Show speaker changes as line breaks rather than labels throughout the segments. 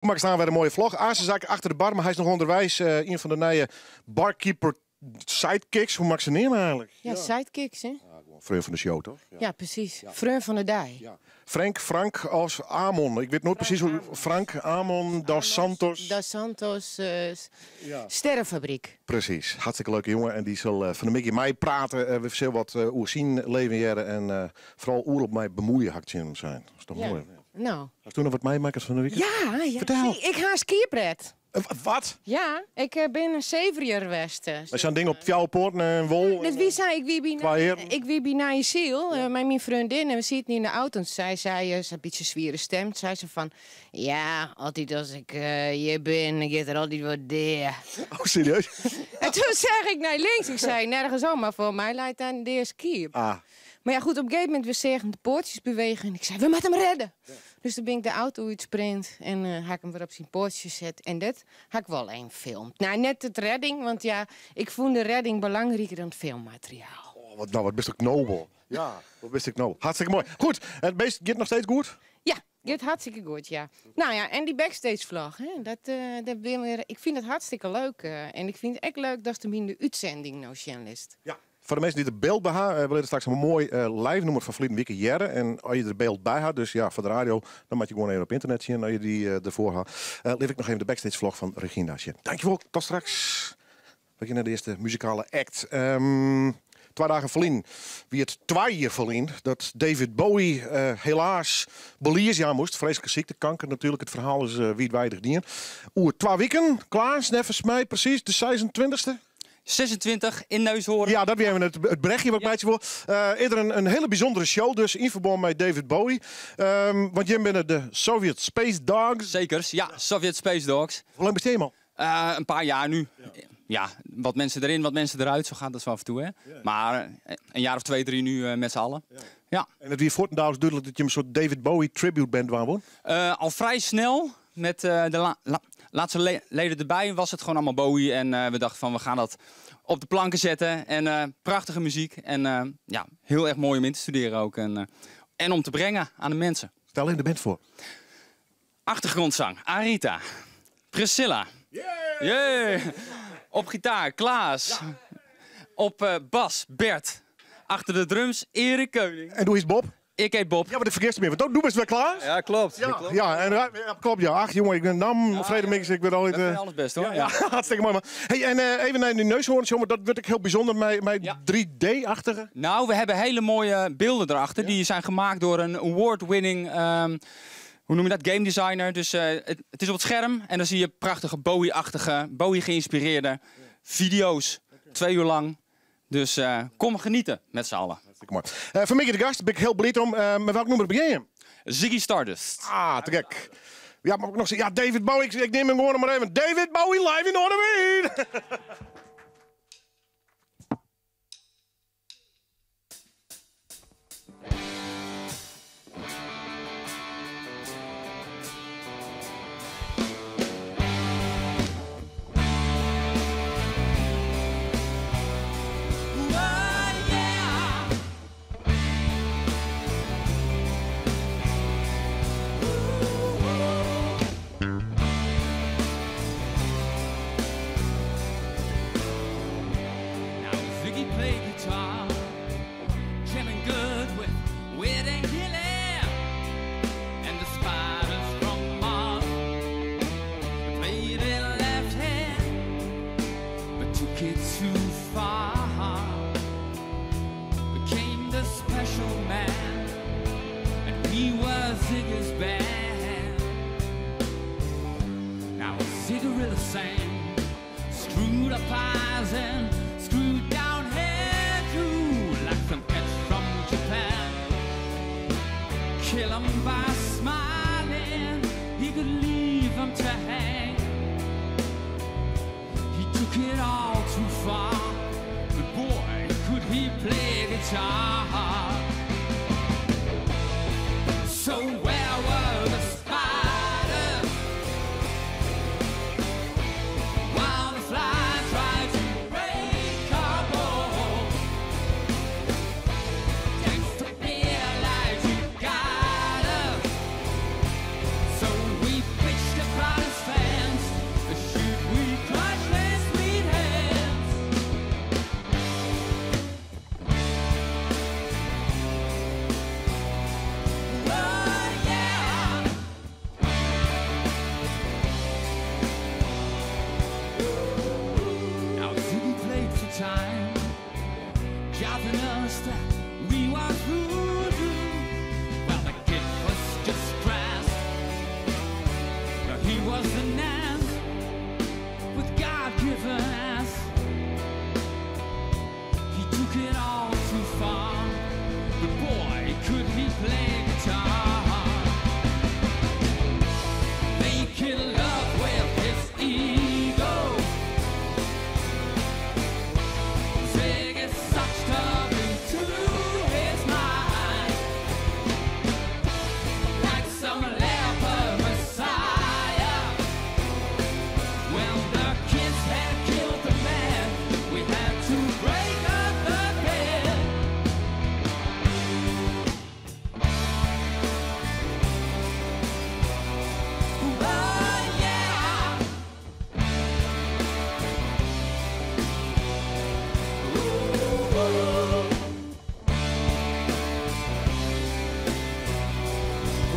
Maak staan wer in moaie vlog. Azenzaak achter de bar, mar hy is noch ûnderweis. Ien fan de nije barkeeper sidekicks. Hoe moat ik se neame eigentlik?
Ja, sidekicks, hè?
Ja, gewoan freon fan de show, toch?
Ja, ja presys. Ja. Freon fan de dei.
Ja. Frank, Frank as Amon. Ik wit noait presys hoe. Frank, Amon, Dos Santos.
Dos Santos, ja. Sterrenfabriek.
Presys. Hartstikke leuke jonge en dy sil fan 'e middei meiprate. We sille wat oer syn leven hearre en foaral oeral mei bemoeie, ha ik tsjin him sein. Dat is toch
ja.
moai?
No.
Hast do noch wat meimakke fan de wike?
Ja, ja.
Fertel.
Ik ha in skiep ret.
Wat?
Ja, ik bin in seevrier west.
Mei sa'n ding op fjouwer poaten en wol?
Dat wie sa, ik wie by, ik wie by Nije Syl ja. mei myn freondin en we sieten yn de auto en sei sy, sa'n bytsje swiere stem, sei se fan, ja, altyd as ik hjir bin, dan giet der altyd wat dea.
Oh, serieus?
En toen seach ik nei links, ik sei, nergens om, mar foar my leit dêr in dea skiep.
Ah.
Mar ja, goed, op in gegeven momint we seagen de poatsjes bewegen en ik sei, we moatte him redde. Dus toen bin ik de auto útsprint en ha ik him wer op syn poatsjes set. En dat ha ik wol even filmd. Nou, net it redding, want ja, ik fûn de redding belangriker dan it filmmateriaal.
Oh, wat, nou, wat bist ek nobel. Ja, wat bist ek nobel. Hartstikke moai. Goed, it beest giet noch steeds goed?
Ja, giet hartstikke goed, ja. Nou ja, en dy backstage vlog, hè, dat, dat bin weer, ik fyn it hartstikke leuk. En ik fyn it ek leuk datst him yn de útsending no sjen litst.
Ja, foar de minsken dy't der byld by ha, we litte straks in moai live nûmer fan ferliden wike hearre. En as je der byld by ha, dus ja, foar de radio, dan moat je gewoan even op ynternet sjen as je dy derfoar ha. Lit ik noch even de backstage vlog fan Regina sjen. Dankjewol, tot straks. We gean nei de earste muzikale act. Twa dagen ferlyn wie it 2 jier ferlyn dat David Bowie helaas belies jaan moast. Freeslike sykte, kanker natuerlik. It ferhaal is wiidweidich dien. Oer 2 wiken, Klaas, neffens my presys de 26e.
26 yn Neushoorn.
Ja, dat wie even it brechje wat ik meitsje wol. Is der in hiele bysûndere show dus yn ferbân mei David Bowie. Want jim binne de Soviet Space Dogs.
Zekers, ja, Soviet Space Dogs.
Hoe lang bestean jim al?
Een paar jaar nu. Ja. Wat mensen erin, wat mensen eruit, zo gaat dat zo af en toe. Hè?
Ja.
Maar een jaar of 2, 3 nu met z'n allen.
Ja.
Ja.
En it wie fuortendaliks dúdlik dat jim in soart David Bowie tribute band dwaan woene?
Al vrij snel, met de laatste leden erbij, was het gewoon allemaal Bowie. En we dachten van, we gaan dat op de planken zetten. En prachtige muziek. En ja, heel erg mooi om in te studeren ook. En om te brengen aan de mensen.
Stel even de band foar.
Achtergrondzang, Arita. Priscilla.
Yeah!
Yeah! Op gitaar, Klaas.
Ja.
Op bas, Bert. Achter de drums, Erik Keuning.
En doe is Bob?
Ik heet Bob.
Ja, mar ik fergist him even. Do bist wer Klaas?
Ja, klopt.
Ja,
Klopt.
ja, en, ja, klopt, ja. Ach, jongen, ik ben nam,
Ja,
Frede
ja.
Mix, ik ben altijd,
Dat vind ik alles best, hoor.
Ja,
Ja.
hartstikke mooi, man. Hey, en even naar de Neushoorn, jongen, dat wordt ook heel bijzonder met
Ja.
3D-achtige.
Nou, we hebben hele mooie beelden erachter.
Ja.
Die zijn gemaakt door een award-winning, hoe noem je dat? Game designer. Dus het is op het scherm en dan zie je prachtige Bowie-achtige, Bowie-geïnspireerde video's. 2 uur lang. Dus kom genieten met z'n allen.
Hartstikke mooi. Vanmiddag de gast, ben ik heel blij om. Met welk nummer begin je?
Ziggy Stardust.
Ah, te gek. Ja, maar ook nog zeggen, ja, David Bowie, ik neem hem gewoon maar even. David Bowie live in Noardewyn!
He was an ant with God-given ass. He took it all too far, but boy, could he play guitar. Making love with his ego. Ziggy sucked up into his mind like some leper messiah. When the kids had killed the man, we had to break up the bed. Oh yeah. Ooh.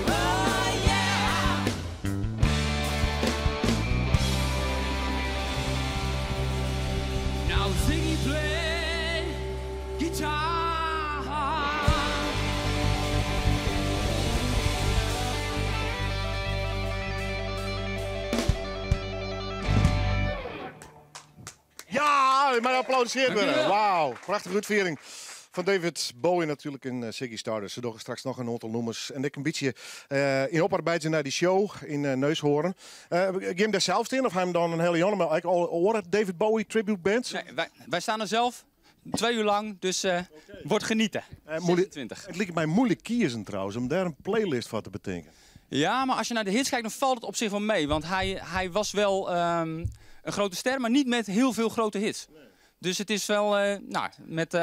Oh yeah. Now Ziggy play guitar.
Ja, maar applaudisseerd worden. Wauw, prachtige uitviering van David Bowie natuurlijk in Ziggy Stardust. Ze doen straks nog een aantal nummers. En ik een beetje in oparbeid naar die show in Neushoorn. Jim daar zelf in of hij hem dan een hele jongen, maar eigenlijk al horen David Bowie tribute band?
Nee, wij staan er zelf 2 uur lang, dus wordt genieten. 26.
Het lijkt mij moeilijk kiezen trouwens, om daar een playlist van te bedenken.
Ja, maar als je naar de hits kijkt, dan valt het op zich wel mee. Want hij was wel een grote ster, maar niet met heel veel grote hits.
Nee.
Dus het is wel, nou, met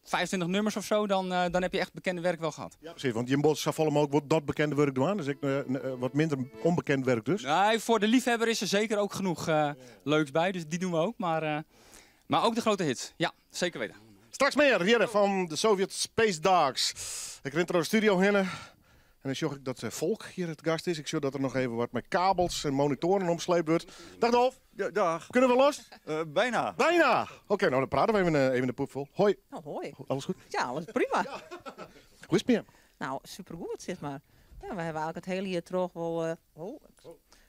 25 nummers of zo, dan heb je echt bekende werk wel gehad.
Ja, precies, want Jim Bos zou vallen ook wat dat bekende werk doen, dus ik wat minder onbekend werk dus.
Nee, voor de liefhebber is er zeker ook genoeg leuks bij, dus die doen we ook. Maar ook de grote hits, ja, zeker weten.
Straks meer, heren van de Soviet Space Dogs. Ik rent er de studio heen en dan zag ik dat Volk hier het gast is. Ik zie dat er nog even wat met kabels en monitoren omsleept wordt. Dag Dolf.
Ja, dag.
Kunnen we los?
Bijna.
Bijna! Oké, nou dan praten we even de poep vol. Hoi.
Nou, hoi.
Alles goed?
Ja, alles prima.
Ja. Hoe is het meer?
Nou, supergoed, zeg maar. Ja, we hebben eigenlijk het hele jaar terug wel,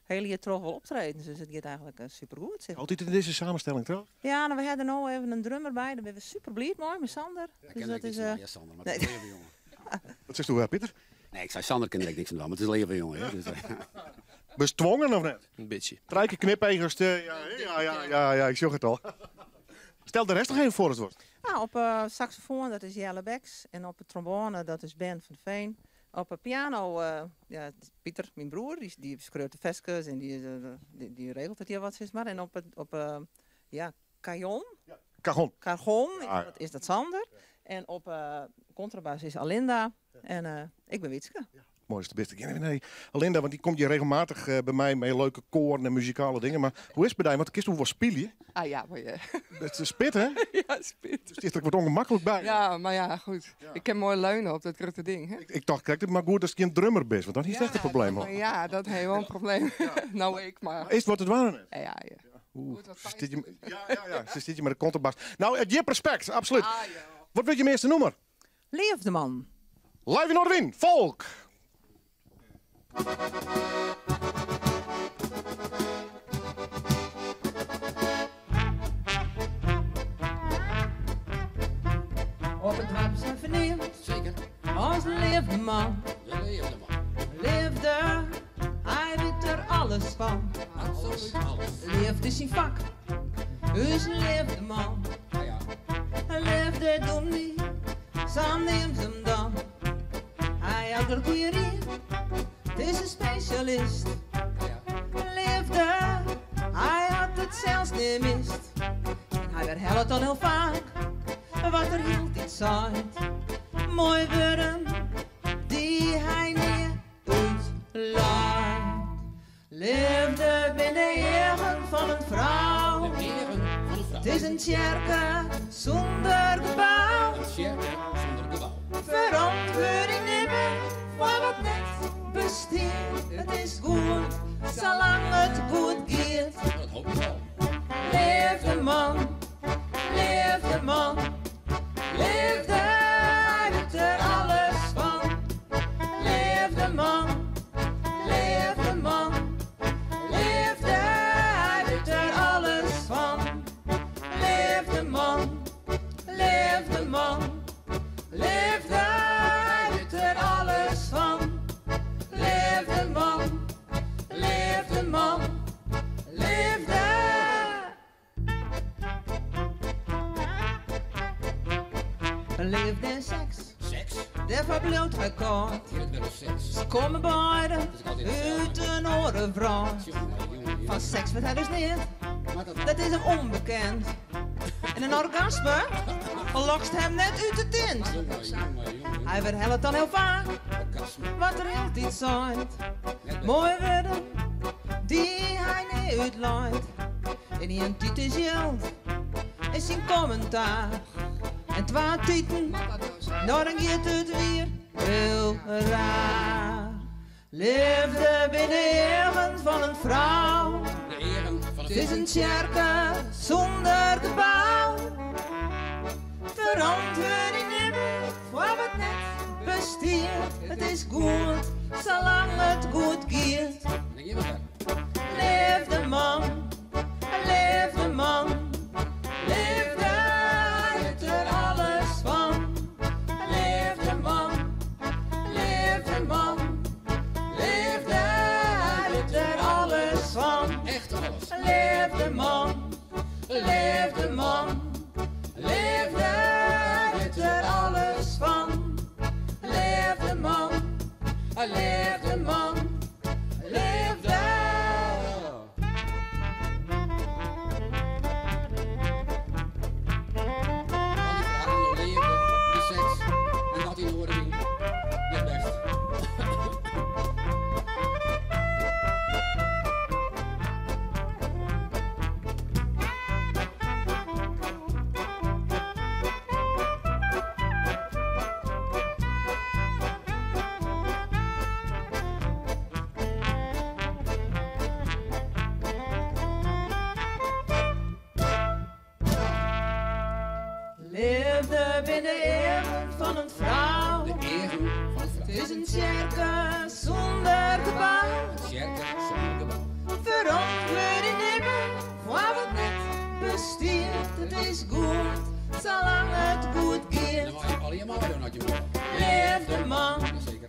hele jaar terug wel optreden. Dus het gaat eigenlijk supergoed. Zeg maar.
Altijd in deze samenstelling trouwens?
Ja, nou, we hadden nu even een drummer bij. Daar ben we super blij mee, met Sander.
Ja,
Dus dat is,
ja, Sander, maar het is
nee.
een leven, jongen.
Wat zegt u, Pieter?
Nee, ik zei Sander ken ik niks aan, maar het is een leven, jongen. Hè? Dus,
Bestwongen of net?
Een beetje.
Trijke knipegers, ja, ja, ja, ja, ja, ik zag het al. Stel de rest nog even voor het woord.
Nou, op saxofoon, dat is Jelle Beks. En op de trombone, dat is Ben van Veen. Op de piano, ja, Pieter, mijn broer, die schreeuwt de veskes en die regelt het hier wat, zeg maar. En op ja, cajon.
Ja, cajon.
Cajon,
Ah, ja.
dat is dat Sander. En op contrabas is Alinda. Ja. En ik ben Wietske.
Ja. Mooi is de beste. Nee, Alinda, want die komt hier regelmatig bij mij met leuke koren en muzikale dingen. Maar hoe is het bij jou? Want kist hoe was speel je?
Ah ja, maar ja.
Het is spit, hè?
Ja, spit.
Dus het wordt ongemakkelijk bij.
Ja, maar ja, goed. Ja. Ik kan mooi leunen op dat grote ding. Hè?
Ik dacht, kijk, maar goed als ik een drummer ben, want dan is het
ja,
echt een probleem. Hoor.
Ja, dat heeft wel een probleem. Ja. Nou, ik maar.
Maar is het wat het waren?
Ja, ja. Ja.
Oeh, zit je, ja, ja, ja. Ze zit je met de contrabas. Nou, het je respect, absoluut.
Ah, ja.
Wat wil je hem eerste noemer?
Leefde man.
Live in Noardewyn, Volk!
Op het wap zijn vernieuwd.
Zeker.
Ons leefde man.
De leefde man.
Leefde, hij weet er alles van.
Absoluut alles.
Leefde zijn vak, dus leefde man.
Ja, ja.
Leefde doen niet, samen neemt hem dan. Hij had er goeie riem, het is een specialist.
Ja, ja.
Leefde, hij had het zelfs niet mist. En hij herhaalt het al heel vaak, wat er hield iets uit. Mooi woorden die hij niet uitlaat. Leefde binnen eren van een vrouw.
De eren van een vrouw.
Het is een tjerke zonder gebouw.
Een tjerke zonder gebouw.
Verantwoording nemen voor wat net besteedt. Het is goed, zolang het goed gaat.
Dat hoop ik wel.
Leef de man, leef de man, leef de, hij weet er alles van. Leef de man, leef de man, man, leafde. Leafde en seks.
Seks?
Dêrfoar bliuwt hy kâld.
Hjit it wer oer seks?
Se komme beide
Dat is altyd itselde.
út in oare wrâld.
Jonge, jonge, jonge.
Fan seks wit hy dus neat,
Moat dat
dat is him ûnbekend. En in orgasme lokst him net út de tint.
Jonge, jonge, jonge.
Hy werhellet dan hiel faak
Orgasme.
wat er hieltyd seit.
Net better.
Moaie wurden dy't hy nea útleit. En ien tyt is jild is syn kommentaar. En twa titen, nou dan giet it wier hiel raar. Leafde binne eagen fan in frou.
De eagen fan
It is in tsjerke sûnder gebou. Ferantwurding nimme foar wat net bestiet. It is goed, salang it goed giet.
Dan gean we wer.
Leafde man, leafde man, leafde, hy wit der alles fan. Leafde man, leafde man, leafde, hy wit der alles fan.
Echt alles.
Leafde man, leafde man, leafde, hy wit der alles fan. Leafde man, leafde man, leafde.
Al die verhalen oer leafde en seks en dat yn oare ding. Net bêst.
Leafde binne eagen fan in frou.
De eagen fan in frou.
It is in tsjerke sûnder gebou.
In tsjerke sûnder gebou.
Ferantwurding nimme foar wat net bestiet. It is goed, salang it goed giet.
Dan mei je allegear meidwaan as je wolle.
Leafde man,
Jazeker.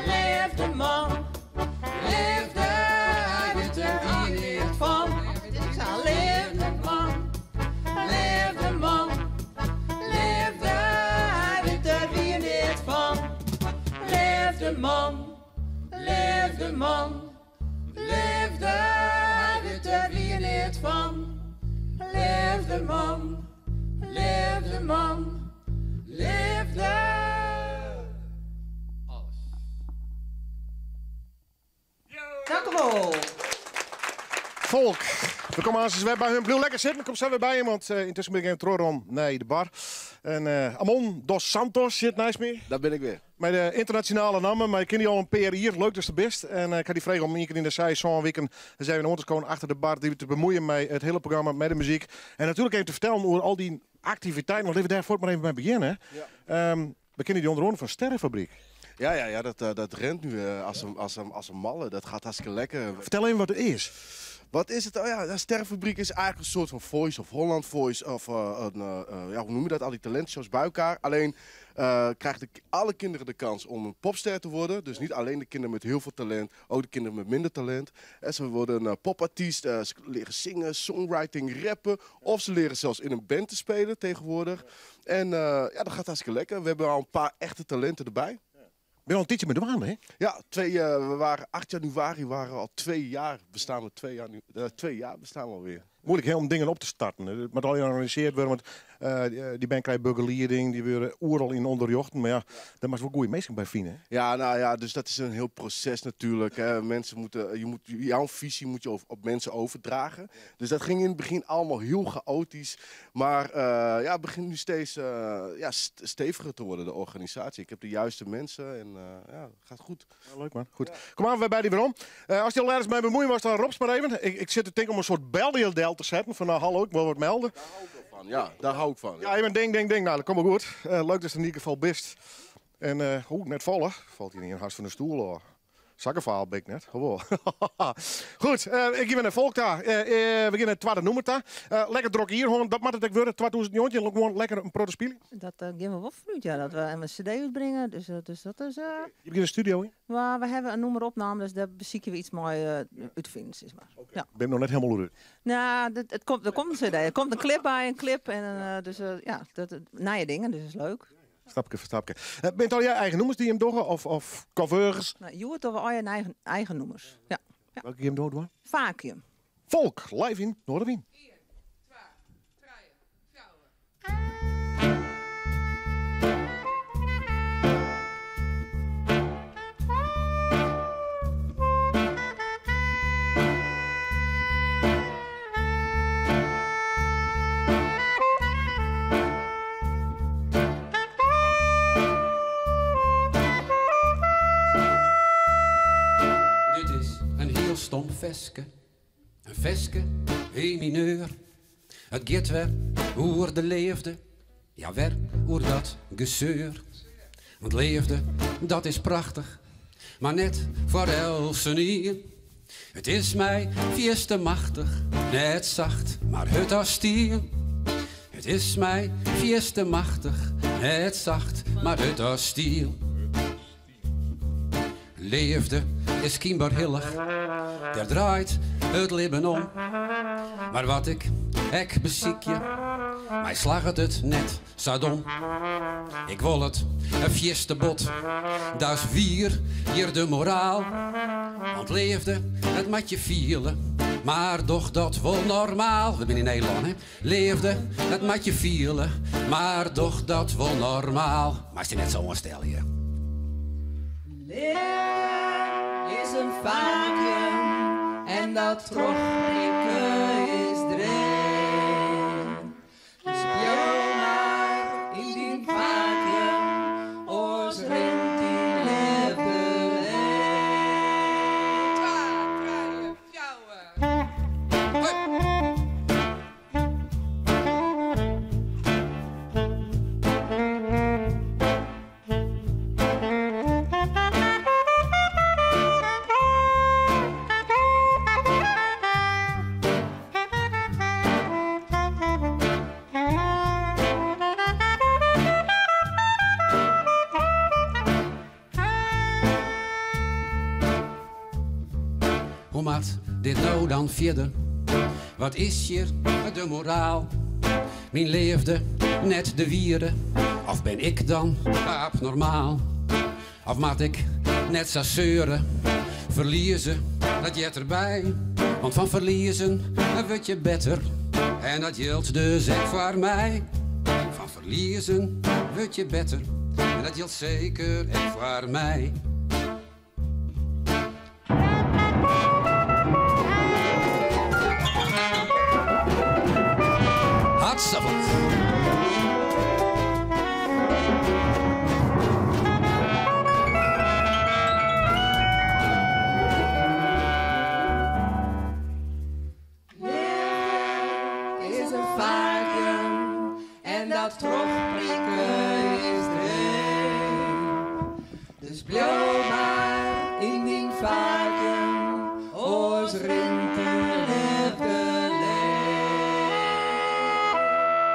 leafde man, leafde, hy wit der neat fan. Leafde man, leafde man, leafde, hy wit der wier neat fan. Leafde man, leafde man, leafde, hy wit der wier neat fan. Leafde man, leafde man, leafde.
Alles.
Dank u wel.
Volk, we komen aan weer bij hun. Blijf lekker zitten, kom zo weer bij hem, want intussen ben ik even terug om naar de bar. En Amon dos Santos zit naast me.
Daar ben ik weer.
Met de internationale namen, maar ik ken die al een paar hier. Leuk dus de best. En ik had die vraag om één keer in de zij zo'n weekend. Dan zijn we in te komen achter de bar die te bemoeien met het hele programma, met de muziek. En natuurlijk even te vertellen over al die activiteiten. Want laten we daar voort maar even mee beginnen.
Ja.
We kennen die onder andere van Sterrenfabriek.
Ja, ja, ja dat rent nu als een malle. Dat gaat hartstikke lekker.
Vertel even wat het is.
Wat is het? Oh ja, de Sterrenfabriek is eigenlijk een soort van Voice of Holland Voice. Of ja, hoe noem je dat? Al die talentshows bij elkaar. Alleen krijgen alle kinderen de kans om een popster te worden. Dus niet alleen de kinderen met heel veel talent, ook de kinderen met minder talent. En ze worden een popartiest, ze leren zingen, songwriting, rappen. Of ze leren zelfs in een band te spelen tegenwoordig. En ja, dat gaat hartstikke lekker. We hebben al een paar echte talenten erbij.
Ben je al een tijdje met de waan, hè?
Ja, we waren 8 januari, waren we al 2 jaar, bestaan we 2 jaar nu, 2 jaar bestaan we alweer.
Moeilijk hè, om dingen op te starten. Het moet al georganiseerd worden, want die band krijgt begeleiding, die worden oeral in onderjochten. Maar ja, daar mag wel goede mensen bij vinden. Hè?
Ja, nou ja, dus dat is een heel proces natuurlijk. Hè. Mensen moeten, je moet, jouw visie moet je op mensen overdragen. Dus dat ging in het begin allemaal heel chaotisch. Maar ja, het begint nu steeds steviger te worden, de organisatie. Ik heb de juiste mensen en ja, het gaat goed.
Ja, leuk man, goed. Kom aan, we bij die weer om. Als die al ergens mee bemoeien was, dan Robs maar even. Ik zit te denken om een soort beldeel te zetten. Van nou, hallo, ik wil wat melden.
Daar hou ik wel van, ja, daar hou ik van.
Ja, je bent ding, ding, ding. Nou, dat komt wel goed. Leuk dat ze in ieder geval bist. En hoe, net vallen. Valt hier niet een hart van de stoel, hoor. Sakke faal ben ik net. Ho Goed, ik gean wer nei folk ta. We gean nei it twadde nûmer ta. Lekker drok jier hân, dat moat it ek wurde, 2019. Gewoan lekker in protte spylje.
Dat gean we wol fanút, ja. Dat we in cd útbringe, dus dat is...
Je begjinne de studio yn?
We hawwe in nûmer opnaam, dus dêr besykje we iets mei út te finen, sis mar. Ja.
Bin ik noch net hielendal oer út?
Nou, der komt in cd. Der komt in klip by, in klip. En, dus ja, dat, nije dingen, dus is leuk.
Stapke foar stapke. Binne it allegear eigen nûmers dy't jim dogge of covers?
Nou, hjoed dogge we allegear eigen nûmers. Ja. Ja.
Welke jim dogge?
Vacuüm.
Folk, live yn Noardewyn.
Dit is in hiel stom ferske, in ferske yn mineur. It giet wer oer de leafde, ja wer oer dat geseur. Want leafde, dat is prachtich, mar net foar eltsenien. It is my fierste machtich, net sacht, mar hurd as stien. It is my fierste machtich, net sacht, mar hurd as stien. Leafde is skynber hillich, dêr draait it libben om. Mar wat ik ek besykje, my slagget it net sa dom. Ik wol it fierste bot, dat is wier hjir de moraal. Want leafde, dat moat je fiele, mar doch dat wol normaal. We binne yn Nederlân, hè? Leafde, dat moat je fiele, mar doch dat wol normaal. Moatst dy net sa oanstelle, hear.
Leafde is in fakuum en dat trochprikke is dreech. Dus bliuw mar yn dyn fakuum, oars rint dyn leafde leech.
Twa, trije, fjouwer.
Hoe moat dit no dan fierder? Wat is hjir de moraal? Myn leafde net de wiere? Of bin ik dan abnormaal? Of moat ik net sa seure? Ferlieze, dat heart derby. Want fan ferliezen wurd je better. En dat jildt dus ek foar my. Fan ferliezen wurd je better. En dat jildt seker ek foar my. Hartstikke.
Leafde is in fakuum en dat trochprikke is dreech. Dus bliuw mar yn dyn fakuum, oars rint dyn leafde leech.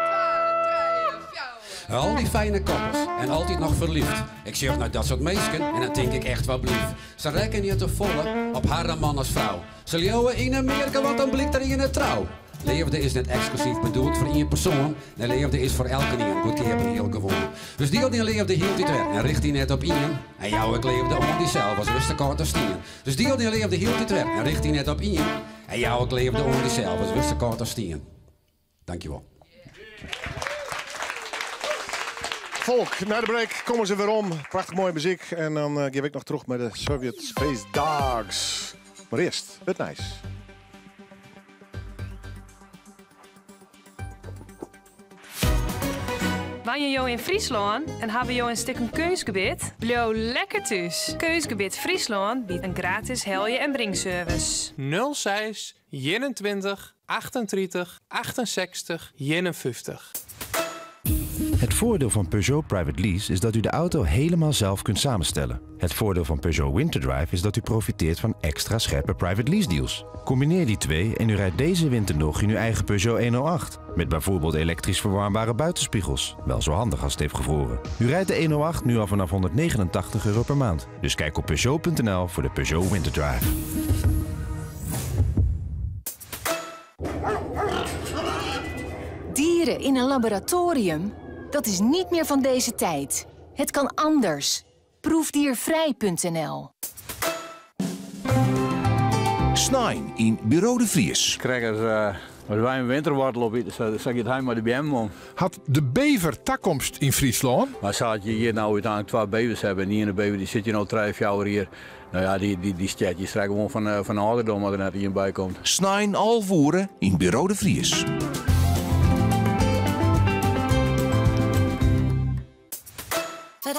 Twa, trije, fjouwer.
Al dy fijne koppels en altyd noch ferlyfd. Ik sjoch nei dat soart minsken en dan tink ik echt wat blief. Se rekkenje te folle op harren man as frou. Se leauwe yn in mearke, want dan blykt der ien net trou. Leafde is net eksklusyf bedoeld foar ien persoan. Nee, leafde is foar elkenien, goedkeap en hiel gewoan. Dus diel dyn leafde hieltyd wer en richt dy net op ien. En jou ek leafde oan dysels, as wurdst te kâld as stien. Dus diel dyn leafde hieltyd wer en richt dy net op ien. En jou ek leafde oan dysels, as wurdst te kâld as stien. Dankjewol.
Folk, nei de break komme se werom. Prachtich moaie muzyk. En dan gean ik noch troch mei de Soviet Space Dogs. Mar earst it nijs.
Wenje jo yn Fryslân en hawwe jo in stikken keunstgebit? Bliuw lekker thús. Keunstgebit Fryslân biedt in gratis helje- en bringservice.
06 21 38 68 51. Het voordeel van Peugeot Private Lease is dat u de auto helemaal zelf kunt samenstellen. Het voordeel van Peugeot Winterdrive is dat u profiteert van extra scherpe private lease deals. Combineer die twee en u rijdt deze winter nog in uw eigen Peugeot 108. Met bijvoorbeeld elektrisch verwarmbare buitenspiegels. Wel zo handig als het heeft gevroren. U rijdt de 108 nu al vanaf €189 per maand. Dus kijk op Peugeot.nl voor de Peugeot Winterdrive.
Dieren in een laboratorium? Dat is niet meer van deze tijd. Het kan anders. Proefdiervrij.nl.
Snein yn Buro de Vries.
Krijg als wij een winterwortel op eten, dan zeg je het maar de BM om.
Hat de bever takomst yn Fryslân?
Maar zou je hier nou uiteindelijk twee bevers hebben en die ene bever die zit hier al 3 jaar hier. Nou ja, die stert je straks gewoon van ouderdom als er net iemand bij komt.
Snein alvoeren in Buro de Vries.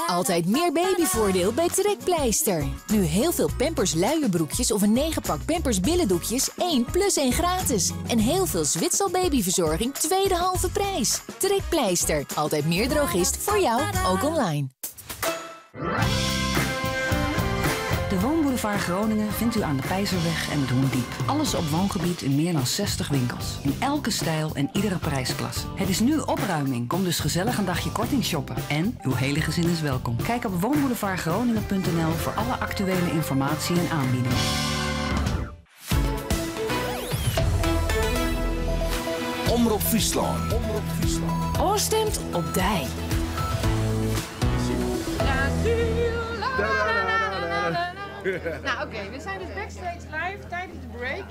Altijd meer babyvoordeel bij Trekpleister. Nu heel veel Pampers luierbroekjes of een 9-pak Pampers billendoekjes 1 plus 1 gratis. En heel veel Zwitsal babyverzorging tweede halve prijs. Trekpleister. Altijd meer drogist voor jou, ook online.
De Woonboulevard Groningen vindt u aan de Peizerweg en het Hoendiep. Alles op woongebied in meer dan 60 winkels. In elke stijl en iedere prijsklasse. Het is nu opruiming. Kom dus gezellig een dagje korting shoppen. En uw hele gezin is welkom. Kijk op woonboulevardgroningen.nl voor alle actuele informatie en aanbiedingen.
Omrop Fryslân. Omrop Fryslân.
Oorstemt op dij.
Nou oké, we zijn dus backstage live tijdens de break.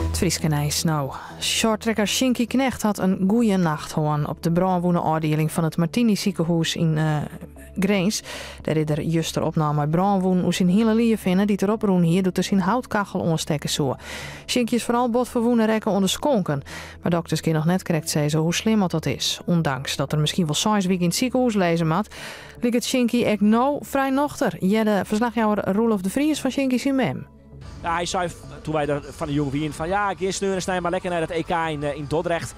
It Fryske nijs no. Shorttracker Sjinkie Knegt hat in goede nacht hân op de brânwûne-ôfdieling fan it Martini sikehûs yn Grins. Dêr is er juster opnaam mei brânwûnen oer syn hiele liif hinne dy't er oprûn hie doe't er syn houtkachel oanstekke soe. Sjinkie is foaral bot ferwûne rekke oan de skonken. Mar dokters kinne noch net krekt sizze hoe slim oft dat is. Ûndanks dat er miskien wol 6 wiken yn it sikehûs lizze moat, liket Sjinkie ek no frij nochter, hearde ferslachjouwer Roelof de Vries fan Sjinkie syn mem.
Ja, hy sei doe't wy der fan 'e jûn wienen fan ja, gean sneon en snein mar lekker nei dat EK yn Dordrecht.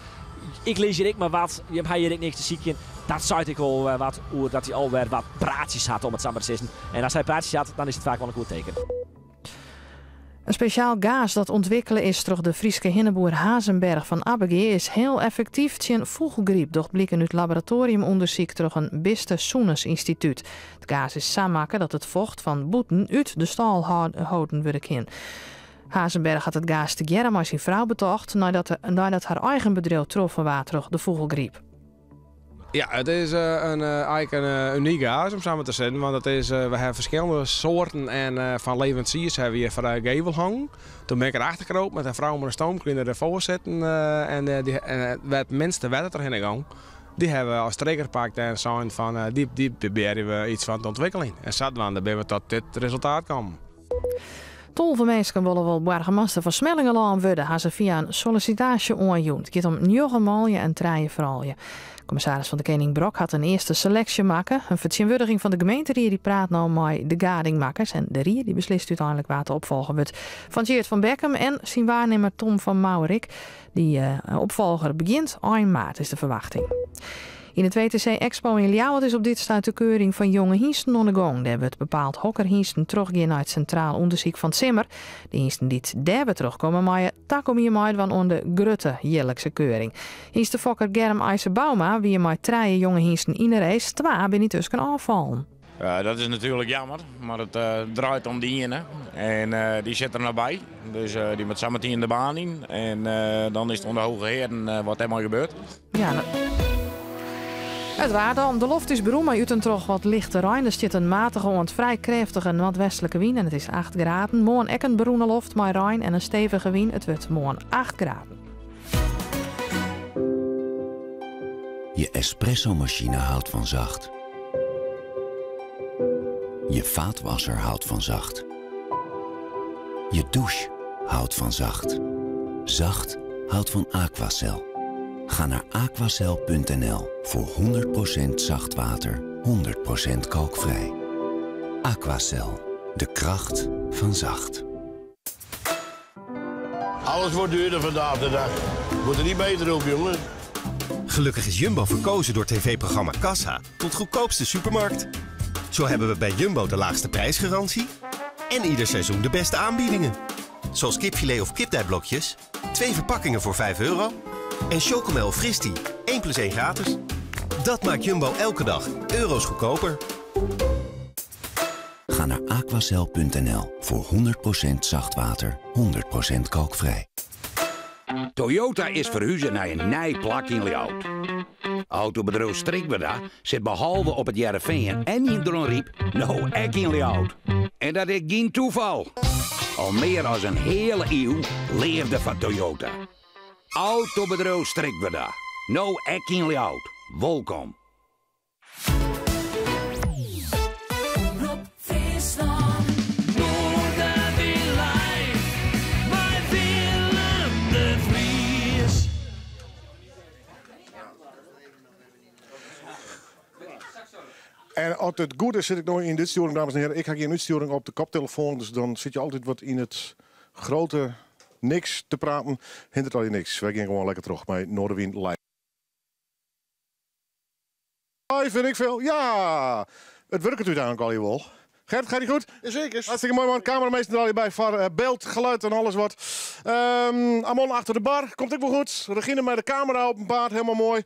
Ik lis hjir ek mar wat, jim ha hjir ek niks te sykjen. Dat seit ek wol wat oer dat hy alwer wat praatsjes hat, om it sa mar te sizzen. En as hy praatsjes hat, dan is it faak wol in goed teken.
In spesjaal gaas dat ûntwikkele is troch de Fryske hinneboer Hazenberg fan Abbegea is hiel effektyf tsjin fûgelgryp, docht bliken út laboratoariumûndersyk troch in bistesûnensynstitút. It gaas is sa makke dat it focht fan bûten út de stâl holden wurde kin. Hazenberg hat it gaas tegearre mei syn frou betocht neidat har eigen bedriuw troffen waard troch de fûgelgryp.
Ja, it is eigentlik in unyk gaas om sa mar te sizzen, want we hawwe ferskillende soarten en fan leveransiers hawwe we hjir foar de gevel hongen. Doe bin ik erachter kropen met in frou mei in stoomkleaner derfoar sitten en wêr't it minste wetter trochhinne gong, dy hawwe we as trigger pakt en sein fan dy probearje we iets fan te ûntwikkeljen. En sadwaande binne we tot dit resultaat kommen.
12 minsken wolle wol boargemaster fan Smellingerlân wurde, ha se fia in sollisitaasje oanjûn. It giet om 9 manlju en 3 froulju. Kommissaris fan de Kening Brok hat in earste seleksje makke. In fertsjintwurdiging fan de gemeenteried dy praat no mei de gadingmakkers en de rie dy beslist úteinlik wa't de opfolger wurdt fan Tjeerd van Bekkum en syn waarnimmer Tom van Mourik. Dy opfolger begjint ein maart is de ferwachting. Yn it WTC Expo yn Ljouwert is op dit stuit de keuring fan jonge hynsten oan de gong. Dêr wurdt bepaald hokker hynsten trochgean nei it sintraal ûndersyk fan 't simmer. De hynsten dy't dêr wer trochkomme meie takom jier meidwaan oan de grutte jierlikse keuring. Hynstefokker Germ Eise Bouma wie mei 3 jonge hynsten yn 'e race, 2 binne yntusken ôffallen.
Dat is natuerlik jammer, mar it draait om de iene en dy sit der noch by. Dus dy moat sametien de baan yn en dan is it oan de hoge hearen wat dêrmei gebeurt.
Ja, it waar dan. De loft is berûn mei út en troch wat lichte rein. Der stiet in matige oant frij krêftige noardwestlike wyn en it is 8 graden. Moarn ek in berûne loft mei rein en in stevige wyn. It wurdt moarn 8 graden.
Je espressomachine houdt van zacht. Je vaatwasser houdt van zacht. Je douche houdt van zacht. Zacht houdt van Aquacel. Ga naar aquacel punt N L voor 100% zacht water, 100% kalkvrij. Aquacel, de kracht van zacht.
Alles wordt duurder vandaag de dag. Wordt er niet beter op, jongen. Gelukkig is Jumbo verkozen door tv-programma Kassa tot goedkoopste supermarkt. Zo hebben we bij Jumbo de laagste prijsgarantie en ieder seizoen de beste aanbiedingen. Zoals kipfilet of kipdijblokjes, twee verpakkingen voor 5 euro en chocomel of fristie, 1 plus 1 gratis. Dat maakt Jumbo elke dag euro's goedkoper.
Ga naar aquacel.nl voor 100% zacht water, 100% kalkvrij.
Toyota is verhuizen naar een nij plak in Ljouwert. Autobedrijf Strikwerda zit behalve op het Hearrenfean en in Dronryp, nou ek in Ljouwert. En dat is geen toeval. Al meer dan een hele eeuw leefde van Toyota. Autobedrijf Strikwerda. Nou ek in Ljouwert. Welkom.
Omrop Fryslân. Noardewyn live. Mei Willem de Vries.
En als het goed is, zit ik nog in de uitsturing, dames en heren. Ik heb geen uitsturing op de koptelefoon, dus dan zit je altijd wat in het grote niks te praten. Hindert al je niks. Wij gaan gewoon lekker terug bij Noardewyn Live. Live vind ik veel. Ja, het werkt uiteindelijk al je wel. Gert, gaat ie goed?
Zeker.
Hartstikke mooi man. Camerameester er al je bij voor beeld, geluid en alles wat. Amon achter de bar, komt ook wel goed. Regine met de camera op een paard, helemaal mooi.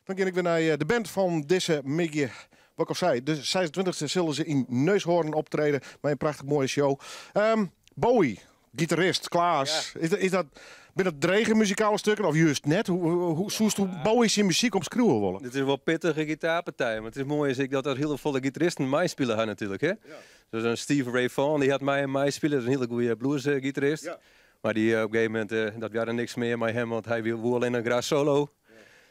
Dan ga ik weer naar de band van deze middei. Wat ik al zei, de 26e zullen ze in Neushoorn optreden met een prachtig mooie show. Bowie, gitarist, Klaas.
Ja.
Ben dat drege muzikale stukken of juist net? Hoe hoe Bowie zijn muziek omschreeuwen willen?
Het is wel pittige gitaarpartij, maar het is mooi is ik dat er heel veel gitaristen mij spelen gaan natuurlijk. Hè? Dus een Steve Ray Vaughan, die had mij en mij spelen, dat is een hele goede bluesgitarist. Maar die op een gegeven moment, dat waren niks meer met hem, want hij wil alleen een graag solo.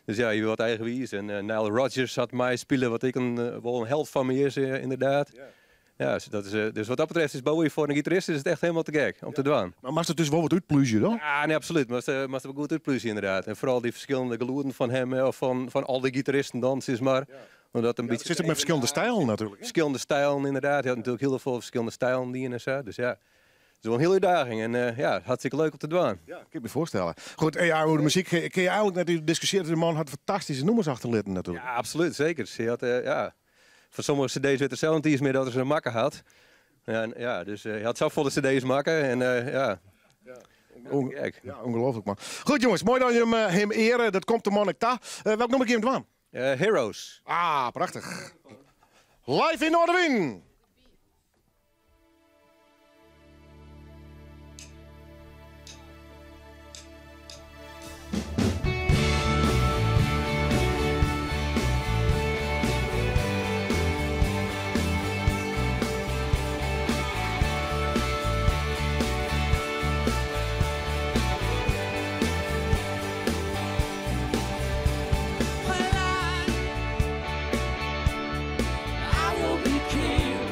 Dus ja, je wil wat eigenwijs. En Nile Rodgers had mij spelen, wat ik wel een held van me is, inderdaad. Ja, dus, dat is dus wat dat betreft is Bowie voor een gitarist is het echt helemaal te gek om te doen.
Maar mag het dus wel wat uitpluizen dan?
Ja, nee, absoluut. Maar het wel goed uitpluizen inderdaad. En vooral die verschillende geluiden van hem, of van al die gitaristen dan, zeg maar. Omdat een
Ja,
beetje
het zit ook met verschillende stijlen natuurlijk, hè?
Verschillende stijlen inderdaad. Je had natuurlijk heel veel verschillende stijlen die en zo. Dus ja, het is wel een hele uitdaging en ja, hartstikke leuk om te doen.
Ja, kan ik me voorstellen. Goed, en ja, hoe de muziek kun je eigenlijk net discussiëren. De man had fantastische nummers achterlitten natuurlijk.
Ja, absoluut, zeker. Ze had ja, voor sommige cd's werd er zelf niet eens meer dat ze een makker had. Ja, en, ja, dus hij had zelf volle cd's makken en ja.
Ja. Ja, ongelooflijk man. Goed jongens, mooi dat je hem eren. Dat komt de man ta. Welk nummer kun je hem doen?
Heroes.
Ah, prachtig. Live in Noardewyn.
I will be king.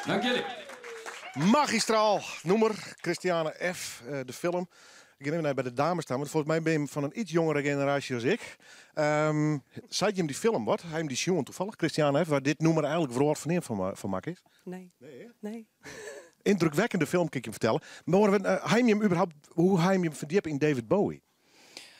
Dank jullie.
Magistraal nûmer, Christiane F., de film. Ik gean even nei by de dames ta, want folgens my binne jim fan in iets jongere generaasje as ik. Seit jim dy film wat? Ha jim dy sjoen toevallig? Christiane F., wêr't dit nûmer eigenlik wrâldferneamd fan makke is?
Nee. Nee.
Yndrukwekkende film, kin ik jim fertelle. Mar ha jim jim überhaupt, hoe ha jim jim ferdjippe yn David Bowie?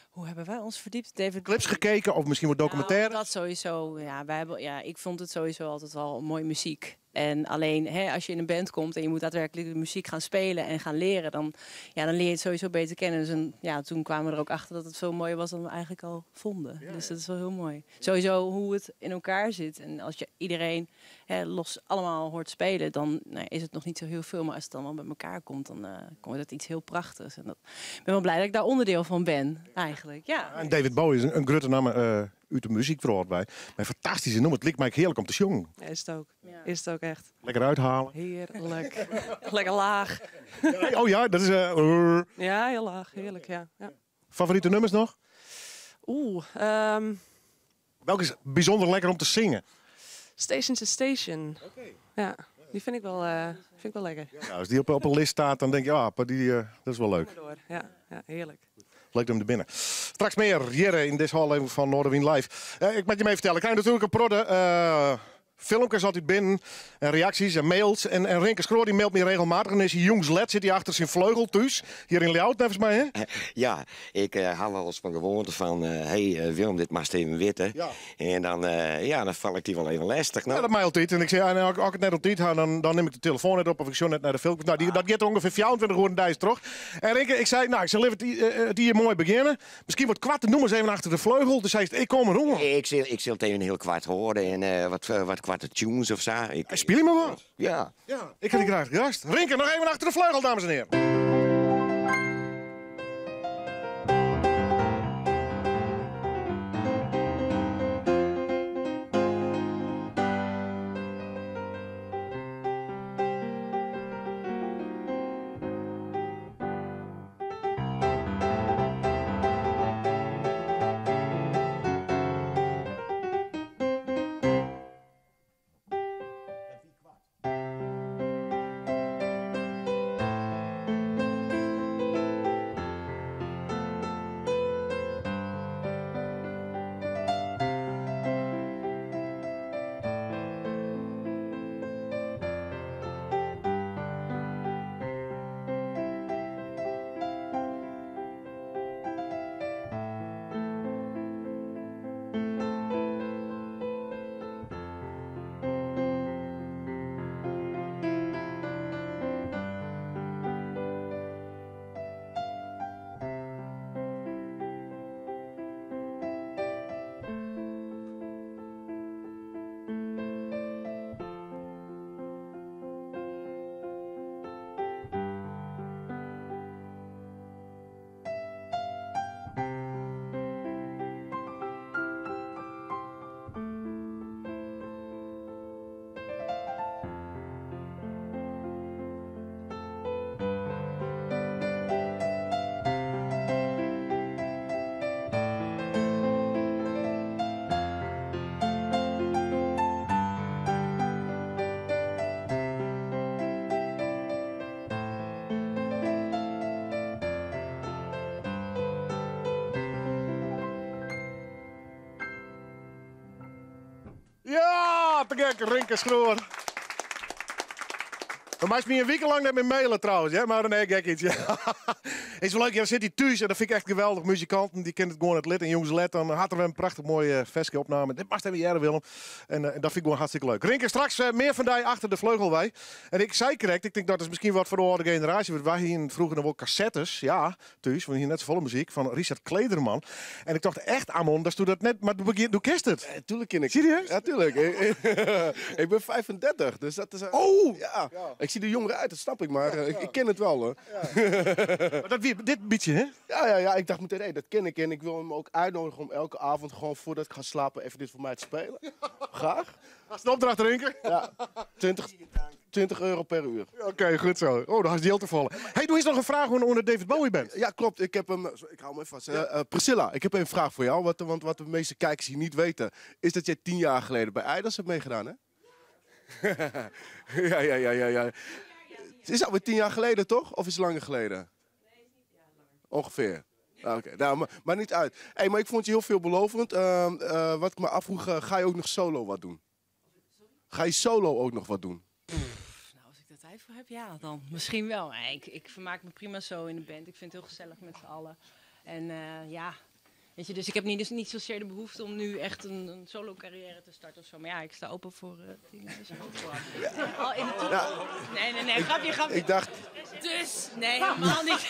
Hoe hebben wij ons verdiept? David
Clips gekeken of misschien wat documentaire?
Nou, dat sowieso. Ja, wij hebben, ja, ik vond het sowieso altijd al mooie muziek. En alleen hè, als je in een band komt en je moet daadwerkelijk de muziek gaan spelen en gaan leren, dan, ja, dan leer je het sowieso beter kennen. Dus en, ja, toen kwamen we er ook achter dat het veel mooier was dan we eigenlijk al vonden. Dus dat is wel heel mooi. Sowieso hoe het in elkaar zit. En als je iedereen, hè, los allemaal hoort spelen, dan, nou, is het nog niet zo heel veel. Maar als het dan wel bij elkaar komt, dan komt het iets heel prachtigs. En dat, ik ben wel blij dat ik daar onderdeel van ben, eigenlijk. Ja.
En David Bowie is een grote naam uit de muziekwereld bij. Maar fantastische noem, het lijkt mij heerlijk om te zongen.
Ja, is het ook. Ja. Is het ook echt.
Lekker uithalen.
Heerlijk. Lekker laag.
Ja, oh ja, dat is...
Ja, heel laag. Heerlijk, ja. Ja.
Favoriete nummers nog?
Oeh.
Welke is bijzonder lekker om te zingen?
Station to Station.
Oké.
Ja, die vind ik wel lekker.
Ja, als die op een list staat, dan denk je, ah, maar die, dat is wel leuk.
Kom maar door. Ja, ja, heerlijk.
Leuk om te binnen. Straks meer Jerre in deze aflevering van Noardewyn Live. Ik moet je mee vertellen, ik krijg natuurlijk een prodde. Filmpjes altijd binnen en reacties en mails. En Rinke Schroor die mailt me regelmatig. En is hij jongslet, zit hij achter zijn vleugel thuis. Hier in Ljouwert, volgens mij, hè?
Ja, ik haal wel eens van gewoonte van... hey, Willem, dit mag even weten.
Ja.
En dan val ik die wel even lastig. Nou.
Ja, dat mailt hij. En ik zei, ja, nou, als ik het net op tijd ga, dan neem ik de telefoon net op of ik zo net naar de filmpjes. Nou, dat gaat ongeveer 24 uur en terug. En Rinke, ik zei, nou, ik zal even het hier mooi beginnen. Misschien wat kwart, noem eens even achter de vleugel. Dus zei ik kom erom.
Ik zal het even heel kwart horen en wat kwarte tunes of zo. Ik,
Speel je maar wat?
Ja.
Ja, ik had die graag gast. Rinke, nog even achter de vleugel, dames en heren. Ja, te gek, Rinke Schroor. Maar maakt me een week lang net meer mailen trouwens, hè? Maar nee, gek iets. Ja. Is wel leuk, ja, dan zit hij thuis en dat vind ik echt geweldig. Muzikanten, die kent het gewoon het lid. En jongens, let dan had er een prachtig mooie veske opname. Dit past even jaren, Willem. En dat vind ik gewoon hartstikke leuk. Rinke, straks meer van die achter de vleugel wij. En ik zei correct, ik denk dat is misschien wat voor de oude generatie. Want wij hier vroeger nog wel cassettes, ja, thuis. Want hier net zo volle muziek van Richard Clayderman. En ik dacht echt, Amon, dat doe dat net, maar doe kerst het.
Ja, tuurlijk ken ik.
Serieus?
Ja, tuurlijk. Ik ben 35, dus dat is...
Oh!
Ja. Ik zie er jonger uit, dat snap ik, maar ik ken het wel, hoor.
Ja. Maar dat, dit beetje, hè?
Ja, ik dacht meteen, hey, dat ken ik. En ik wil hem ook uitnodigen om elke avond gewoon voordat ik ga slapen even dit voor mij te spelen.
Ja.
Graag.
Dat is een opdracht, Rinke.
Ja, 20 euro per uur.
Oké, goed zo. Oh, dat is die heel te vallen. Hey, doe eens nog een vraag hoe onder David Bowie bent.
Ja, klopt. Ik heb hem. Ik hou hem even vast. Ja. Priscilla, ik heb een vraag voor jou. Want wat de meeste kijkers hier niet weten, is dat jij 10 jaar geleden bij Idols hebt meegedaan, hè? Ja, ja, ja, ja, ja. Het is alweer 10 jaar geleden, toch? Of is het langer geleden? Ongeveer. Ah, oké, nou, maar niet uit. Hey, maar ik vond je heel veelbelovend. Wat ik me afvroeg, ga je ook nog solo wat doen? Ga je solo ook nog wat doen?
Nou, als ik daar tijd voor heb, ja, dan misschien wel. Nee, ik vermaak me prima zo in de band. Ik vind het heel gezellig met z'n allen. En ja, weet je, dus ik heb niet, dus niet zozeer de behoefte om nu echt een solo carrière te starten of zo. Maar ja, ik sta open voor dingen. Dus ja. Al in de toekomst.
Ja.
Nee, nee, nee, grapje, grapje.
Ik dacht...
Dus, nee, helemaal niet.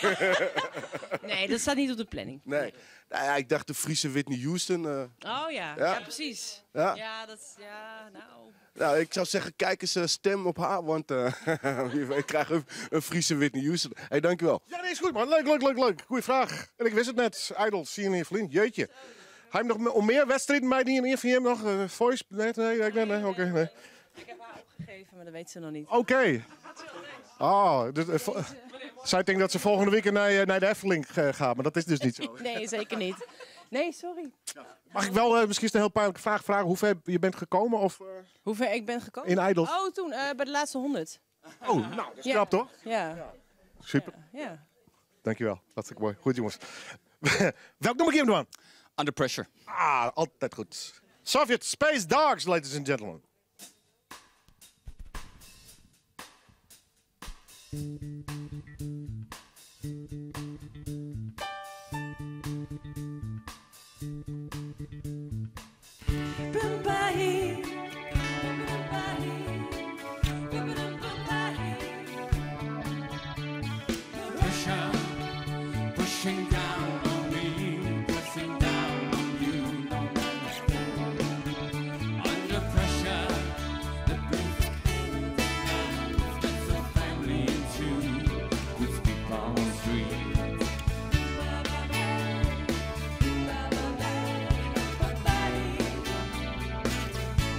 Nee, dat staat niet op de planning.
Nee. Nou ja, ik dacht de Friese Whitney Houston.
Oh ja,
Ja.
ja, precies.
Ja.
Ja, dat, ja, nou.
Nou, ik zou zeggen, kijk eens, stem op haar, want wie weet krijgen we een Friese Whitney Houston. Hé, hey, dankjewel.
Ja, nee, is goed man. Leuk, leuk, leuk, leuk. Goeie vraag. En ik wist het net. Idol, zie je in je Jeetje. Hij heeft nog om meer wedstrijden mij die in van hem nog? Voice? Nee, nee, nee, nee, nee. Oké, nee.
Ik heb haar opgegeven, maar dat weet ze nog niet.
Oké. Oh, dus, zij denkt dat ze volgende week naar de Efteling gaat, maar dat is dus niet zo.
Nee, zeker niet. Nee, sorry.
Mag ik wel misschien is het een heel pijnlijke vraag vragen hoe ver je bent gekomen? Of,
Hoe ver ik ben gekomen?
In Idols.
Oh, toen, bij de laatste 100.
Oh, nou, dat is knap, toch?
Ja.
Super.
Ja.
Dankjewel. Hartstikke mooi. Goed, jongens. Welk nummer geef je hem aan?
Under Pressure.
Ah, altijd goed. Sovjet Space Dogs, ladies and gentlemen.
Pressure pushing down on me, pressing down on you, no man is Under pressure, the brief splits the family in two, with people on the street.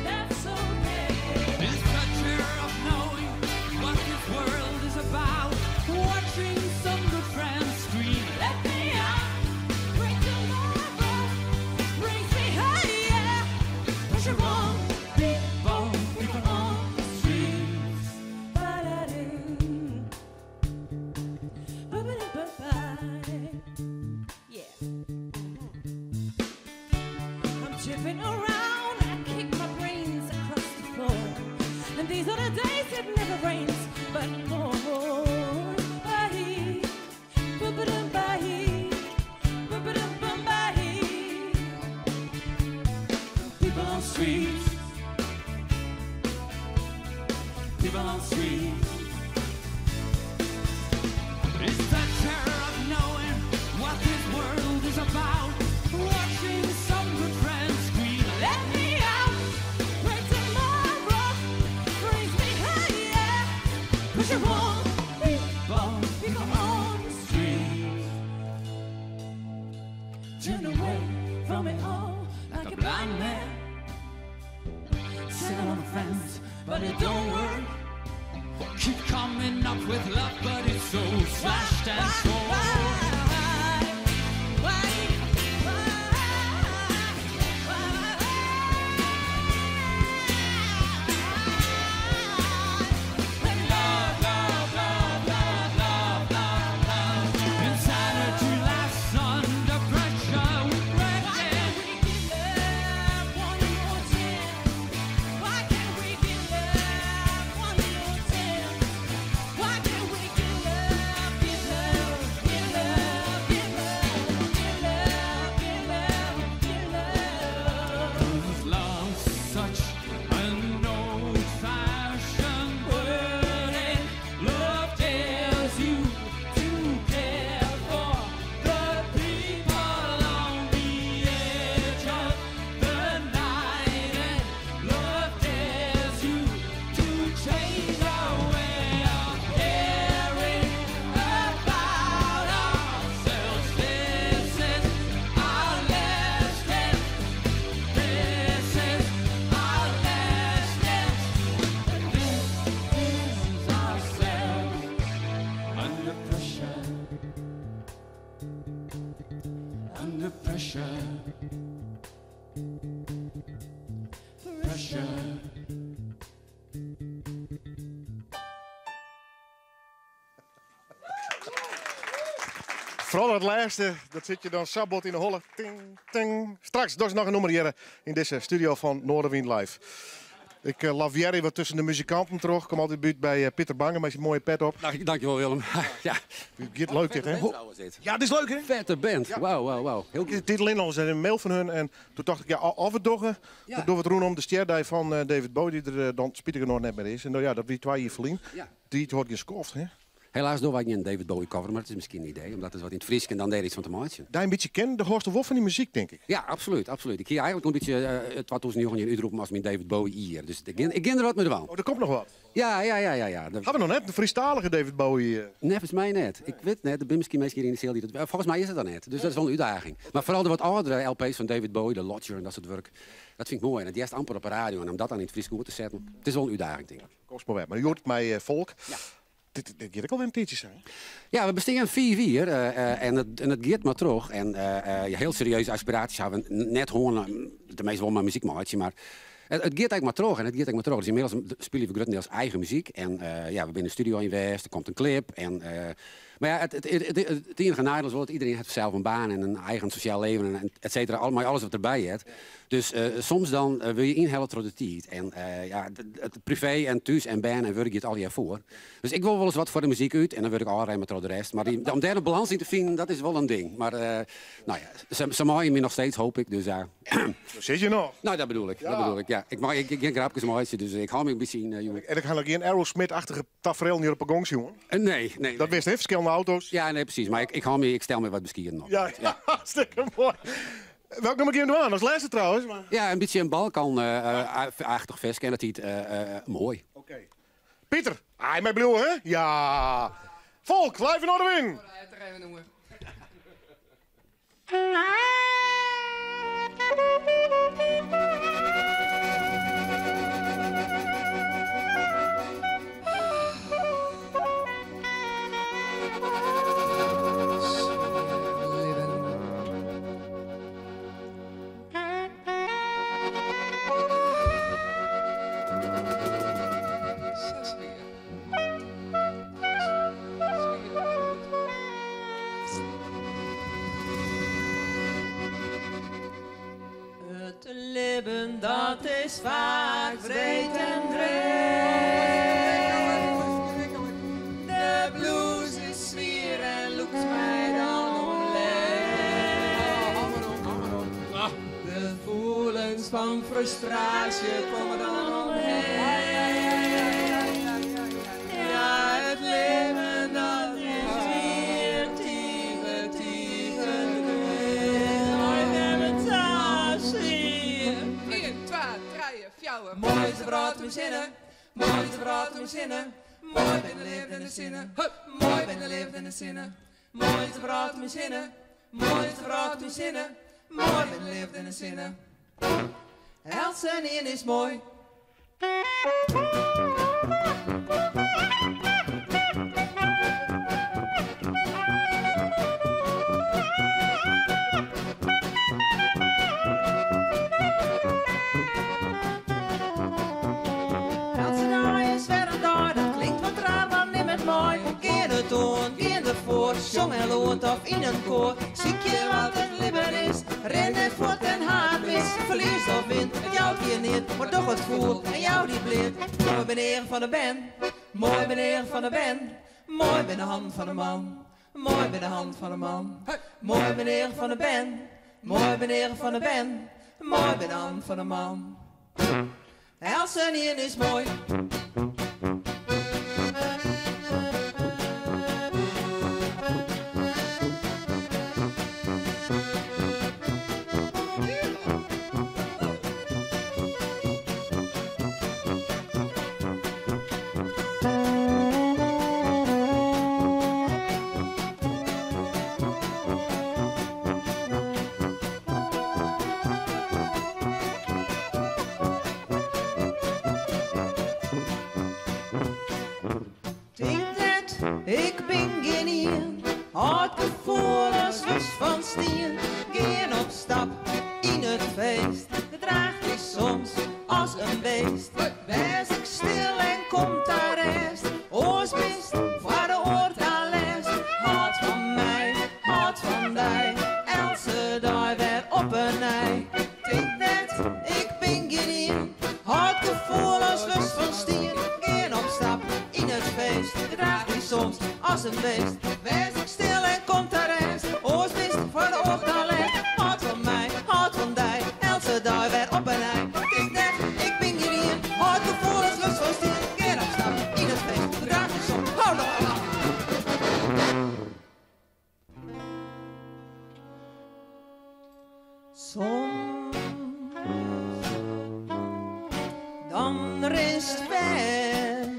That's okay.
This pressure of knowing what this world is about, watching some good friends scream,
Let me out. Break tomorrow. Brings me higher. Pressure on.
People, people on the streets.
Ba-da-doo. Ba-ba-da-ba-bye. Yeah. I'm tipping around. I kick my brains across the floor. And these are the days it never rains, but more. Bye. Ba-ba-dum-bye. Ba-ba-dum-bum-bye.
People on streets. People on streets. It's the terror of knowing what this world is about. Watching some good friends scream,
Let me out. Break tomorrow. Brings me higher. Push it on.
People,
People on
the streets.
Turn away from it all like a blind man.
Sitting on the fence, but it don't work. Keep coming up with love, but it's so slashed and torn. Love, love, love, love, love, love, love. Insanity lasts under pressure. We break it.
Why can't we give love one more chance? Why can't we give love, give love, give love, give love, give love, give love, give love?
Is love such an old-fashioned word? And love tells you to care for the people on the edge of the night. And love tells you to change our way of caring about ourselves. This is our last dance. This is our last dance. And this is ourselves under pressure. Under pressure. Pressure.
Vooral het laatste, dat zit je dan sabot in de holle. Ting, ting. Straks dus nog een nummer hier in deze studio van Noardewyn Live. Ik laveer wat tussen de muzikanten terug. Kom altijd buurt bij Pieter Bange met zijn mooie pet op.
Dankjewel Willem. Ja.
Dit leuk dit, hè?
Dit.
Ja, dit is leuk, hè?
Vette band. Wauw, wauw, wauw. Heel
goed. Dit alleen al een mail van hun en toen dacht ik, ja, of het doggen. Ja. Door het roen om de sterdijd van David Bowie, die er dan spietig nog net meer is. En nou ja, dat wie twee hier verlien. Ja. Die het wordt gescoft, hè?
Helaas doen wij niet een David Bowie cover, maar het is misschien een idee. Omdat het wat in het Fries en dan deed iets van te maken.
Daar een beetje kennen, de hoogste wolf van die muziek, denk ik.
Ja, absoluut, absoluut. Ik hier eigenlijk een beetje het 2019 uitroepen als mijn David Bowie hier. Dus ik er wat met de
Oh, er komt nog wat.
Ja.
Hebben we nog net een Friestalige David Bowie?
Nee, volgens mij net. Ik weet net, er zijn misschien mensen hier in de zaal die dat... Volgens mij is het dan net. Dus dat is wel een uitdaging. Maar vooral de wat oudere LP's van David Bowie, de Lodger en dat soort werk. Dat vind ik mooi. En het eerst amper op de radio en om dat dan in het Fries goed te zetten, het is wel een uitdaging, denk ik.
Kost maar weg. Maar je hoort mij volk. Ja. Dit gaat ook alweer een tijdje zijn.
Ja, we bestingen 4-4 en het gaat maar terug. En heel serieuze aspiraties hebben we net gewoon, de meeste wel maar muziekmaatje, maar het gaat eigenlijk maar terug en het gaat eigenlijk maar terug. Dus inmiddels spelen we grotendeels eigen muziek. En ja, we zijn in de studio in West, er komt een clip. En, maar ja, het enige nadeel is wel dat iedereen heeft zelf een baan en een eigen sociaal leven en et cetera. Maar alles wat erbij heeft. Dus soms dan wil je inhalen door de tijd. En ja, het privé en thuis en band en werk je het al jaar voor. Dus ik wil wel eens wat voor de muziek uit en dan word ik al maar door de rest. Maar om daar een balans in te vinden, dat is wel een ding. Maar nou ja, ze maaien me nog steeds, hoop ik. Dus ja.
Zo zit je nog.
Nou, dat bedoel ik. Ja. Dat bedoel ik, ja. Ik maak geen grapjes maatje, dus ik hou me een beetje in, jongen.
En ik ga nog geen Aerosmith-achtige tafereel hier op een gong, jongen?
Nee.
Dat wist, hè? Verschillende auto's.
Ja, nee, precies. Maar ik stel me wat beskieren op.
Ja, ja. Hartstikke mooi. Welk nummer keer aan? Dat is laatste trouwens. Maar...
Ja, een beetje een Balkan-achtig versje en dat heet mooi.
Oké. Okay. Pieter, hij mij blauw, hè? Ja. Volk, live in Noardewyn.
Dat is vaak wreed en dreed. De blues is zwier en loekt mij dan omleeg. De gevoelens van frustratie komen dan omheen. Ja, het leven dat is hier tegen, tegen Mooi is de brood om zinnen, mooi is de brood om zinnen, mooi ben de leven en de zinnen, hup, mooi ben de leven en de zinnen, mooi is de brood om zinnen, mooi is de brood om zinnen, mooi ben de leven en de zinnen. Elsenien is mooi. Zong en loont of in een koor. Ziek je wat het leven is, ren het voort en haat mis. Verlies of wint, het jouwt hier niet, maar toch het voel en jou die blind. Mooi meneer van de ben, mooi meneer van de ben, mooi bij de hand van de man, mooi bij de hand van de man. Mooi meneer van de ben, mooi meneer van de ben, mooi bij de hand van de man. Elsenien is mooi. Ik ben geen een, had gevoel als wist van steen. Geen op stap in het feest, gedraagt ik soms als een beest. Wees ik stil en komt daar rest, oors mist voor de oort al les. Houd van mij, houd in beest. Wees ik stil en komt daar rest. Oors mist voor de oog dan lest. Houd van mij, houd van dij. Else daar weer op en ei. Het is net, ik ben hier hier. Houd gevoel als lust van stier. Keer op stap, in het feest. Draag je op, hou nog op. Soms dan rest best,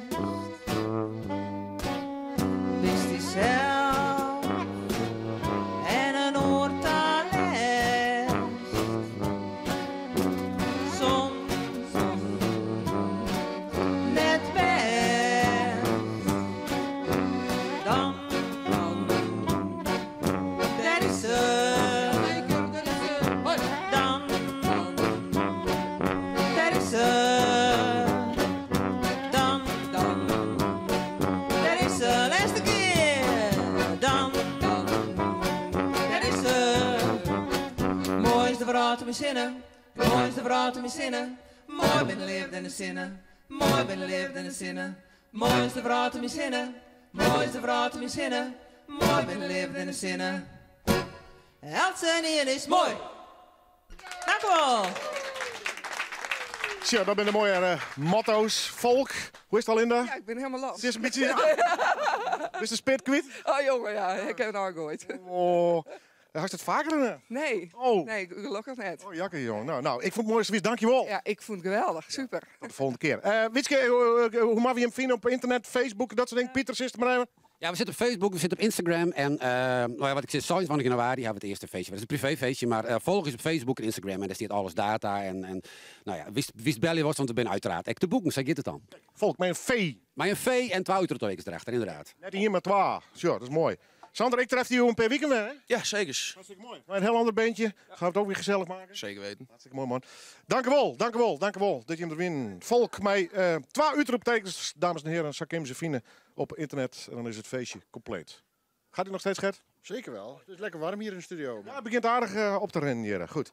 bist die zelf en een oor talent. Soms net best, dan daar is ze. Dan, daar is ze. Dan, dan, daar is ze. Laatste keer. Dan, dan, daar is ze. Mooi is de vrouw te mijn zinnen. Mooi is de vrouw te mijn zinnen. Mooi ben de leefde en de zinnen. Mooi ben de leefde en de zinnen. Mooi is de vrouw te mijn zinnen. Mooi is de vrouw te mijn zinnen. Mooi ben de leefde en de zinnen. Eltsenien is mooi. Dank u wel.
Zo, dat zijn de mooie motto's. Volk, hoe is het al, Linda?
Ja, ik ben helemaal los.
Het is een beetje... Ja. Is de spit kwijt?
Oh jongen, ja, ik heb het al gegooid.
Oh, had je het vaker gedaan?
Nee,
oh.
Nee, gelukkig net.
Oh, jakke jongen. Nou, ik vond het mooi servies. Dankjewel.
Ja, ik vond het geweldig. Super.
Tot de volgende keer. Wietske, hoe mag je hem vinden op internet, Facebook, dat soort dingen? Pieter, is het maar even.
Ja, we zitten op Facebook, we zitten op Instagram. En nou ja, wat ik zei, 26 januari hebben we het eerste feestje. Dat is een privéfeestje, maar volg eens op Facebook en Instagram. En daar staat alles data. En nou ja, wie het bellen was, want we zijn uiteraard echt te boeken. Zij gaat het dan.
Volk, met een V.
Met een V en 2 uitroeptekens erachter, inderdaad.
Net hier maar 2. Zo, dat is mooi. Sander, ik tref die een paar weken weer, hè?
Ja, zeker.
Hartstikke mooi. Maar een heel ander beentje. Gaan we het ook weer gezellig maken?
Zeker weten.
Hartstikke mooi, man. Dank u wel, dank u wel, dank u wel dat je hem er win. Volk mij 2 uitroeptekens, dames en heren. Sakim Zefine op internet. En dan is het feestje compleet. Gaat u nog steeds, Gert?
Zeker wel. Het is lekker warm hier in de studio.
Ja, het begint aardig op te rennen hier. Goed.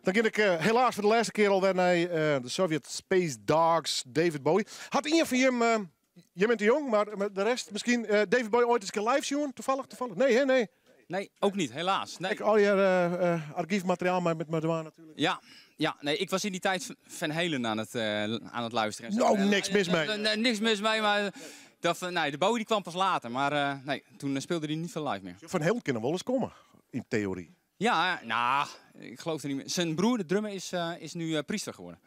Dan ga ik helaas voor de laatste keer alweer naar de Soviet Space Dogs, David Bowie. Had een van jullie... je bent te jong, maar de rest misschien... David Bowie ooit eens een keer live zien? Toevallig, toevallig? Nee, hè? Nee.
Nee, ook niet, helaas. Nee.
Ik al je archiefmateriaal maar met Madouan natuurlijk.
Ja, ja, nee, ik was in die tijd Van Halen aan het luisteren. En zo.
Nou, niks mis mee.
Nee, niks mis mee, maar dat, nee, de Bowie die kwam pas later. Maar nee, toen speelde hij niet veel live meer.
Van Halen kunnen wel eens komen, in theorie.
Ja, nou, ik geloof er niet meer. Zijn broer, de drummer, is nu priester geworden.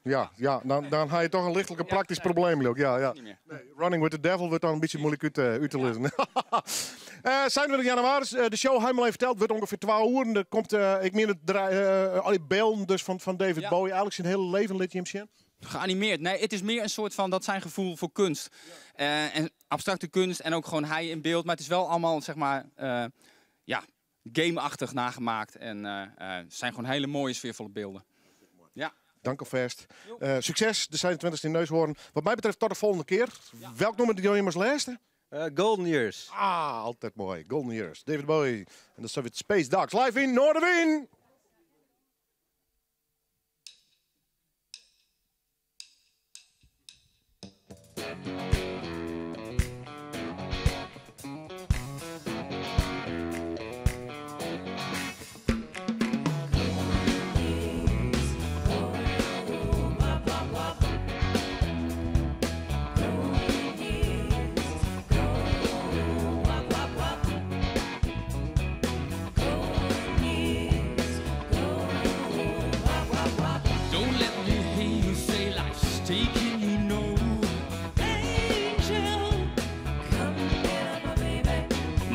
Ja, ja, dan ga je toch een lichtelijk praktisch probleem, ook. Ja, ja.
Niet meer.
Nee, Running with the Devil wordt dan een beetje moeilijk uit te lezen. 27 januari, de show helemaal even verteld, wordt ongeveer 12 uur. Er komt, ik meen het al die beelden dus van David Bowie, eigenlijk zijn hele leven liet je hem zien.
Geanimeerd. Nee, het is meer een soort van, dat zijn gevoel voor kunst. En abstracte kunst en ook gewoon hij in beeld. Maar het is wel allemaal, zeg maar, ja, game-achtig nagemaakt. En het zijn gewoon hele mooie, sfeervolle beelden. Ja.
Dank alvast. Succes, de 27e in Neushoorn. Wat mij betreft tot de volgende keer. Ja. Welk nummer die jullie maar laatste?
Golden Years.
Ah, altijd mooi. Golden Years. David Bowie en de Soviet Space Dogs. Live in Noardewyn!
Don't let me hear you say life's taking you no. Angel, come get my baby.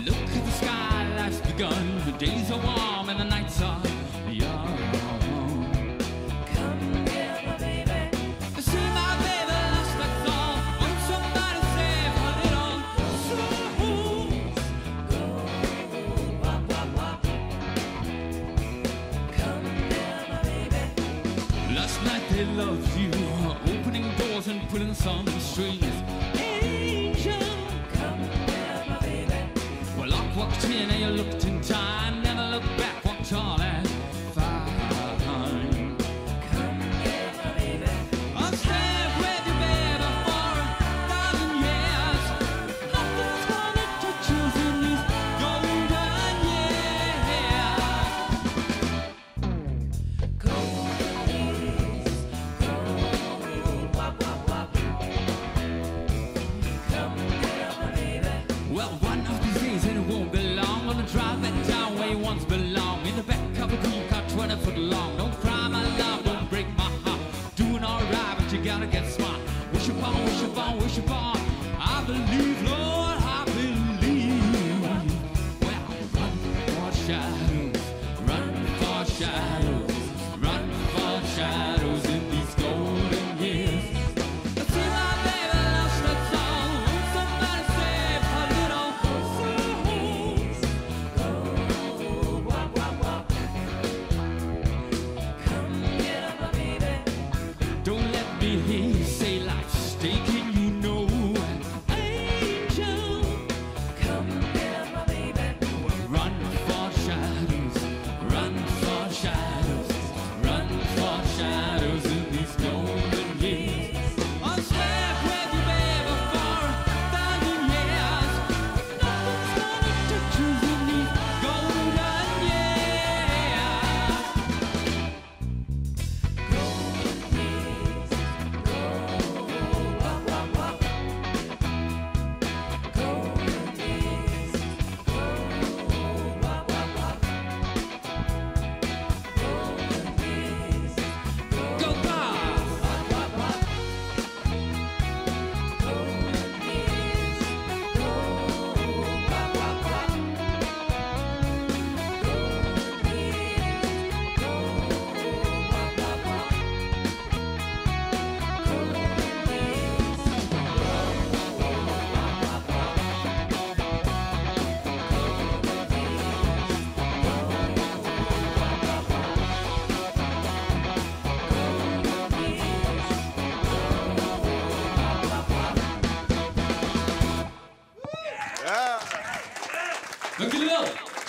Look at the sky, life's begun. The days are warm and the nights are young. Come get my baby. See my baby lost my thought. Won't somebody save her little soul? Go, wop, wop, wop. Come get my baby. Last night they loved you, opening doors and pulling some strings. Angel, come get my baby. Well, I walked in and you looked in time, never looked back, walked tall and fine. Come get my baby. I'll stand with you, baby, for 1,000 years. Nothing's gonna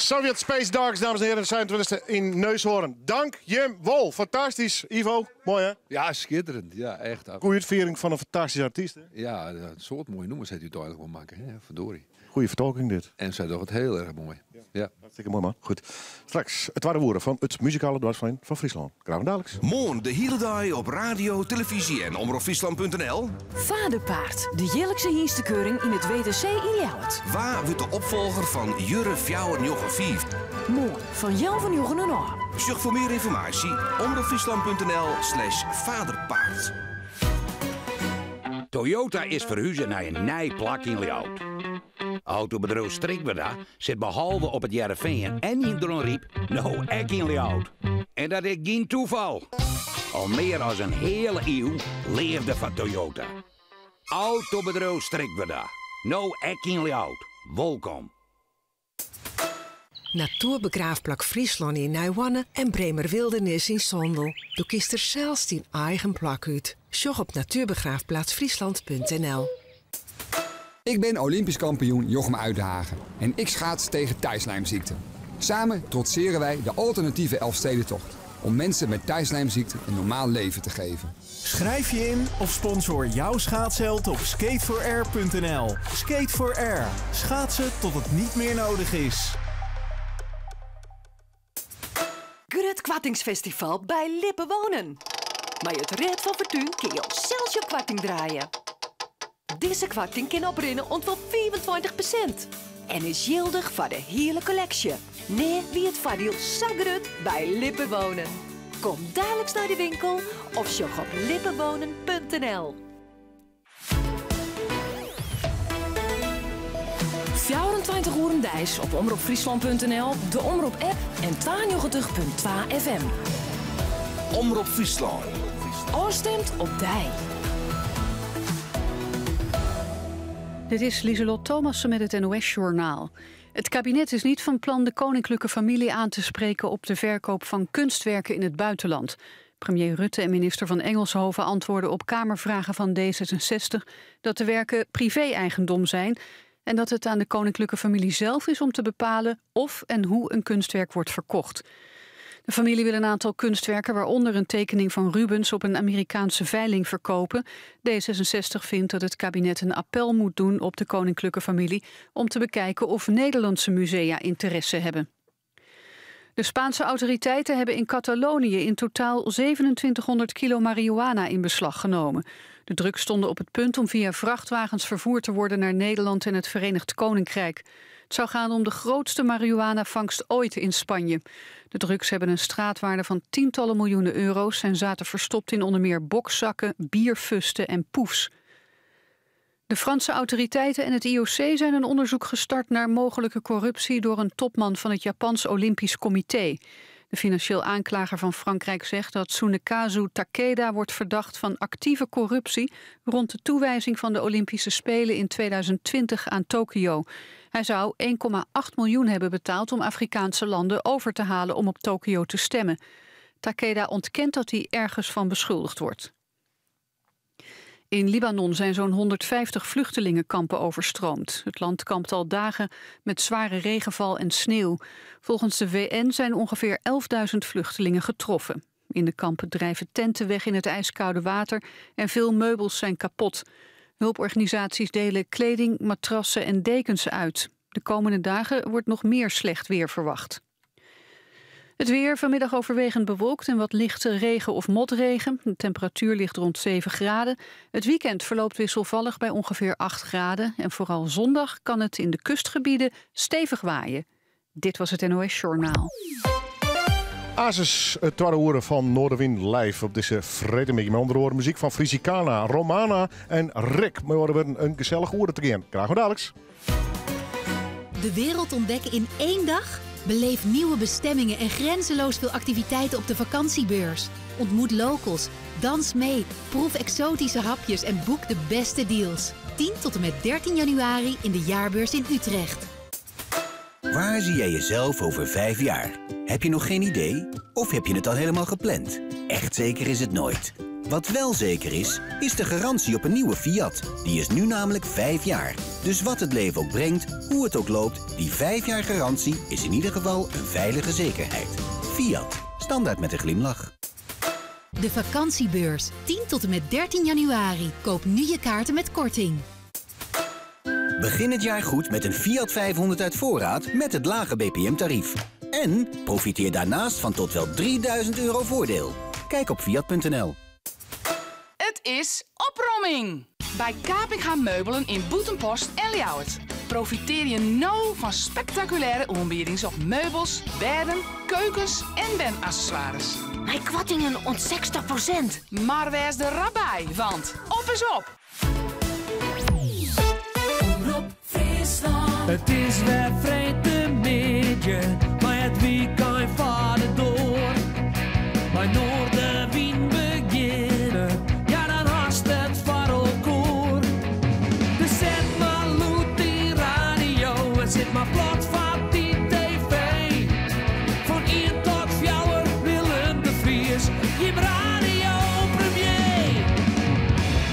Sovjet Space Dogs, dames en heren, 27e yn Neushoorn. Dank jim wol. Fantastysk, Ivo. Moai, hè?
Ja, skitterjend. Ja, echt.
Goede útfiering fan in fantastyske artyst. Hè?
Ja, in soad moaie nûmers hat úteinlik wol makke, hè? Verdorie.
Goede fertolking dit.
En sy docht it hiel erch moai. Ja.
Hartstikke moai, man. Goed. Straks it twadde oere fan it muzikale doarpsfeest fan Fryslân. Graach daliks.
Moarn de hiele dei op radio, telefyzje en omropfryslan.nl.
Faderpaard, de jierlikse hynstekeuring yn it WTC yn Ljouwert.
Wa wurdt de opfolger fan Jurre 495?
Moarn fan healwei njoggenen ôf.
Sjoch foar mear ynformaasje omropfryslan.nl/faderpaard.
Toyota is ferhuze nei in nij plak yn Ljouwert. Autobedriuw Strikwerda sit behalve op It Hearrenfean en yn Dronryp no ek yn Ljouwert. En dat is gjin tafal. Al mear as in heale iuw leafde foar Toyota. Autobedriuw Strikwerda, no ek yn Ljouwert. Wolkom.
Natoerbegraafplak Fryslân yn Nijhoarne en Bremer Wildernis yn Sondel. Do kiest der sels dyn eigen plak út. Sjoch op natuurbegraafplaatsfriesland.nl.
Ik ben Olympisch kampioen Jochem Uytdehaage en ik schaats tegen taaislijmziekte. Samen trotseren wij de alternatieve Elfstedentocht om mensen met taaislijmziekte een normaal leven te geven.
Schrijf je in of sponsor jouw schaatsheld op skate4air.nl. Skate for Air. Schaatsen tot het niet meer nodig is.
Grut Koartingsfestival by Lippe Wonen. Mei it rêd fan Fortún kinne jo sels jo koarting draaie. Dizze koarting kin oprinne oant wol 25% en is jildich foar de hiele kolleksje. Nea wie it foardiel sa grut by Lippe Wonen. Kom daliks nei de winkel of sjoch op lippewonen.nl. 24 oeren deis op omropfryslan.nl, de Omrop-app en 92.2 FM.
Omrop Fryslân.
Ofstimd op dy.
Dit is Lieselot Thomassen met het NOS-journaal. Het kabinet is niet van plan de koninklijke familie aan te spreken op de verkoop van kunstwerken in het buitenland. Premier Rutte en minister van Engelshoven antwoorden op Kamervragen van D66 dat de werken privé-eigendom zijn en dat het aan de koninklijke familie zelf is om te bepalen of en hoe een kunstwerk wordt verkocht. De familie wil een aantal kunstwerken, waaronder een tekening van Rubens, op een Amerikaanse veiling verkopen. D66 vindt dat het kabinet een appel moet doen op de koninklijke familie om te bekijken of Nederlandse musea interesse hebben. De Spaanse autoriteiten hebben in Catalonië in totaal 2700 kilo marihuana in beslag genomen. De drugs stonden op het punt om via vrachtwagens vervoerd te worden naar Nederland en het Verenigd Koninkrijk. Het zou gaan om de grootste marihuana-vangst ooit in Spanje. De drugs hebben een straatwaarde van tientallen miljoenen euro's en zaten verstopt in onder meer bokszakken, bierfusten en poefs. De Franse autoriteiten en het IOC zijn een onderzoek gestart naar mogelijke corruptie door een topman van het Japans Olympisch Comité. De financieel aanklager van Frankrijk zegt dat Tsunekazu Takeda wordt verdacht van actieve corruptie rond de toewijzing van de Olympische Spelen in 2020 aan Tokio. Hij zou 1,8 miljoen hebben betaald om Afrikaanse landen over te halen om op Tokio te stemmen. Takeda ontkent dat hij ergens van beschuldigd wordt. In Libanon zijn zo'n 150 vluchtelingenkampen overstroomd. Het land kampt al dagen met zware regenval en sneeuw. Volgens de VN zijn ongeveer 11.000 vluchtelingen getroffen. In de kampen drijven tenten weg in het ijskoude water en veel meubels zijn kapot. Hulporganisaties delen kleding, matrassen en dekens uit. De komende dagen wordt nog meer slecht weer verwacht. Het weer vanmiddag overwegend bewolkt en wat lichte regen of motregen. De temperatuur ligt rond 7 graden. Het weekend verloopt wisselvallig bij ongeveer 8 graden. En vooral zondag kan het in de kustgebieden stevig waaien. Dit was het NOS Journaal.
Asus, it twadde oere fan Noardewyn live op dizze freedtemiddei. Mei ûnder oare muzyk fan Frisicana, Romana en Rick. Mar we in gesellich oere te gean. Graach daliks.
De wereld ontdekken in één dag? Beleef nieuwe bestemmingen en grenzeloos veel activiteiten op de vakantiebeurs. Ontmoet locals, dans mee, proef exotische hapjes en boek de beste deals. 10 tot en met 13 januari in de jaarbeurs in Utrecht.
Waar zie jij jezelf over 5 jaar? Heb je nog geen idee? Of heb je het al helemaal gepland? Echt zeker is het nooit.
Wat wel zeker is, is de garantie op een nieuwe Fiat. Die is nu namelijk 5 jaar. Dus wat het leven ook brengt, hoe het ook loopt, die 5 jaar garantie is in ieder geval een veilige zekerheid. Fiat, standaard met een glimlach.
De vakantiebeurs, 10 tot en met 13 januari. Koop nu je kaarten met korting.
Begin het jaar goed met een Fiat 500 uit voorraad met het lage BPM-tarief. En profiteer daarnaast van tot wel 3000 euro voordeel. Kijk op fiat.nl.
Het is opromming! Bij Kapinga Meubelen in Bûtenpost en Ljouwert. Profiteer je nou van spectaculaire oanbiedings op meubels, bedden, keukens en wenaccessoires.
Mei koartingen oant 60%.
Mar wês der rap by, want op is op!
It is wer freedtemiddei, mei it wykein foar de doar. Mei Noardewyn begjinne, ja dan hast it foar elkoar. Dus set mar lûd dyn radio en sit mar plat foar dy TV. Fan ien tot fjouwer Willem de Vries, jim radiopremier.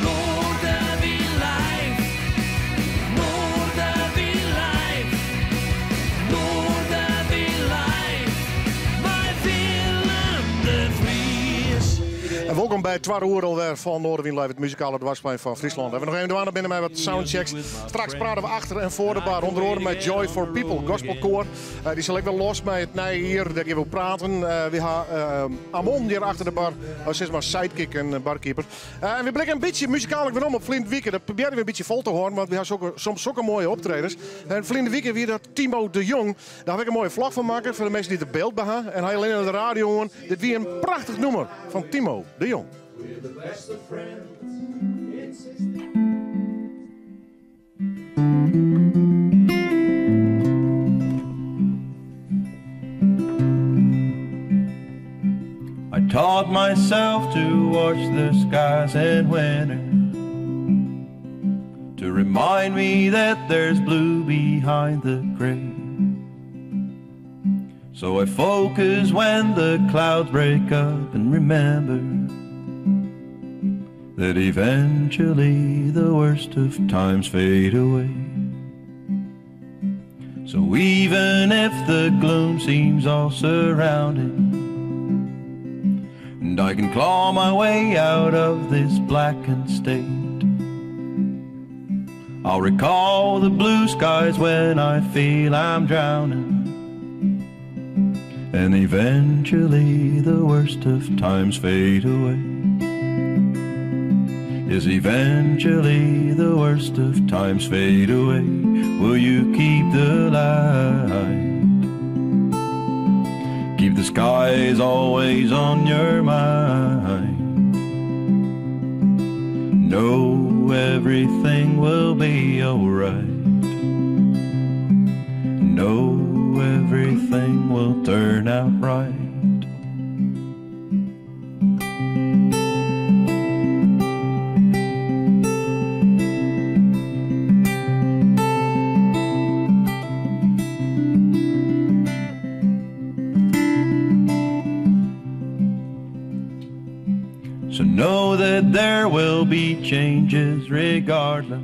Noardewyn live, Noardewyn live, Noardewyn live, mei Willem de Vries.
En wolkom by it twadde oere alwer fan Noardewyn Live, it muzikale doarpsplein fan Fryslân. We noch even dwaande binne mei wat soundchecks. Straks prate we achter en foar de bar, ûnder oare mei Joy for People, gospelkoar. Dy sil ek wer los mei it nije jier, dêr gean we oer praten. We ha Amon hjir achter de bar, sis mar sidekick en barkeeper. En we blikke in bytsje muzikaal werom op ferline wike. Dat probearje we in bytsje fol te hâlden, want we ha soms sokke moaie optredens. En ferline wike wie dat Timo de Jong. Dêr ha ik in moaie vlog fan makke foar de minsken dy't der byld by ha. En hy allinne de radio oan. Dit wie in prachtich nûmer fan Timo de Jong.
We're the best of friends. It's
I taught myself to watch the skies in winter to remind me that there's blue behind the gray. So I focus when the clouds break up and remember that eventually the worst of times fade away. So even if the gloom seems all surrounding, and I can claw my way out of this blackened state, I'll recall the blue skies when I feel I'm drowning. And eventually the worst of times fade away. Yes, eventually the worst of times fade away. Will you keep the light? Keep the skies always on your mind. Know everything will be alright. Know everything will turn out right. So know that there will be changes regardless.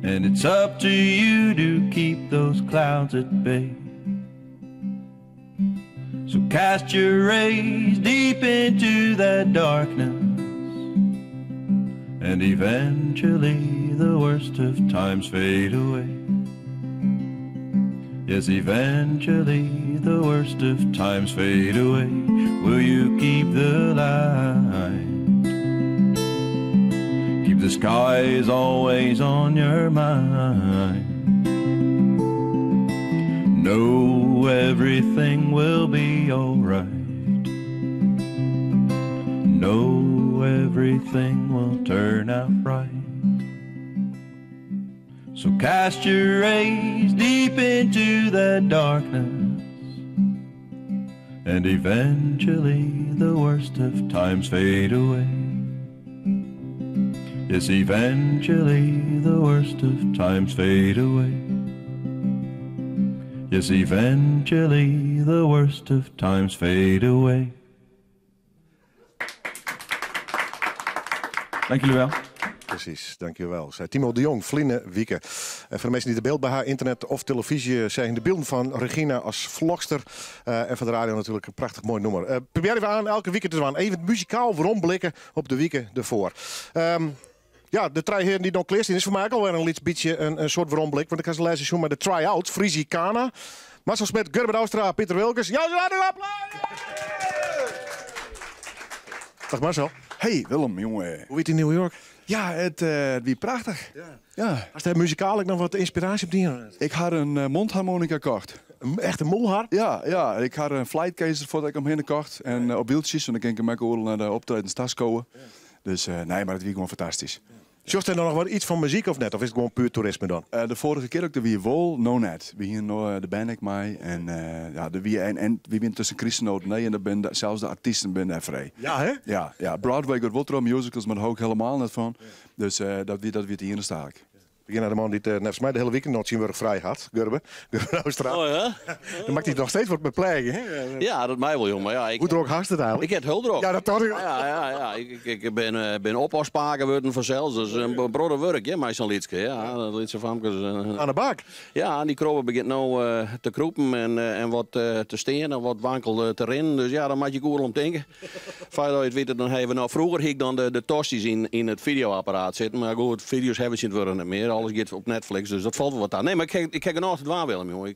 And it's up to you to keep those clouds at bay. So cast your rays deep into that darkness. And eventually the worst of times fade away. Yes, eventually the worst of times fade away. Will you keep the light? Keep the skies always on your mind. Know everything will be alright. Know everything will turn out right. So cast your rays deep into that darkness, and eventually the worst of times fade away. Yes, eventually the worst of times fade away. Yes, eventually the worst of times fade away. Dank jullie wel.
Precies, dankjewel. Zei Timo de Jong, ferline wike. En foar de minsken dy't der byld by ha, ynternet of telefyzje, seagen de bylden fan Regina as vlogster. En foar de radio natuerlik in prachtich moai nûmer. Probearje we oan elke wike te dwaan. Even muzikaal weromblikke op de wike derfoar. Ja, de trije hearen dy't no klear stean is foar my ek alwer in lyts bytsje in soart weromblik. Want ik ha se lêsten sjoen mei de try-outs, Frisicana. Marcel Smit, Gurbe Douwstra, Piter Wilkens. Jou se in applaus! Dag Marcel.
Hey Willem, jonge.
Hoe wie it yn New York?
Ja, it wie prachtich. Ja.
Hast dêr muzikaal ek noch wat ynspiraasje op dien?
Ik ha in mondharmonica kocht.
Echt in mûlhar?
Ja, ja, ik ha in flightcase der fuort ek omhinne kocht. En op wieltsjes, want dan kin ik him ek oeral nei de optredens ta skowe. Dus nee, mar it wie gewoan fantastysk.
Sjochst dêr noch wat iets fan muzyk of net? Of is it gewoan puer toerisme dan?
De foarige kear ek der wie wol, no net. We hiene no de band ek mei en ja, der wie en we wiene tusken krystnoten nee en der binne sels de artysten binne dêr frij.
Ja hè?
Ja, ja. Broadway giet wol troch musicals, mar dêr hou ik helemaal net fan. Dus dat wie dat wie it iennichste ek.
We gean nei de man dy't neffens my de hiele wike noch syn wurk frij hat, Gurbe. Gurbe Douwstra.
Oh ja?
Dan makket hy noch steeds wat mei pleagje, hè?
Ja, dat mei wol, jong. Mar ja, ik,
Hoe drok hast it eigentlik?
Ik ha it hiel drok.
Ja, dat tocht ik.
Ja, ja, ja. Ik, ik bin oppaspaker wurden fansels. Dus in protte wurk, hè, mei sa'n lytske. Ja, dat lytse famkes.
Oan de bak.
Ja, en dy krobbe begjint no te krûpen en wat te stean en wat wankel te rinnen. Dus ja, dan moat je oeral om tinke. Foardat je it witte, dan hawwe we no. Froeger hie ik dan de tosties yn it fideoapparaat sitten. Mar goed, fideo's hawwe we tsjintwurdich net mear. Alles giet op Netflix, dus dat falt wol wat ta. Nee, mar ik ha genôch te dwaan, Willem, jonge.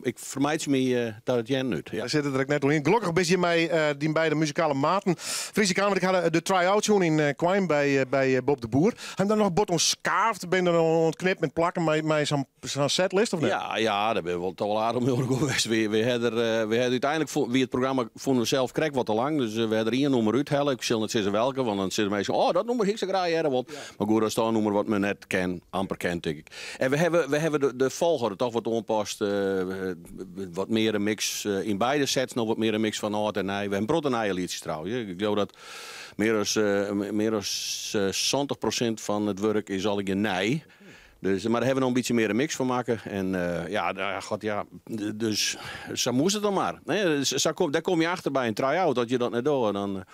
Ik fermeitsje my ta it hearren út. Ja.
Wy sitte der ek net oer yn. Gelokkich bist hjir mei dyn beide muzikale maten. Frisicana, want ik ha de try-out sjoen yn Koarnjum by Bob de Boer. Ha jim der noch bot oan skaafd? Binne der oan it knippen en plakken mei sa'n setlist of net?
Ja, ja, dêr binne we wol toch wol aardich mei oan de gong west. We ha der, we ha úteinlik wie it programma fûnen we sels krekt wat te lang, dus we ha der ien nûmer úthelle. Ik sil net sizze welke, want dan sizze minsken, oh, dat nûmer hie ik sa graach hearre wold. Mar goed, dat is toch in nûmer wat men net ken, amper ken, tink ik. En we hawwe de folchoarder toch wat oanpast, wat mear in mix yn beide sets, noch wat mear in mix fan âld en nij. We hawwe in protte nije lietsjes trouwens. Ik leau dat mear as 70% fan it wurk is allegear nij. Dus, mar dêr hawwe we noch in bytsje mear in mix fan makke. En ja, nou ja, god ja, dus sa moast it dan mar. Nee, sa kom, dêr komme je achter by in try-out, dat je dat net dogge. Dan,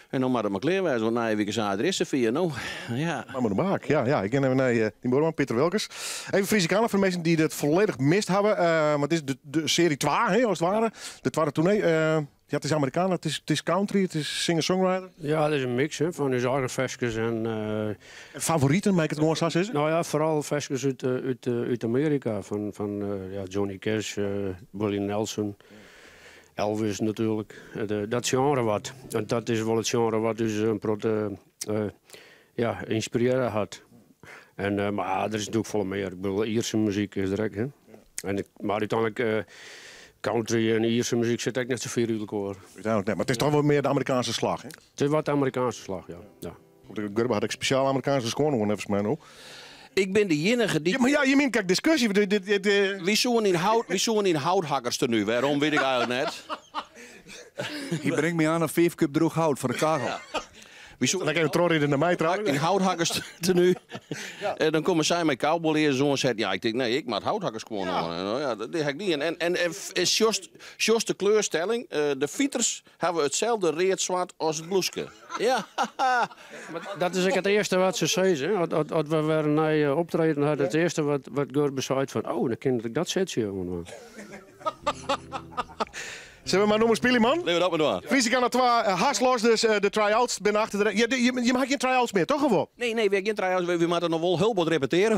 en dan moat it mar klear wêze, want nije wike saterdei is it safier. No, ja.
Maar oan de bak, ja, ja. Ik gean even nei dyn buorman Piter Wilkens. Even Frisicana foar de minsken dy't it folledich mist hawwe. Want it is de serie 2, hè, as it ware. De twadde toernee. Ja, it is Americana, it is country, it is singer-songwriter.
Ja, it is in mix hè, fan ús eigen ferskes en...
En favoriten, mei ik it gewoan sa sizze?
No ja, foaral ferskes út Amearika. Fan ja, Johnny Cash, Willie Nelson, Elvis natuerlik. Dat sjenre wat. En dat is wol it sjenre wat ús in protte ja, ynspirearre hat. En, mar der is natuerlik folle mear. Ik bedoel, Ierse muzyk is der ek. Hè. En, mar úteinlik, country en Ierse muzyk sit ek net sa fier út elkoar.
Úteinlik net, mar it is toch wol mear de Amerikaanske slach, hè?
It is wat de Amerikaanske slach, ja. Ja.
Gurbe hat ek spesjaal Amerikaanske skuon oan, neffens my no.
Ik bin de iennige dy't...
Ja, mar ja, je mient kijk diskusje. Dit.
Wy soenen yn houthakkerstenu. Wêrom wit ik eigentlik net.
Hy bringt my oan in 5 kuub droech hout foar de kachel.
Ja. Wy soenen
Dan kinne we trochride nei my trouwens.
Yn houthakkerstenu. En dan komme sy mei cowboylearzens oansetten. Ja, ik tink, nee, ik moat houthakkerskuon oan. En, ja, dat ha ik dien. En sjochst de kleurstelling, de fiters hawwe itselde read-swart as it bloeske. Ja.
Mar dat is ek it earste wat se sizze. As we wer in nij optreden hawwe, it earste wat Gurbe seit fan, oh, dan kin ik dat setsje oan.
Sille we mar nûmer spylje, man?
Litte we dat mar dwaan.
Frisicana 2, hast los dus. De try-outs binne achter de rêch. Ja, je ha gjin try-outs mear, toch of wol?
Nee, nee, we ha gjin try-outs. We moatte noch wol hiel bot repetearje.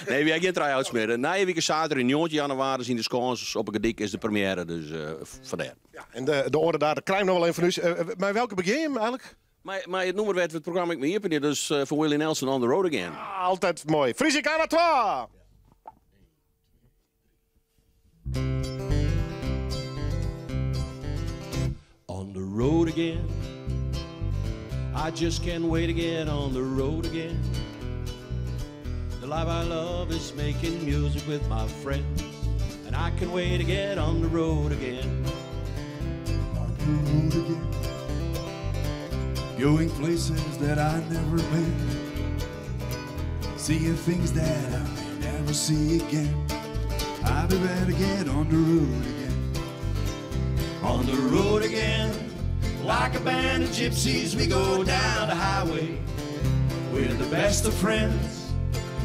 Nee, we ha gjin try-outs mear. Nije wike saterdei 19 jannewaris yn de Skâns op 'e Gerdyk is de première, dus fandêr.
Ja, en de oare dagen krije we noch wol even fan ús. Mei welke begjin je eigentlik?
Mei it nûmer wêr't we it programma ek mei iepenje, dus fan Willie Nelson, On the Road Again.
Ah, altyd moai. Frisicana 2!
On the road again. I just can't wait to get on the road again. The life I love is making music with my friends. And I can't wait to get on the road again.
On the road again. Going places that I've never been. Seeing things that I may never see again. I'll be ready to get on the road again.
On the road again.
Like a band of gypsies, we go down the highway. We're the best of friends,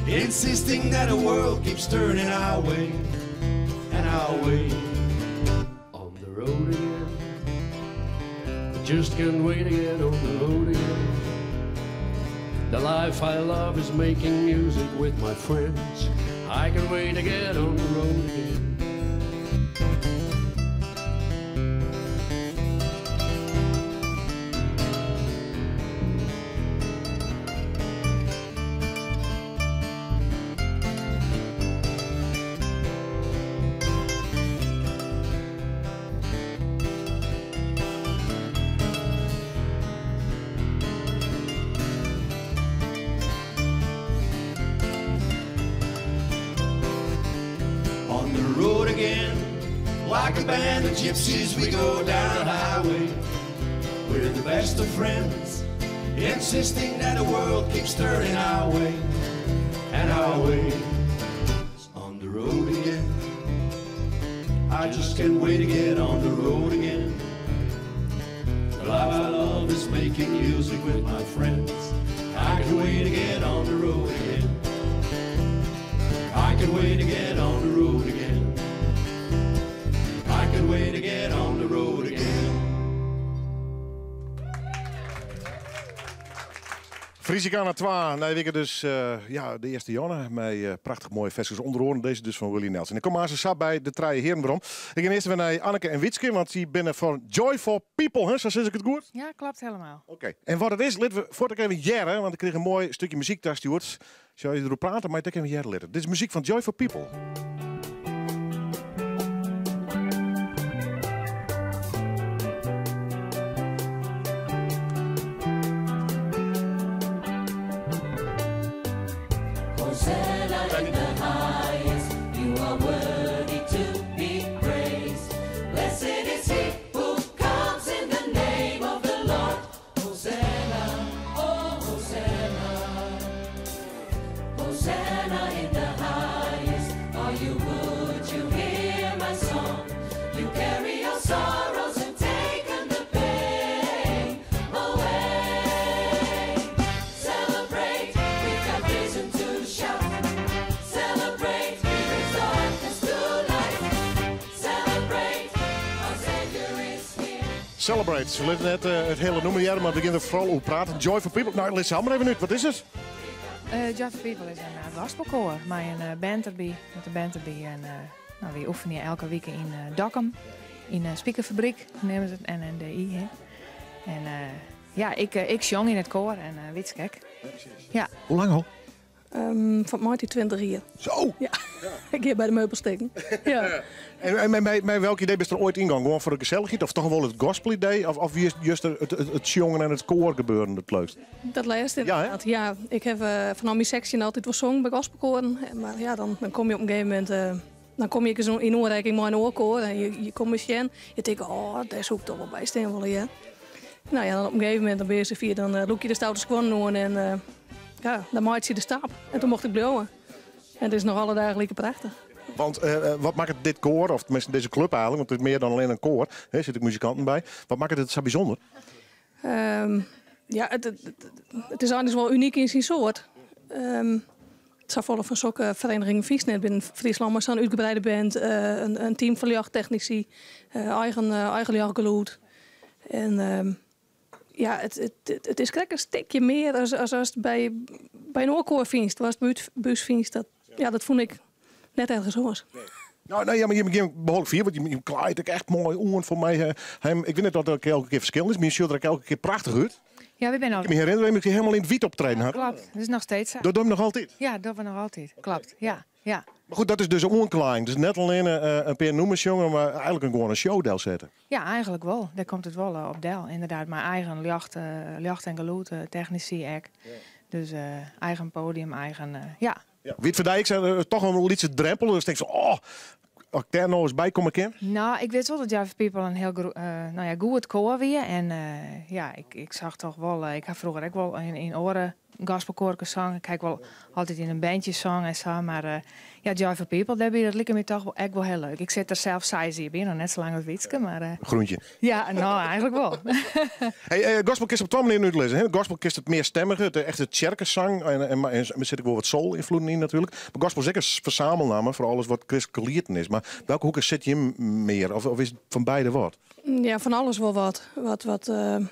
insisting that the world keeps turning our way and our way.
On the road again. I just can't wait to get on the road again. The life I love is making music with my friends. I can wait to get on the road again.
On the road again, like a band of gypsies, we go down the highway. We're the best of friends, insisting that the world keeps turning our way and our way. On the road again, I just can't wait to get on the road again. The life I love is making music with my friends. I can wait to get on the road again. I can wait to get on the road again. I can wait to get on the road again.
Frisiana 2, nee, we dus ja, de eerste Jonne met prachtig mooie versies onder oren. Deze dus van Willie Nelson. Ik kom maar zo bij de drie heren waarom. Ik ga eerst even naar Anneke en Wietske, want die binnen van Joy for People, hè? Zo zeg ik het goed?
Ja, klopt helemaal.
Oké. En wat het is, laten we voordat ik even jaren, want ik kreeg een mooi stukje muziek daar, Stuart. Zou je erop praten, maar ik even jaren leren. Dit is muziek van Joy for People.
Hosanna in the highest, you are worthy to be praised. Blessed is he who comes in the name of the Lord. Hosanna, oh Hosanna. Hosanna in the highest, are you would you hear my song? You carry your sorrows and taken the pain away. Celebrate, we've got reason to shout. Celebrate, he brings darkness to light. Celebrate, our Savior is here.
Celebrate. Ze liet net het hele noemen, jaren, maar we beginnen vooral over praten. Joy for People. Nou, laat ze allemaal even uit. Wat is het?
Joy for People is een gospelkoor met een band erbij. Met een band erbij. En nou, we oefenen hier elke week in Dokkum. In de Spiekerfabriek nemen ze het NNDI. Hè. En ja, ik zong in het koor en Wietske. Ja.
Hoe lang al?
Van mij die 20 jaar.
Zo!
Ja. Ik heb bij de meubels steken. Ja.
En met welk idee ben je er ooit ingegaan? Gewoon voor de gezelligheid? Of toch wel het gospel idee? Of wie is juist het jongen en het koor gebeuren het leukst?
Dat laatste inderdaad. Ja, ja, ik heb vanaf mijn sectie altijd wel zong bij gospelkoren. Maar ja, dan kom je op een gegeven moment... dan kom je zo in oorreiking met een oorkoor en je komt eens in. Je denkt, oh, daar zoek ik toch wel bij staan willen, ja. Nou ja, dan op een gegeven moment, dan ben je zo vier, dan look je de stoute squan doen en ja, dan maak je de stap. En toen mocht ik blijven. En het is nog alle dagen lekker prachtig.
Want wat maakt het dit koor, of tenminste deze club eigenlijk, want het is meer dan alleen een koor, hè, zitten ook muzikanten bij. Wat maakt het zo bijzonder?
Ja, het is eigenlijk wel uniek in zijn soort. Het zou vallen van zulke verenigingen Friesnet binnen Friesland, maar zo'n uitgebreide band, een team van jachttechnici, eigen jachtgeluid. En ja, het is krek een stukje meer als het bij een oorkoor vindt, was het buurt vindt, dat, ja, dat vond ik net ergens hoor.
Nee. Nou, nee, ja, maar je begint behoorlijk vier, want je klaait ook echt mooi oen voor mij. Ik weet niet dat er elke keer verschil is, maar je ziet er ook elke keer prachtig uit.
Ja, we zijn al.
Ik me herinner me dat je helemaal in het wit optreden had.
Klopt, dat is nog steeds zo.
Dat doen we nog altijd?
Ja, dat doen we nog altijd. Klopt, ja. Ja.
Maar goed, dat is dus een oorklaing. Dus net alleen een paar nummers jongen, maar eigenlijk een gewone showdel zetten.
Ja, eigenlijk wel. Daar komt het wel op del. Inderdaad, mijn eigen jacht en geluid, technici ook. Ja. Dus eigen podium, eigen, ja.
Ja. Wiet van Dijk zei toch wel een liedje drempel. Dus ik denk zo, oh, als ik daar nou eens bij kom ik in.
Nou, ik weet wel dat Joy for People een heel goed koor weer. En ja, ik zag toch wel, ik had vroeger ook wel in oren gospelkoarke song. Ik ha ek wol altyd yn in bandje song en sa, mar ja, Joyful People, dêrby, dat like my toch wol, ek wol hiel leuk. Ik sit der sels 6 jier by, noch net sa lang as Wietske, mar
Groentje.
Ja, no, eigentlik wol.
Hey, gospel kinst op twa manieren útlizze. Hè? Gospel kinst it mearstimmige, de echte tsjerkesang, en der sit ek wol wat soul-ynfloeden yn natuerlik. Mar gospel is ek in fersamelnamme foar alles wat kristlike lieten is. Mar welke hoeke sit jim mear? Of is it fan beide wat?
Ja, fan alles wol wat. Wat, der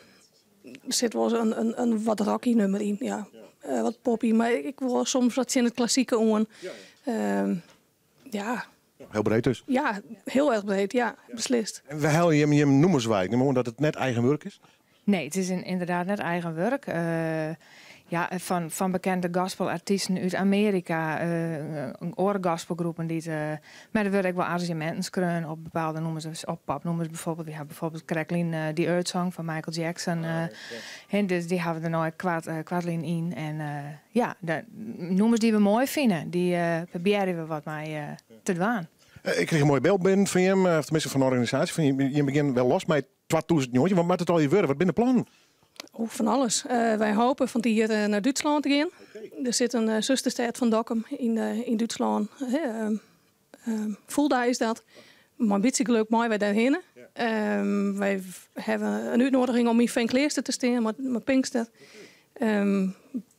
sit wol in wat rocky nûmer yn, ja. Wat poppy, mar ik wol soms wat tsjin it klassike oan. Ja.
Hiel breed dus?
Ja, hiel erch breed, ja, beslist.
En wêr helje jim jim nûmers wei? Ik nim oan dat it net eigen wurk is?
Nee, it is ynderdaad net eigen wurk. Ja, fan bekende gospelartysten út Amearika, oare gospelgroepen dy't. Mar der wurde ek wol arranzjeminten skreaun op bepaalde nûmers, op popnûmers byfoarbyld. Wy ha byfoarbyld krektlyn The Earth Song fan Michael Jackson. Dus dy hawwe we der no ek koartlyn yn. En ja, de nûmers dy't we moai fine, dy probearje we wat mei te dwaan.
Ik krige in moai byld binnen fan jim, of teminsten fan de organisaasje. Fan jim, jim begjinne wer los mei 2019. Wat moat it allegear wurde? Wat binne de plannen?
Oh, fan alles. Wy hoopje fan 't jier nei Dútslân te gean. Der sit in susterstêd fan Dokkum yn Dútslân. Fulda is dat. Mei in bytsje gelok meie wy dêrhinne. Wy hawwe in útnoadiging om yn Feankleaster te stean mei Pinkster.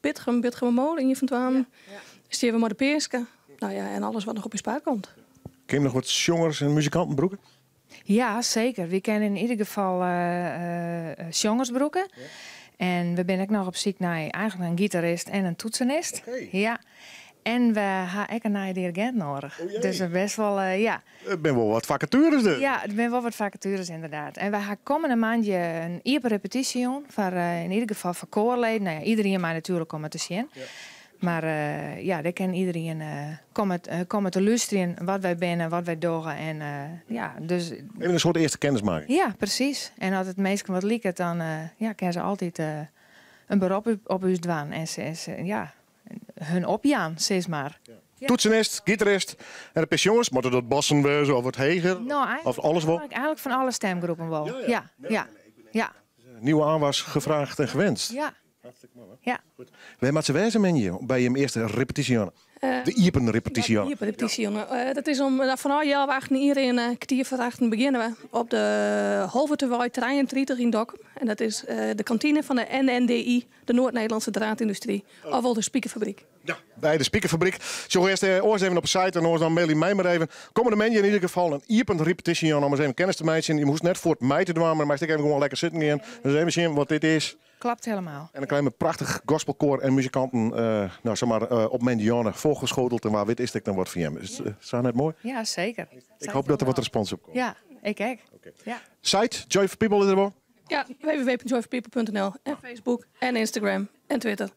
Bitgum, Bitgumermole, ien fan twaen. Stean we mei de Peaske. No ja, en alles wat noch op ús paad komt.
Kin jim noch wat sjongers en muzikanten brûke?
Ja, seker. Wy kinne yn ieder gefal sjongers brûke. En we binne ek noch op syk nei eigentlik in gitarist en in toetsenist. Ja. En we ha ek in nije dirigint nedich. Dus we best wol, ja.
Der binne wol wat fakatueres dus.
Ja, der binne wol wat fakatueres ynderdaad. En wy ha kommende moandei in iepen repetysjejûn foar yn ieder gefal foar koarleden. No ja, iderien mei natuerlik komme te sjen. Mar ja, dêr kin iderien komme te lústerjen wat wy binne, wat wy dogge. En ja, dus.
Even in soart earste kennismakking.
Ja, presys. En as it minsken wat liket, dan ja, kinne se altyd in berop op ús dwaan. En se, ja, hun opjaan, sis mar.
Ja. Toetsenist, gitarist en in pear sjongers. Moatte dat bassen wêze of wat heger?
No,
of alles wol?
Eigentlik fan alle stimgroepen wol. Ja, ja, ja.
Nieuwe aanwas gevraagd en gewenst.
Ja.
Hartstikke moai,
Ja.
Goed. Wêr moat se wêze, moandei, by jim earste repetysje? De iepen repetysje.
De iepen repetysje. Dat is om fanôf healwei achten ynrinne, kertier foar achten begjinne we op de Holwerterwei 33 yn Dokkum. En dat is de kantine fan de NNDI, de Noord-Nederlandse Draadindustrie, ofwol de Spikerfabriek.
Ja, by de Spikerfabriek. Sjoch earst oars even op de site en oars dan mail my mar even. Kommende moandei yn ieder gefal in iepen repetysje om ris even kennis te meitsjen. Je hoecht net fuort mei te dwaan, mar meist ek even gewoan lekker sitten gean. Dus even sjen wat dit is.
Kloppet helemaal.
En dan krije we prachtich gospelkoar en muzikanten, no, zeg maar, op moandei foarskotele. En wa wit is dit dan wat foar jim. Is it sa net moai?
Ja, seker.
Ik hoopje dat der wat respons op komt.
Ja, ik ek. Ja.
Site, Joy for People is der wol?
Ja, www.joyforpeople.nl en Facebook en Instagram en Twitter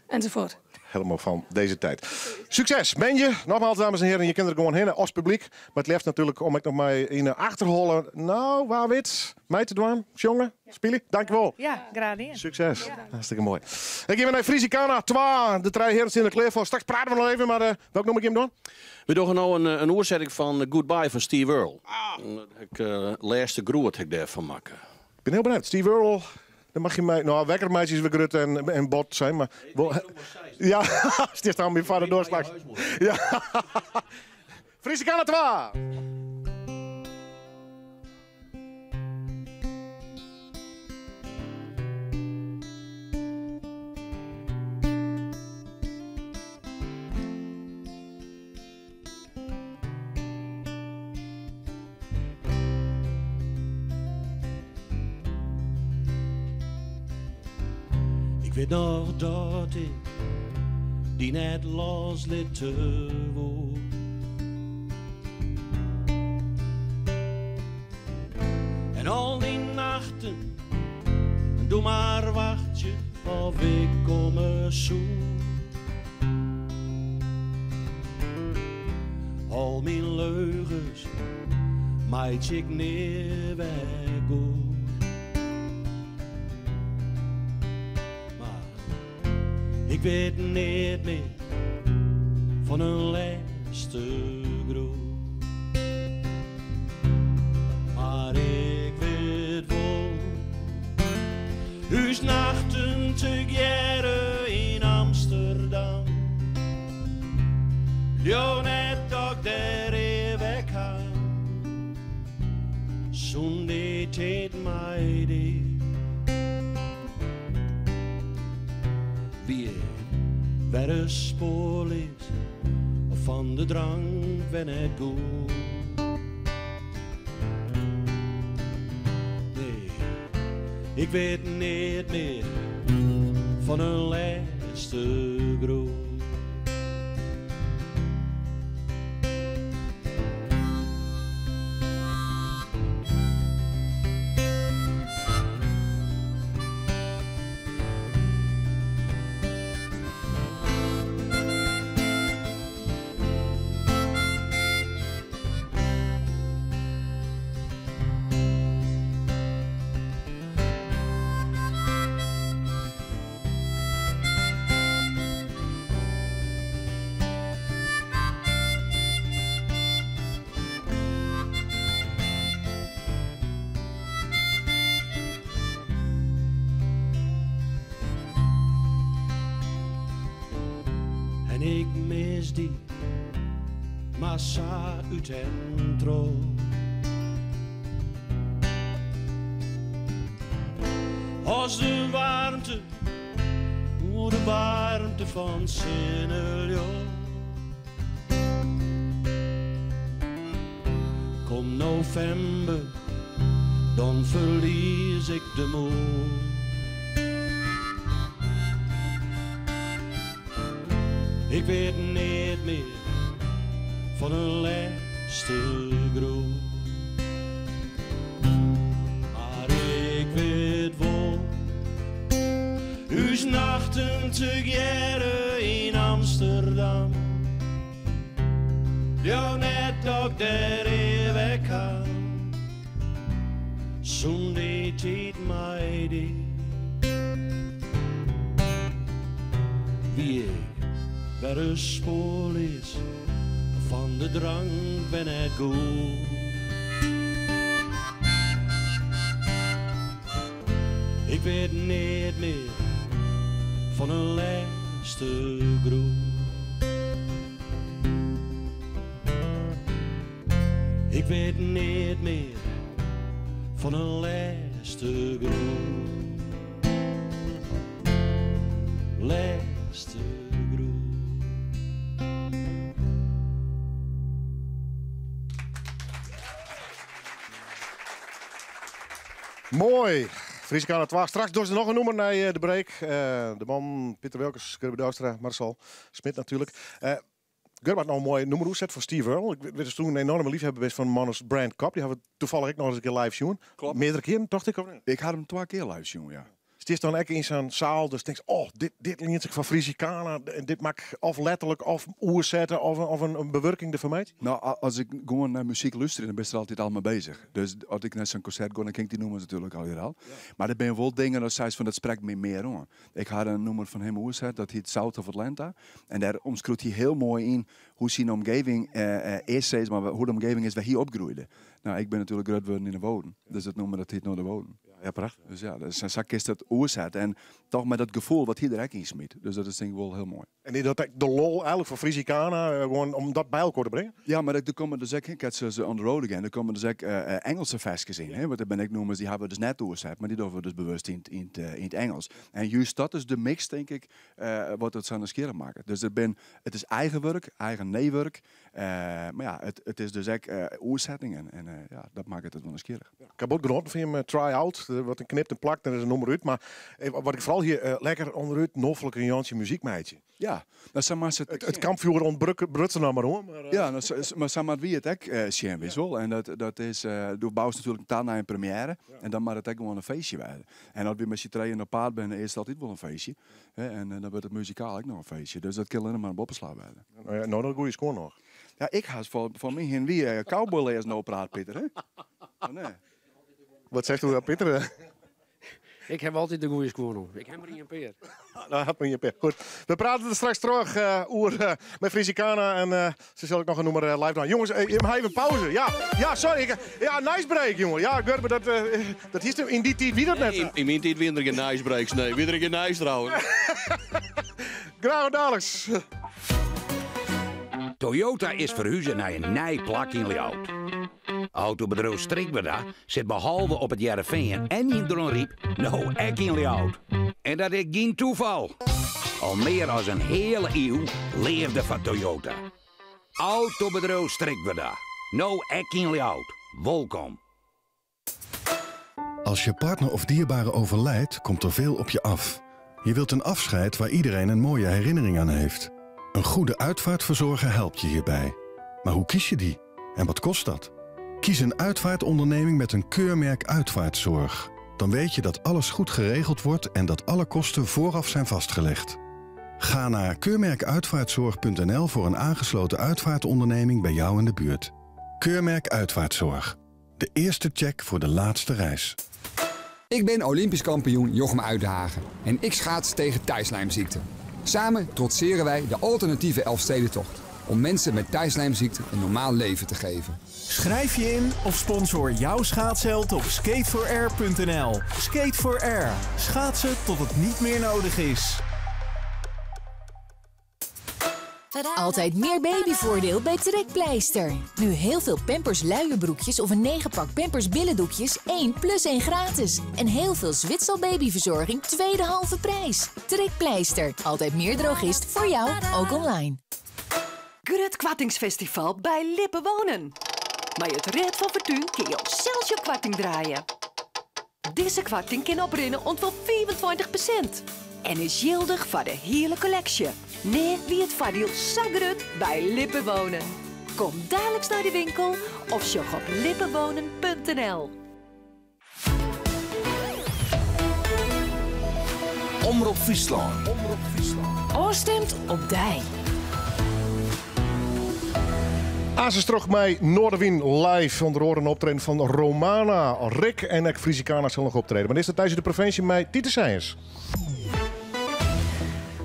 enzovoort.
Helemaal fan dizze tiid. Sukses, moandei. Nogmaals, dames en heren, je kinne der gewoan hinne as publyk. Mar it leafst natuerlik om ek noch mei yn de achterholle. No, wa wit, mei te dwaan, sjonge, spylje. Dankjewol.
Ja, graach dien.
Sukses. Hartstikke moai. Dan gean we nei Frisicana 2. De trije hearen steane der klear foar. Straks prate we noch even, mar welk nûmer gean we dwaan?
We dogge no in oersetting fan Goodbye fan Steve Earle. Ik, lêste groet ha ik dêrfan makke.
Ik bin hiel benijd. Steve Earle, dan mag je my. No, wekker meitsje is wer grut en bot sein, mar. Wol, ja, stiest dan by foar de doar straks. Ja. Frisicana 2!
Ik wit noch dat ik dy net loslitte woe. En al dy nachten, doe mar wachtsje of ik komme soe. Al myn leugens meitsje ik nea wer goed. Mar ik wit neat mear fan in lêste groet. Mar ik wit wol, ús nachten tegearre yn Leau net dat ik dêr ea wer kaam. Sûnder dy tiid mei dy. Wie ik wer ris spoarleas of fan de drank wer net goed. Nee, ik wit neat mear fan in lêste groet. En ik mis dy mar sa út en troch. As de waarmte, o de waarmte fan sinneljocht. Kom novimber, dan ferlies ik de moed. Ik wit neat mear fan in lêste groet. Mar ik wit wol, ús nachten tegearre yn Amsterdam. Leau net dat ik dêr ea wer kaam, sûnder dy tiid mei dy. Wie ik wer ris spoarleas fan de drank wer net goed. Ik wit neat mear fan in lêste groet. Ik wit neat mear fan in lêste groet. Lêste groet.
Moai! Frisicana 2. Straks dogge se noch in nûmer nei eh, de break. Eh, de man Piter Wilkens, Gurbe Douwstra, Marcel Smit natuerlik. Uh, Gurbe hat noch in moai nûmer oerset fan Steve Earle. Ik wit datsto in enoarme leafhawwer bist fan man as Brent Cobb. Dy hawwe we tafallich ek noch ris in kear live sjoen.
Kloppet.
Meardere kearen, tocht ik, of net?
Ik ha him twa kear live sjoen, ja.
Stiest dan ek yn sa'n saal, dus tinkst, oh, dit, dit lient sich fan Frisicana. En dit moat ik of letterlik of oersette of, of in bewurking derfoar meitsje?
No, as ik gewoan nei muzyk lústerje, dan bist der altyd al mei beuzich. Dus as ik nei sa'n konsert gean, dan ken ik dy nûmers natuerlik allegear al. Mar der binne wol dingen dat seist fan dat sprekt my mear oan. Ik ha in nûmer fan him oerset, dat hiet South of Atlanta. En dêr omskriuwt hy hiel moai yn hoe syn omgeving is, sis mar, hoe de omgeving is wêr hy opgroeide. No, ik bin natuerlik grut wurden yn de Wouden. Dus dat nûmer dat hiet No de Wouden.
Ja, prachtich.
Dus ja, dus sa kinst dat oersette. En toch mei dat gefoel wat hy der ek yn smyt. Dus dat is tink ik wol hiel moai.
En is dat ek de lol eigenlik fan Frisicana, gewoan om dat by elkoar te bringen?
Ja, mar der komme dus ek, ik se On the Road Again, der komme dus ek Engelse ferskes yn. Hè? Want der binne ek nûmers dy hawwe we dus net oerset, mar dy dogge we dus bewust yn it Ingelsk. En juist dat is de mix, tink ik, wat it sa nijsgjirrich makket. Dus der bin, it is eigen wurk, eigen nij-wurk, mar ja, it is dus ek oersettingen en ja, dat makket it wol nijsgjirrich.
Ik ha bot genoaten fan jim try-out, wat in knipt en plakt en der is in nûmer út. Mar wat ik foaral hie, lekker ûnderút noflik in jûntsje muzyk meitsje.
Ja, no sa moatst it
It kampfjoer ûntbruts der noch mar oan. Mar,
Ja, no, mar sa moat wy it ek sjen, witst wol. En dat is, do boust natuerlik ta nei in première en dan moat it ek gewoan in feestje wêze. En as wy mei syn trijen op paad binne, is it altyd wol in feestje. Hè, en dan wurdt it muzikaal ek noch in feestje. Dus dat kin allinnich mar in boppeslach wêze.
No ja, no noch goede skuon noch.
Ja, ik ha foar my hin wie cowboyleazen no praat, Piter, hè? Oh, nee.
Wat sesto, Piter?
Ik ha altyd de goede skuon oan. Ik ha mar ien pear.
No, hat mar ien pear. Goed. We prate der straks troch oer mei Frisicana en se sil ek noch in nûmer live dwaan. Jonges, jim ha even pauze. Ja, ja, sorry. Ik, ja, nijsbreak, jongen. Ja, Gurbe, dat, dat is yn dy tiid wie dat net.
Yn myn tiid wiene der gjin nijsbreaks. Nee, wie der gjin nijs trouwens.
Graach oant daliks.
Toyota is ferhuze nei in nij plak yn Ljouwert. Autobedriuw Strikwerda sit behalve op It Hearrenfean en yn Dronryp no ek yn Ljouwert. En dat is gjin toefal. Al mear as in heale iuw leafde foar Toyota. Autobedriuw Strikwerda, no ek yn Ljouwert. Wolkom.
Als je partner of dierbare overlijdt, komt er veel op je af. Je wilt een afscheid waar iedereen een mooie herinnering aan heeft. Een goede uitvaartverzorger helpt je hierbij. Maar hoe kies je die? En wat kost dat? Kies een uitvaartonderneming met een keurmerk uitvaartzorg. Dan weet je dat alles goed geregeld wordt en dat alle kosten vooraf zijn vastgelegd. Ga naar keurmerkuitvaartzorg.nl voor een aangesloten uitvaartonderneming bij jou in de buurt. Keurmerk Uitvaartzorg. De eerste check voor de laatste reis.
Ik ben Olympisch kampioen Jochem Uytdehaage en ik schaats tegen taaislijmziekte. Samen trotseren wij de alternatieve Elfstedentocht om mensen met taaislijmziekte een normaal leven te geven.
Schrijf je in of sponsor jouw schaatsheld op skate4air.nl. Skate for Air. Schaatsen tot het niet meer nodig is.
Altijd meer babyvoordeel bij Trekpleister. Nu heel veel Pampers luierbroekjes of een 9-pak Pampers billendoekjes 1 plus 1 gratis. En heel veel Zwitsal babyverzorging tweede halve prijs. Trekpleister. Altijd meer drogist voor jou, ook online.
Grut Kwartingsfestival bij Lippe Wonen. Mei it Rêd fan Fortún kinne jo sels jo kwarting draaie. Dizze kwarting kin oprinne oant wol 25% en is jildich foar de hiele kolleksje. Nea wie it foardiel sa grut by Lippe Wonen. Kom daliks nei de winkel of sjoch op lippewonen.nl.
Omrop Fryslân.
Ofstimd op dy.
Aansens troch mei Noardewyn live ûnder oare in optreden fan Romana, Rick en ek Frisicana sil noch optrede. Mar earst it nijs út de provinsje mei Tiete Sijens.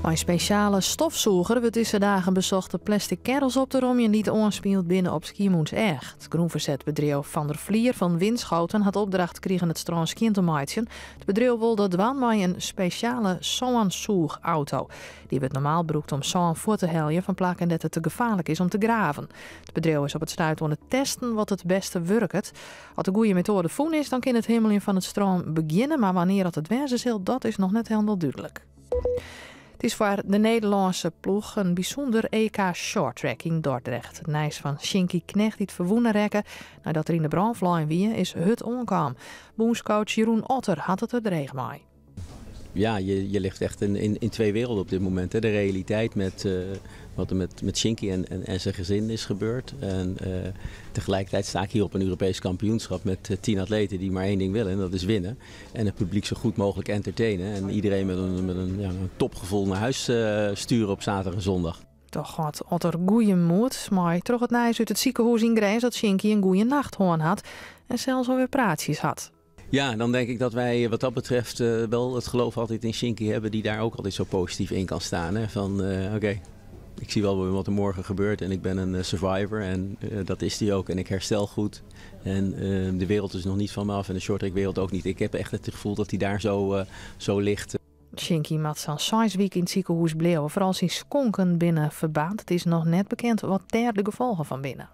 Mei in spesjale stofsûger wurdt dizze dagen besocht de plastic kerrels op te romjen dy't oanspield binne op Skiermûntseach. It grûnfersetbedriuw Van der Vlier fan Winschoten hat opdracht krigen it strân skjin te meitsjen. It bedriuw wol dat dwaan mei in spesjale sânsûchauto. Dy wurdt normaal brûkt om sân fuort te heljen fan plakken dêr't it te gefaarlik is om te graven. It bedriuw is op it stuit oan it testen wat it bêste wurket. As de goede metoade fûn is, dan kin it himmeljen fan it strân begjinne, mar wannear dat it wêze sil, dat is noch net hielendal dúdlik. It is foar de Nederlânske ploech in bysûnder EK shorttrack yn Dordrecht. It nijs fan Sjinkie Knegt dy't ferwûne rekke neidat er yn de brân flein wie, is hurd oankaam. Bûnscoach Jeroen Otter hat it der dreech mei.
Ja, je, je ligt echt in, in, in twee werelden op dit moment. Hè. De realiteit met uh, wat er met, met Sjinkie en, en, en zijn gezin is gebeurd. En uh, tegelijkertijd sta ik hier op een Europees kampioenschap met uh, tien atleten die maar één ding willen. En dat is winnen. En het publiek zo goed mogelijk entertainen. En iedereen met een, met een, ja, een topgevoel naar huis sturen op zaterdag en zondag.
Dochs hat Otter goede moed, mei troch it nijs út it sikehûs yn Grins dat Sjinkie in goede nacht hân hat en sels alwer praatsjes hat.
Ja, dan denk ik dat wij wat dat betreft uh, wel het geloof altijd in Sjinkie hebben die daar ook altijd zo positief in kan staan. Hè? Van uh, oké, okay, ik zie wel wat er morgen gebeurt en ik ben een survivor en uh, dat is die ook. En ik herstel goed en de wereld is nog niet van me af en de shorttrackwereld ook niet. Ik heb echt het gevoel dat hij daar zo, zo ligt.
Sjinkie moat sa'n seis wiken yn it sikehûs bliuwe. Foaral syn skonken binne ferbaarnd. It is noch net bekend wat dêr de gefolgen fan binne.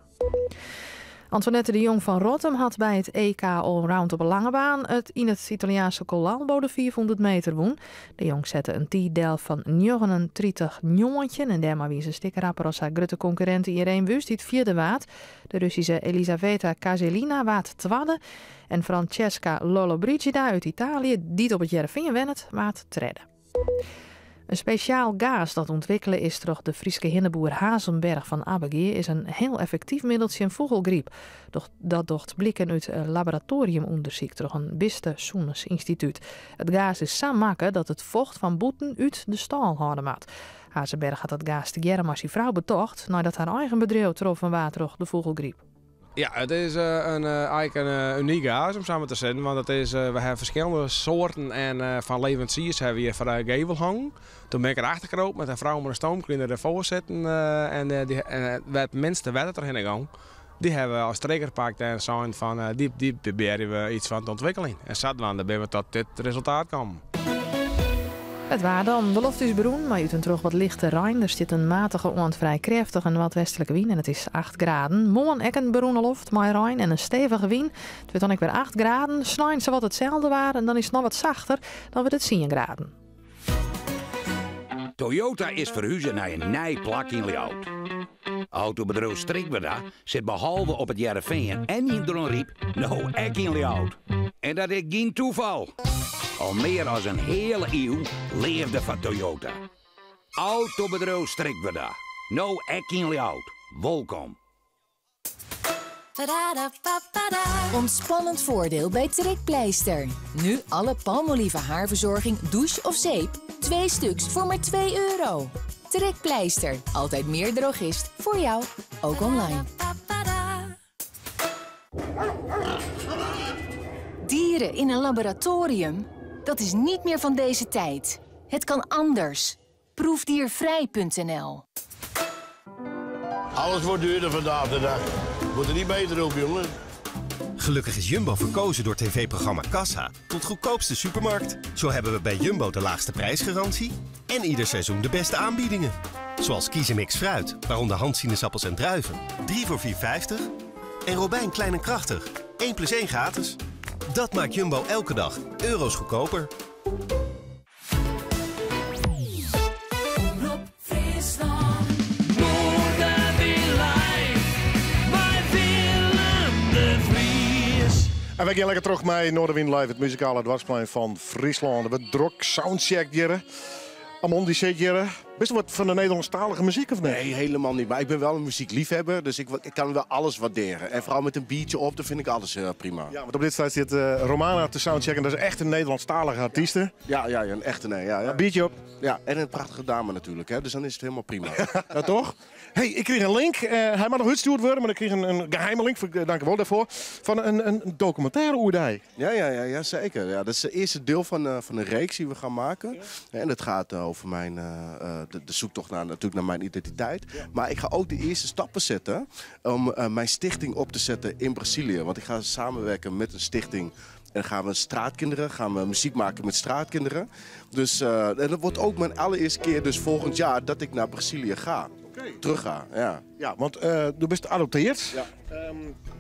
Antoinette de Jong fan Rottum hat by it EK Allround op 'e langebaan it yn it Italiaanske Collalbo de 500 meter wûn. De Jong sette in tiid del fan 39 19 en dêrmei wie se in stik rapper as har grutte konkurrinte Ireen Wüst dy't fjirde waard. De Russyske Elizaveta Kazelina waard twadde en Francesca Lollobrigida út Italië, dy't op It Hearrenfean wennet, waard tredde. In spesjaal gaas dat ûntwikkele is troch de Fryske hinneboer Hazenberg fan Abbegea is in hiel effektyf middel tsjin fûgelgryp. Dat docht bliken út laboratoariumûndersyk troch in bistesûnensynstitút. It gaas is sa makke dat it focht fan bûten út de stâl hâlde moat. Hazenberg hat dat gaas tegearre mei syn frou betocht neidat har eigen bedriuw troffen waard troch de fûgelgryp.
Ja, it is in, eigentlik in unyk gaas om sa mar te sizzen. Want it is, we hawwe ferskillende soarten en fan leveransiers hawwe we hjir foar de gevel hongen. Toen bin ik erachter kropen met in frou mei in stoomcleaner derfoar sitten en dy, en wêr't it minste wetter trochhinne gong, dy hawwe we as trigger pakt en sein fan dy, dy probearje we iets fan te ûntwikkeljen. En sadwaande binne we tot dit resultaat kommen.
It waar dan. De loft is berûn, mei út en troch wat lichte rein. Der stiet in matige oant frij krêftige noardwestlike wyn en it is 8 graden. Moarn ek in berûne loft mei rein en in stevige wyn. It wurdt dan ek wer 8 graden. Snein sawat itselde waar en dan is it noch wat sachter. Dan wurdt it 10 graden.
Toyota is ferhuze nei in nij plak yn Ljouwert. Autobedriuw Strikwerda sit behalve op It Hearrenfean en yn Dronryp no ek yn Ljouwert. En dat is gjin tafal. Al mear as in heale iuw leafde foar Toyota. Autobedriuw Strikwerda, no ek yn Ljouwert. Wolkom.
Ontspannend voordeel bij Trekpleister. Nu alle Palmolive haarverzorging, douche of zeep. Twee stuks voor maar 2 euro. Trekpleister. Altijd meer drogist voor jou. Ook online. Dieren in een laboratorium? Dat is niet meer van deze tijd. Het kan anders. Proefdiervrij.nl.
Alles wordt duurder vandaag de dag. Wordt er niet beter op, jongen.
Gelukkig is Jumbo verkozen door tv-programma Kassa tot goedkoopste supermarkt. Zo hebben we bij Jumbo de laagste prijsgarantie en ieder seizoen de beste aanbiedingen. Zoals Kiezemix fruit, waaronder handsinaasappels en druiven, 3 voor 4,50. En Robijn klein en krachtig, 1 plus 1 gratis. Dat maakt Jumbo elke dag euro's goedkoper.
Omrop Fryslân. Noardewyn live mei Willem de Vries.
En we gean lekker troch mei Noardewyn Live, it muzikale doarpsplein fan Fryslân. We drok soundcheck hjir. Amon, dy sit hjir. Bist wat fan de Nederlânsktalige muzyk of net?
Nee, helemaal niet. Maar ik ben wel een muziekliefhebber, dus ik kan wel alles waarderen. En vooral met een biertje op, dan vind ik alles prima.
Ja, want op dit stuit sit Romana te soundchecken. Dat is echt in Nederlânsktalige artyste.
Ja, een echte, nee. Ja.
Een biertje op.
Ja, en een prachtige dame natuurlijk, hè. Dus dan is het helemaal prima.
Ja, toch? Hey, ik kreeg een link. Hy moat noch útstjoerd wurde, mar ik krige in geheime link, dank je wol dêrfoar, fan in dokumintêre oer dy.
Ja, zeker. Ja, dat is het eerste deel van een reeks die we gaan maken. En dat gaat over de zoektocht natuurlijk naar mijn identiteit. Maar ik ga ook de eerste stappen zetten om mijn stichting op te zetten in Brazilië. Want ik ga samenwerken met een stichting. En dan gaan we straatkinderen, gaan we muziek maken met straatkinderen. Dus en dat wordt ook mijn allereerste keer dus volgend jaar dat ik naar Brazilië ga. Terug ga, ja.
Ja, want do bist geadopteerd.
Ja.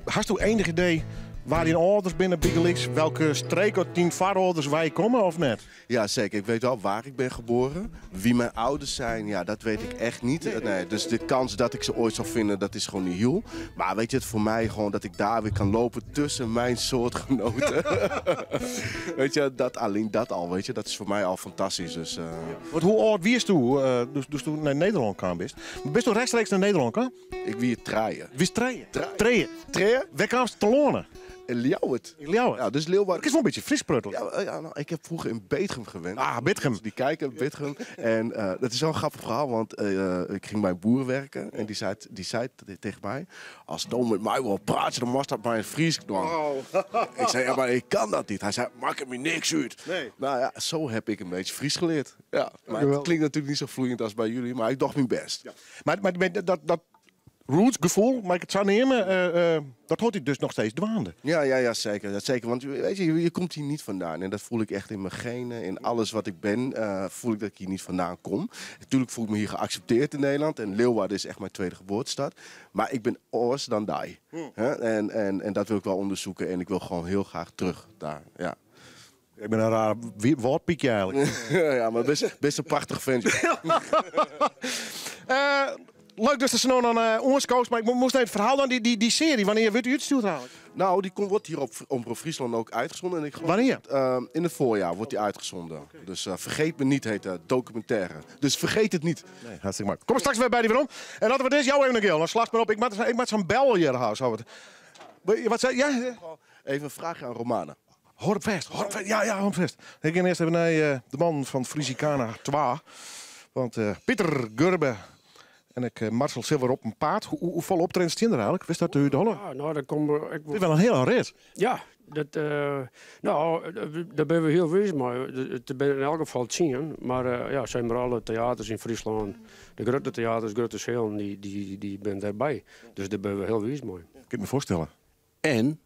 Hasto ienich idee wêr't dyn âlders binne, bygelyks? Welke streek út dyn foarâlders wei komme of net?
Ja, zeker. Ik weet wel waar ik ben geboren. Wie mijn ouders zijn, ja, dat weet ik echt niet. Nee, dus de kans dat ik ze ooit zal vinden, dat is gewoon niet heel. Maar weet je, het voor mij gewoon dat ik daar weer kan lopen tussen mijn soortgenoten. Weet je, dat, alleen dat al, weet je, dat is voor mij al fantastisch. Dus.
Want hoe âld wiest do, dus doe'tst nei Nederlân kaam bist? Bist do rjochtstreeks nei Nederlân kaam?
Ik wie trije.
Wiest trije?
Trije.
Trije.
Trije?
Wêr kaamst telâne?
In Ljouwert.
In Ljouwert?
Ja, dus Leeuwarden.
Het is wel een beetje Fries pruttelen.
Ja, nou, ik heb vroeger in Beetgum gewend.
Ah, Bitgum.
Dus die kijken, Bitgum. En dat is wel een grappig verhaal, want ik ging bij een boer werken. En die zei tegen mij, als Toon met mij wil praten, dan moest dat maar in Fries doen.
Oh.
Ik zei, ja, maar ik kan dat niet. Hij zei, maak het me niks uit.
Nee.
Nou ja, zo heb ik een beetje Fries geleerd. Ja, maar het
Dankjewel.
klinkt natuurlijk niet zo vloeiend als bij jullie, maar ik dacht mijn best.
Ja. Maar dat rootsgevoel, mag ik het zo nemen, dat hoort hij dus nog steeds dwaande.
Ja, zeker. Dat zeker. Want weet je, je komt hier niet vandaan. En dat voel ik echt in mijn genen, in alles wat ik ben, voel ik dat ik hier niet vandaan kom. Natuurlijk voel ik me hier geaccepteerd in Nederland. En Leeuwarden is echt mijn tweede geboortestad. Maar ik ben oars dan die. Hè? En dat wil ik wel onderzoeken. En ik wil gewoon heel graag terug daar. Ja.
Ik ben een raar woordpiekje eigenlijk.
Ja, maar best een prachtig ventje.
Leuk dus dat ze nou dan ons koos, maar ik moest even het verhaal dan, die serie, wanneer wordt die uitgestuurd eigenlijk?
Nou, die wordt hier op Omrop Fryslân ook uitgezonden. En ik geloof
Wanneer?
dat in het voorjaar wordt die uitgezonden. Dus Vergeet Me Niet heet de documentaire. Dus vergeet het niet.
Nee, hartstikke mooi. Kom straks weer bij die waarom. En laten we deze jou even een keer, dan slag maar op. Ik maak zo'n bel hier, hoor, zo wat. Wat zei je? Ja?
Even een vraagje aan Romana.
Hoor op vast, hoor op vast. Ja, ja, hoor op vast. Ik ga eerst even naar de man van Frisicana 2. Want Pieter Gurbe en ik Marcel Silver op een paard. Hoe vol optredens zijn er eigenlijk? Wist dat u de Holle?
Ja, nou, dat komt, ik
Het is wel een hele rit.
Ja, dat, nou, daar ben we heel wijs mee. Het ben in elk geval 10. Maar ja, zijn maar alle theaters in Friesland, de grote theaters, grote zalen, die zijn daarbij. Dus daar ben we heel wijs mee.
Ik kan me voorstellen.
En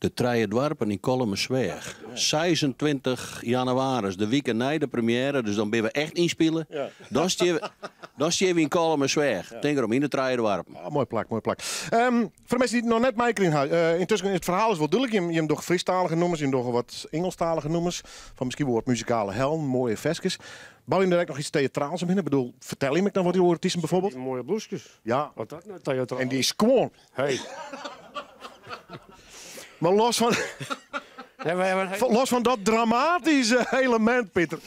De Trije Doarpen yn Kollumersweach. 26 jannewaris, de wike nei de premiêre, dus dan binne we echt ynspile. Dan stean we, dan stean we yn Kollumersweach. Tink erom, yn de Trije Doarpen.
Ah, moai plak, moai plak. Foar de minsken dy't it noch net meikrigen ha, yntusken it ferhaal is wol dúdlik. Jim, jim dogge Frysktalige nûmers, jim dogge wat Ingelsktalige nûmers. Fan miskien wol wat muzikale helden, moaie ferskes. Bouwe jim der ek noch iets teatraals omhinne? Ik bedoel, fertel jim ek noch wat oer artysten bijvoorbeeld?
Die moaie bloeskes.
Ja.
Wat dat nou theatraal?
En dy skuon.
Hey.
Maar los fan, los fan dat dramatyske elemint, Pieter.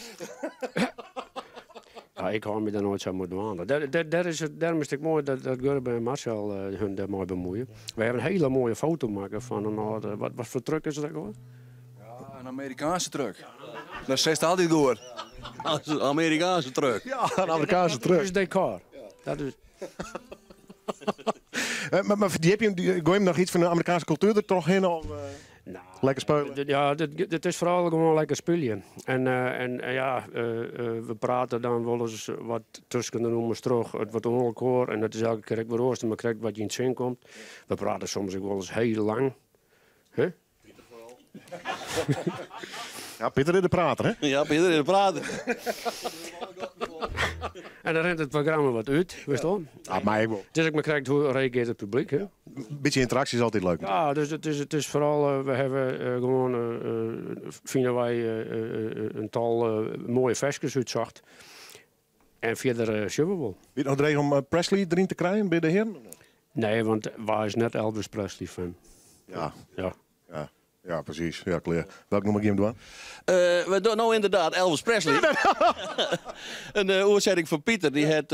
Ja, ik hâld my dêr noait sa mei dwaande. Dêr is it, dêrom is it ek moai dat Gurbe en Marcel hun dêrmei bemuoie. Wy hawwe in hiele moaie foto makke fan in âlde, wat foar truck is dat ek alwer?
Ja, in Amerikaanse truck. Dat seist altyd goed.
In Amerikaanse truck.
Ja, in Amerikaanse truck.
Dat is dekor. Dat is.
Maar verdjip je hem, gooi je hem noch iets fan de Amerikaanske kultuer der trochhinne? Of,
Nou,
lekker spylje?
Ja, dit is foaral gewoan lekker spylje. En ja, we prate dan wolris wat tusken de nûmers troch, it wat oan elkoar. En dat is elke kear ek wer oars, mar krekt wat je yn 't sin komt. We prate soms ek wolris hiel lang. Huh?
Ja, Pieter is de prater, hè?
Ja, Pieter is de prater.
En dan rint it programma wat út, witst wol.
Ah, mar ek wol.
It is ek mar krekt hoe reagearret it publyk, hè?
Bytsje ynteraksje is altyd leuk.
Ja, dus it is foaral, we hawwe gewoan, fine wy, in tal moaie ferskes útsocht. En fierder sjogge we wol.
Wie it noch dreech om Presley deryn te krijen by de hearen?
Nee, want wa is net Elvis Presley fan?
Ja.
Ja.
Ja, ja presys. Ja, klear. Welk nûmer gean we dwaan?
We dogge no ynderdaad Elvis Presley. In oersetting fan Pieter. Dy hat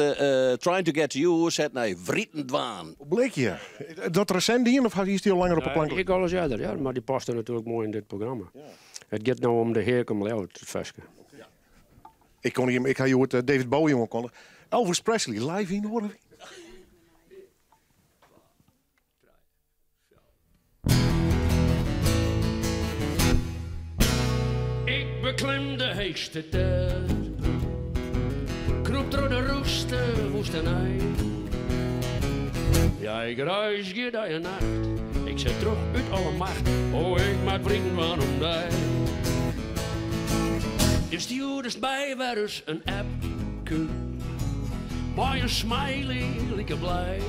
Trying to Get to You oerset nei Writen Dwaan.
Blikje. Dat resint dien of hiest dy al langer op 'e plank?
Ik alris earder, ja. Mar dy paste natuerlik moai yn dit programma. It giet no om de Heak om Ljouwert, it ferske.
Ik kon ik ha hjoed David Bowie oankondige. Elvis Presley live yn Noarderwyn.
Ik beklim de heechste terp, krûp troch de rûchste woestenij. Ja, ik reizgje dei en nacht, ik set troch út alle macht. Oh, ik moat writen dwaan om dy. Do stjoerdest my wer ris in appke. Mei in smiley like blij.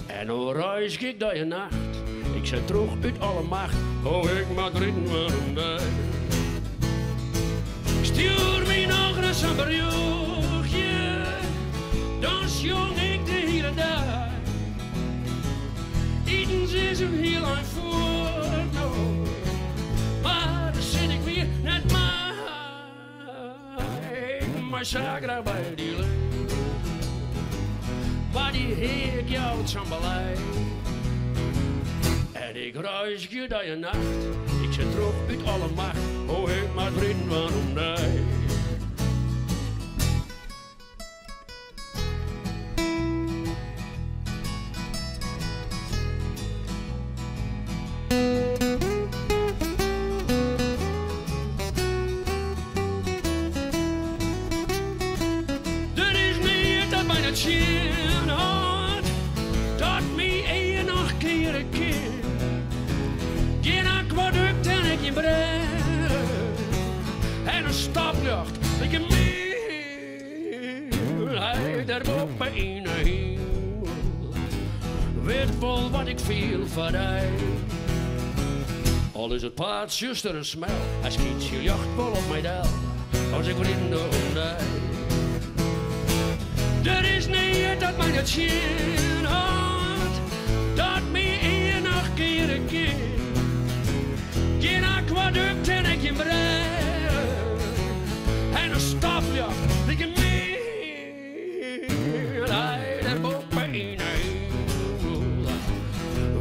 En no reizgje ik dei en nacht, ik set troch út alle macht. Oh, ik moat writen dwaan om dy. Stjoer my noch ris in berjochtje, dan sjong ik de hiele dei. Itens is in hiel ein fuort no, mar dêr sit ik wier net mei. Ik mei sa graach by dy lizze, mar dy heak jout sa'n belei. En ik reizgje dei en nacht, ik set troch út alle macht. Oh, ik moat writen dwaan om dy. Der is neat dat my net tsjinhâldt, dat my ea noch keare kin. Gjin akwadukt en ek gjin brêge en in stopljocht like min. Hy dêr boppe yn 'e himel wit wol wat ik fiel foar dy. Al is it paad tsjuster en smel, hy skynt syn ljocht wol op my del as ik writen doch om dy. Der is neat dat my net tsjinhâldt, dat my ea noch keare kin. Gjin akwadukt en ek gjin brêge en in stopljocht like min. Hy dêr boppe yn 'e himel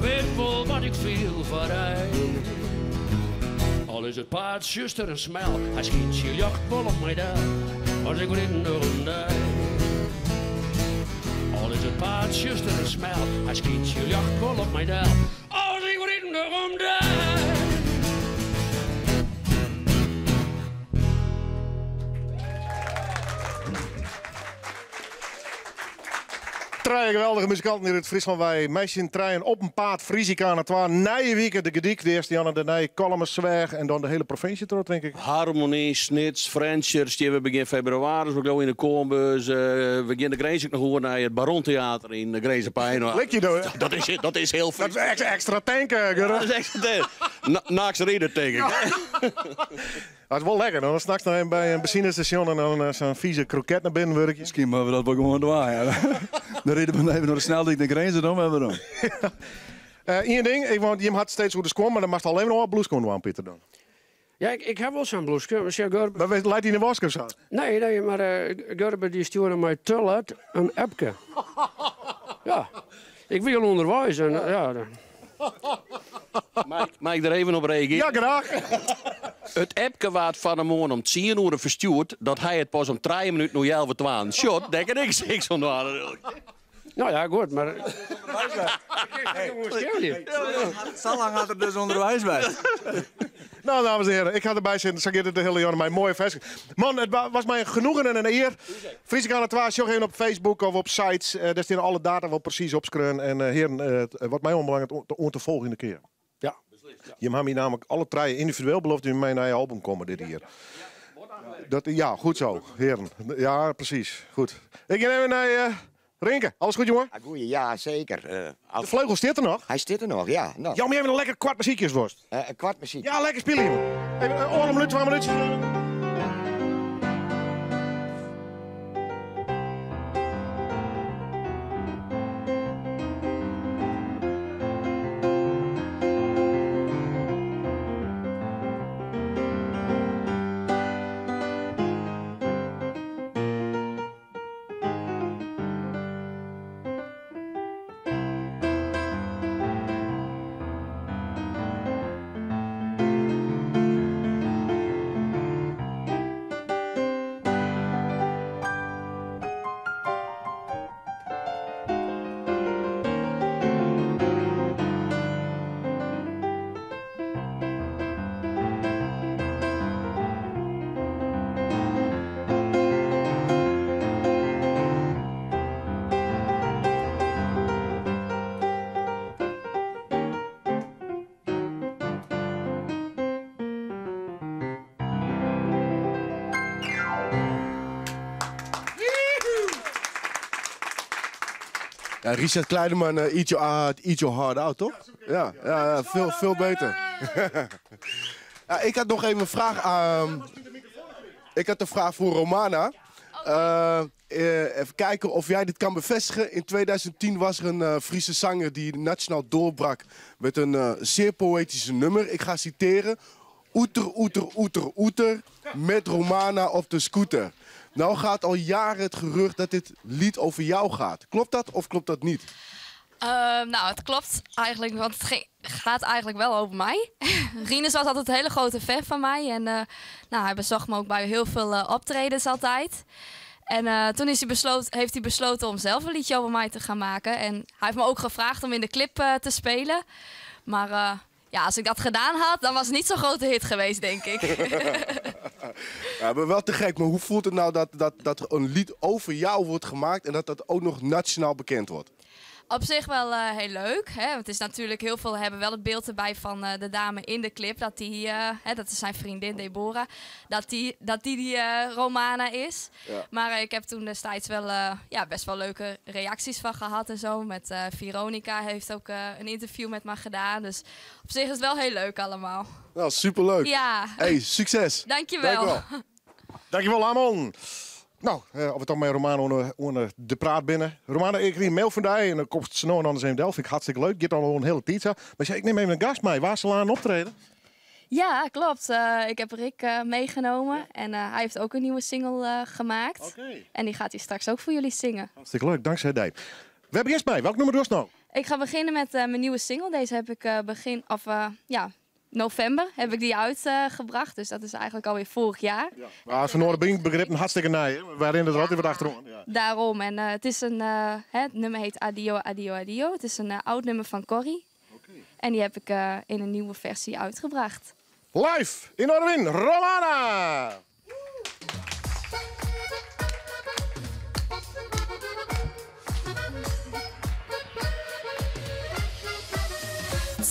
wit wol wat ik fiel foar dy. Al is it paad tsjuster en smel, hy skynt syn ljocht wol op my del as ik writen doch om dy. Al is it paad tsjuster en smel, hy skynt syn ljocht wol op my del as ik writen doch om dy.
Trije geweldige muzikanten hjir út Fryslân wei. Mei syn trijen op 'en paad Frisicana 2. Nije wike De Gordyk, de earste Jan en dêrnei Kollumersweach en dan de hiele provinsje troch, tink ik.
Harmonie, Snits, Frjentsjer stean we begjin febrewaris. We bliuwe yn de Koornbeurs. We gean de grins ek noch oer nei it Baron Theater yn Grins en Pein.
Lik je do?
Dat is hiel
Dat is ekstra tank, Gurre.
Dat is ekstra tank. Nachts ride, tink ik.
Dat is wol lekker. Dan nachts noch even by in benzinestasjon en dan eh, sa'n fize kroket nei binnen wurkje.
Miskien moatte we dat wol gewoan dwaan. Ja. Dan ride we even nei de sneldyk nei Grins en dan wer werom.
Ien ding, ik, want jim hat steeds oer de skuon, mar dan moatst al even in bloeskoan dwaan, Pieter dan.
Ja, ik ha wol sa'n bloeske.
Mar leit dy yn de wask of sa?
Nee, nee, mar Gurbe dy stjoerde my te let in appke. Ja, ik wie al ûnderweis en ja.
Mei ik der even op reagearje?
Ja, graach.
It appke waard fan 'e moarn om tsien oere ferstjoerd, dat hy it pas om trije minuten oer healwei twaen sjocht, dêr kin ik niks oan dwaan natuerlik.
No ja, goed, mar.
Sa lang hat er dus ûnderweis west.
No, dames en heren, ik ha derby sitten. Sa giet it de hiele jûn mei moaie ferskes. Man, it was my in genoegen en in ear. Frisicana 2, sjoch even op Facebook of op sites. Eh, dêr stean alle data wol presys opskreaun. En eh, heren, eh, wat my oanbelanget, oant de folgjende kear.
Ja.
Jim ha my namelijk alle trije yndividueel beloofd dat jim mei in nije album komme dit jier. Dat, ja, goed zo, heren. Ja, presys. Goed. Ik gean even nei Rinke. Alles goed, jongen?
Ah, goeie, ja, zeker.
De vleugel stiet der noch?
Hy stiet der noch, ja. No.
Jou my even in lekker kwart muzykje,
In kwart muzyk.
Ja, lekker spylje, jongen. Even in minuut, 2 minútsjes.
Ja, Richard Kleiderman, Eat Your Heart Out, toch? Ja, ja, veel, veel beter. Ja, ik had nog even een vraag. Ik had een vraag voor Romana. Even kijken of jij dit kan bevestigen. In 2010 was er een Friese zanger die nationaal doorbrak met een zeer poëtische nummer. Ik ga citeren. Oeter, oeter, oeter, oeter, met Romana op de scooter. Nou gaat al jaren het gerucht dat dit lied over jou gaat. Klopt dat of klopt dat niet?
Nou, het klopt eigenlijk, want het gaat eigenlijk wel over mij. Rinus was altijd een hele grote fan van mij. En nou, hij bezocht me ook bij heel veel optredens altijd. En toen heeft hij besloten om zelf een liedje over mij te gaan maken. En hij heeft me ook gevraagd om in de clip te spelen. Maar ja, als ik dat gedaan had, dan was het niet zo'n grote hit geweest, denk ik.
Ja, maar wel te gek. Maar hoe voelt het nou dat er een lied over jou wordt gemaakt en dat dat ook nog nationaal bekend wordt?
Op zich wel heel leuk. Hè? Want het is natuurlijk heel veel hebben wel het beeld erbij van de dame in de clip. Dat die, hè, dat is zijn vriendin Deborah, dat die Romana is. Maar ik heb toen destijds wel ja, best wel leuke reacties van gehad en zo. Met Veronica heeft ook een interview met me gedaan. Dus op zich is het wel heel leuk allemaal.
Nou, superleuk.
Ja.
Hey, succes.
Dankjewel.
Dankjewel.
Dankjewel, Amon. Nou, of it dan mei Romana oan de praat binne. Romana, ik kreeg een mail fan dy en dan komt ze nou en anders even del. Fyn ik hartstikke leuk. Giet al in hiele tiid sa. Mar sei, ik nim even in gast mei. Wa sil aanst optrede?
Ja, klopt. Ik heb Rick meegenomen en hij heeft ook een nieuwe single gemaakt. En die gaat hij straks ook voor jullie zingen.
Hartstikke leuk, dankzij die. We hebben eerst bij. Welk nummer doe je nou?
Ik ga beginnen met mijn nieuwe single. Deze heb ik begin, of, ja, november heb ik die uitgebracht. Dus dat is eigenlijk alweer vorig jaar.
Maar van Noorderbrink begrippen hartstikke nij. hè? Waarin er altijd wat achterom. Ja.
Daarom. En het is een, hè, het nummer heet Adio, Adio, Adio. Het is een oud nummer van Corrie. En die heb ik in een nieuwe versie uitgebracht.
Live in Noardewyn, Romana!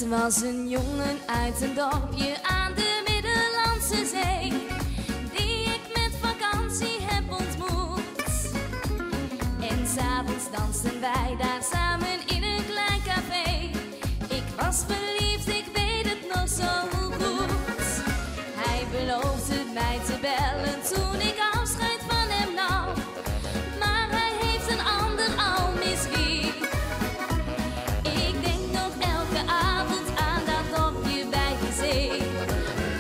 Het was een jongen uit een dorpje aan de Middellandse Zee, die ik met vakantie heb ontmoet. En s'avonds dansten wij daar samen in een klein café. Ik was verliefd, ik weet het nog zo goed. Hij beloofde mij te bellen toen ik afscheid van hem nam. Maar hij heeft een ander al miswie. Ik denk nog elke avond aan dat dorpje bij de zee.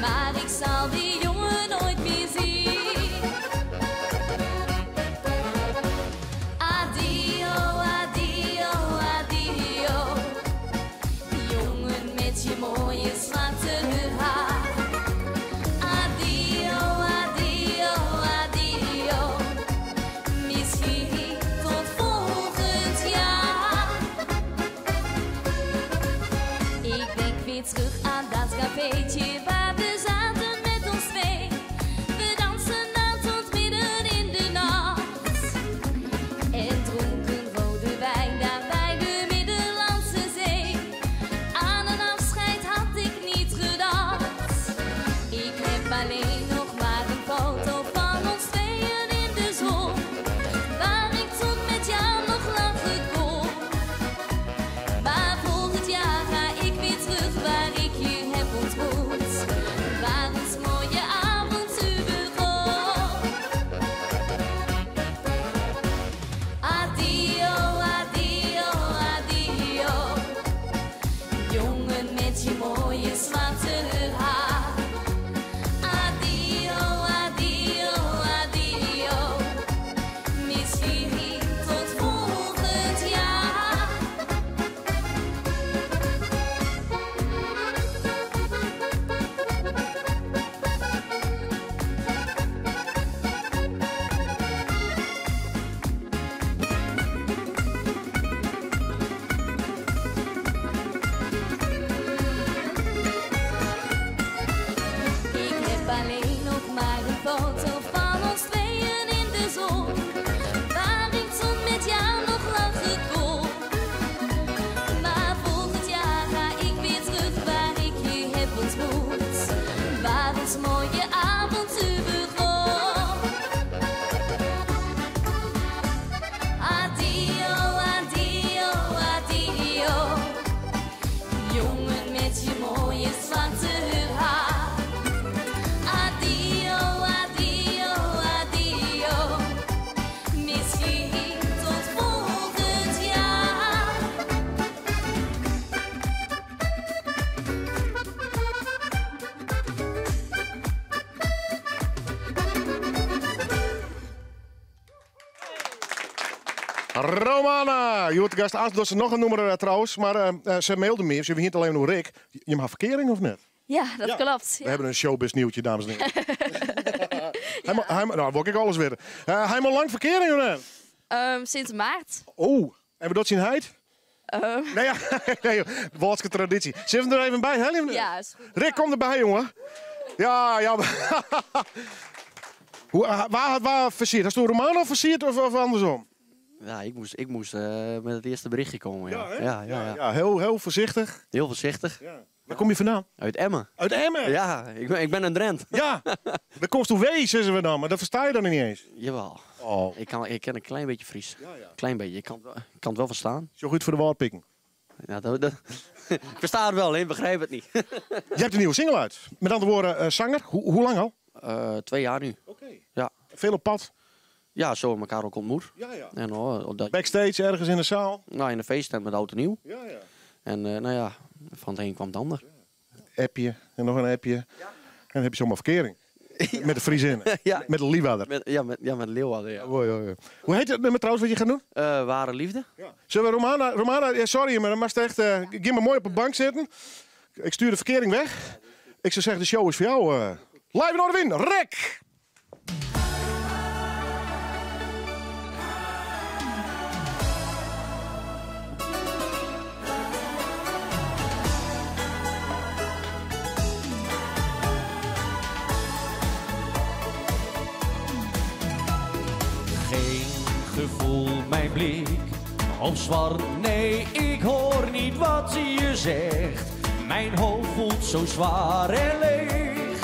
Maar ik zal die jongen nooit meer zien. Adio, adio, adio. Jongen met je mooie zwarte haar. Adio, adio, adio. Misschien tot volgend jaar. Ik denk weer terug aan dat cafeetje waar we zaten met ons twee. We dansen dan tot midden in de nacht. En dronken rode wijn daar bij de Middellandse Zee. Aan een afscheid had ik niet gedacht. Ik heb alleen nog maar een foto van ons tweeën in de zon. Waar ik toen met jou nog lachen kon. Maar volgend jaar ga ik weer terug waar ik je heb ontmoet. Waar ons mooie avontuur begon. Adio, adio, adio. Jongen met je mooie zwarte haar. Adio, adio, adio. Misschien tot volgend jaar. Ik heb alleen nog maar een foto van ons tweeën in de zon. Waar ik toen met jou nog lachen kon. Maar volgend jaar ga ik weer terug waar ik je heb ontmoet. Waar ons mooie avontuur begon. Adio, adio, adio. Jongen met je mooie zwarte haar. Adio, adio, adio. Misschien tot volgend jaar.
Romana! Je wordt de gast aan, dat ze nog een nummer trouwens. Maar ze mailde me, ze begint alleen nog Rick. Je mag verkering of net?
Ja, dat klopt.
We hebben een showbiz nieuwtje, dames en heren. Hij, nou, wil ik alles weten. Hij moet lang verkering of net?
Sinds maart.
Oh, en we dat zien heid? Nee, ja, nee, joh. Waalske traditie. Zit hem er even bij, hè? lieve?
Ja, is goed.
Rick, kom erbij, jongen. Ja, ja. Hoe, waar versierd? Has du Romano versierd of andersom?
Ja, ik moest met het eerste berichtje komen. Ja, ja, ja, ja.
Ja, heel, heel voorzichtig.
Heel voorzichtig.
Ja. Waar kom je vandaan?
Uit Emmen.
Uit Emmen?
Ja, ik ben een Drent.
Ja, de komst toe wee, zeggen we dan, maar dat versta je dan niet eens.
Jawel.
Oh.
Ik ken een klein beetje Fries. Klein beetje. Ik kan het wel verstaan.
Zo goed voor de woordpikken.
Ja, ik versta het wel, ik begrijp het niet.
Je hebt een nieuwe single uit. Met andere woorden, zanger. Hoe lang al?
2 jaar nu.
Oké.
Ja.
Veel op pad?
Ja, zo hebben we elkaar ook ontmoet.
Ja, ja.
En, oh, op dat...
Backstage, ergens in de zaal?
Nou, in de feesttent met Oud en Nieuw.
Ja, ja.
En nou ja, van het een kwam het ander.
Appje en nog een appje. En dan heb je zomaar verkering.
Ja.
Met de Friesin.
Ja.
Met de Liewadder.
Met de Leeuwarden, ja.
Oh, ja, ja. Hoe heet het nummer trouwens wat je gaat doen?
Ware Liefde.
Ja. Zullen we Romana, Romana, ja, sorry, maar dan mag je echt, ga maar mooi op de bank zitten. Ik stuur de verkering weg. Ik zou zeggen, de show is voor jou. Live in Noardewyn, Rick!
Geen gevoel, mijn blik op zwart. Nee, ik hoor niet wat je zegt. Mijn hoofd voelt zo zwaar en leeg.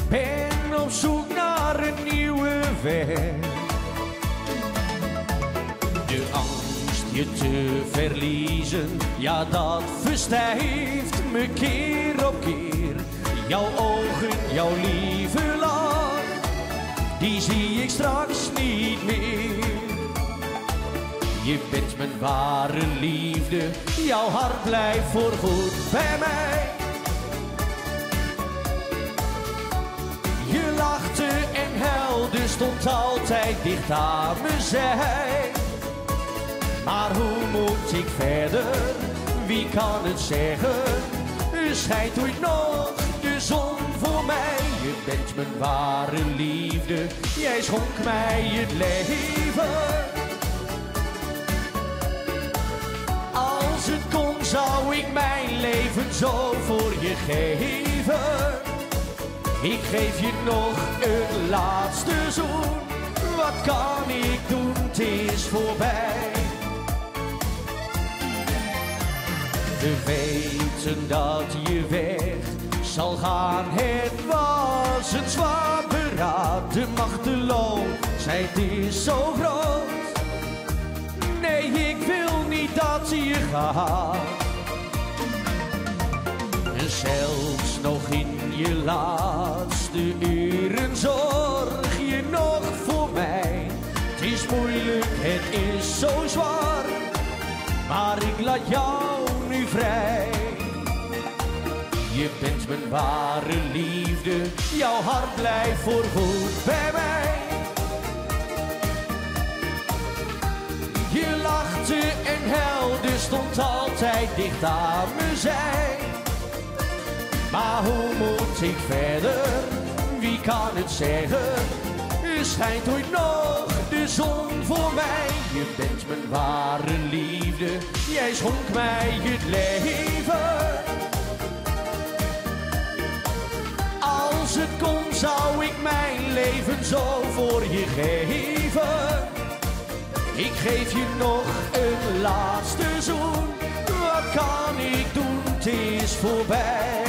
Ben op zoek naar een nieuwe weg. De angst je te verliezen, ja dat verstijft me keer op keer. Jouw ogen, jouw lieve lach, die zie ik straks niet meer. Je bent mijn ware liefde, jouw hart blijft voorgoed bij mij. Je lachte en huilde, stond altijd dicht aan mijn zij. Maar hoe moet ik verder? Wie kan het zeggen? Schijnt ooit nog de zon voor mij? Je bent mijn ware liefde, jij schonk mij het leven. Als het kon zou ik mijn leven zo voor je geven. Ik geef je nog een laatste zoen. Wat kan ik doen? Het is voorbij. We weten dat je weg zal gaan. Het was een zwaar beraad. De machteloosheid is zo groot. Nee, ik wil niet dat je gaat. En zelfs nog in je laatste uren zorg je nog voor mij. Het is moeilijk, het is zo zwaar, maar ik laat jou nu vrij. Je bent mijn ware liefde, jouw hart blijft voorgoed bij mij. Je lachte en huilde, stond altijd dicht aan mijn zij. Maar hoe moet ik verder? Wie kan het zeggen? Schijnt ooit nog de zon voor mij? Je bent mijn ware liefde, jij schonk mij het leven. Als het kon zou ik mijn leven zo voor je geven. Ik geef je nog een laatste zoen. Wat kan ik doen? Het is voorbij.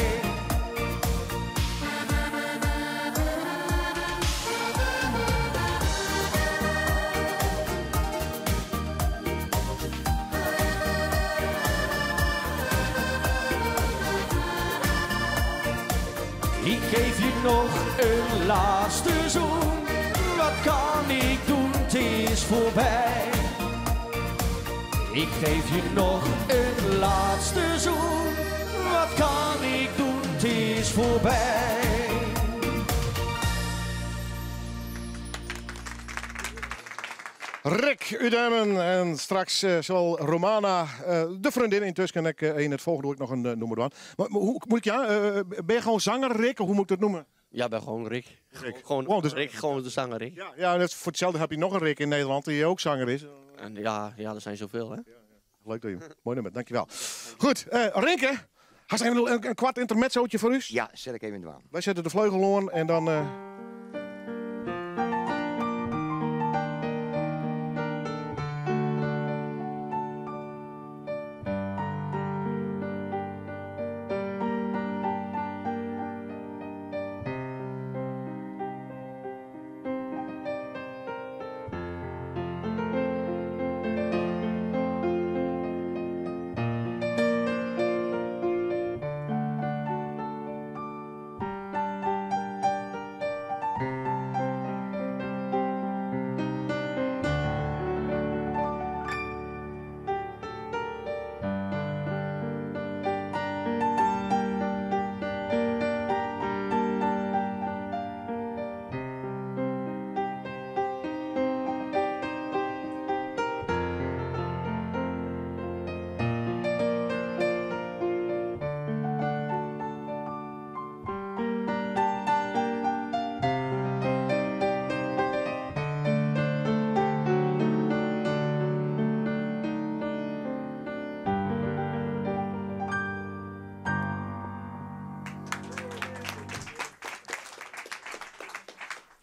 Ik geef je nog een laatste zoen. Wat kan ik doen? Het is voorbij. Ik geef je nog een laatste zoen. Wat kan ik doen? Het is voorbij.
Rick Udemen en straks zal Romana, de vriendin intussen, en ik in het volgende ook nog een noemer doen. Maar hoe moet ik, ja, ben je gewoon zanger Rick, of hoe moet ik dat noemen?
Ja, ben gewoon Rick.
Rick.
Gewoon,
Wow, dus
Rick, gewoon de zanger Rick.
Ja, ja, net voor hetzelfde heb je nog een Rick in Nederland die ook zanger is.
En ja, ja, er zijn zoveel, hè?
Ja, ja. Leuk dat je. Mooi nummer, dankjewel. Goed, Rinke, had je even een kwart intermezzootje voor u?
Ja, zet ik even in de waan.
Wij zetten de vleugel aan en dan...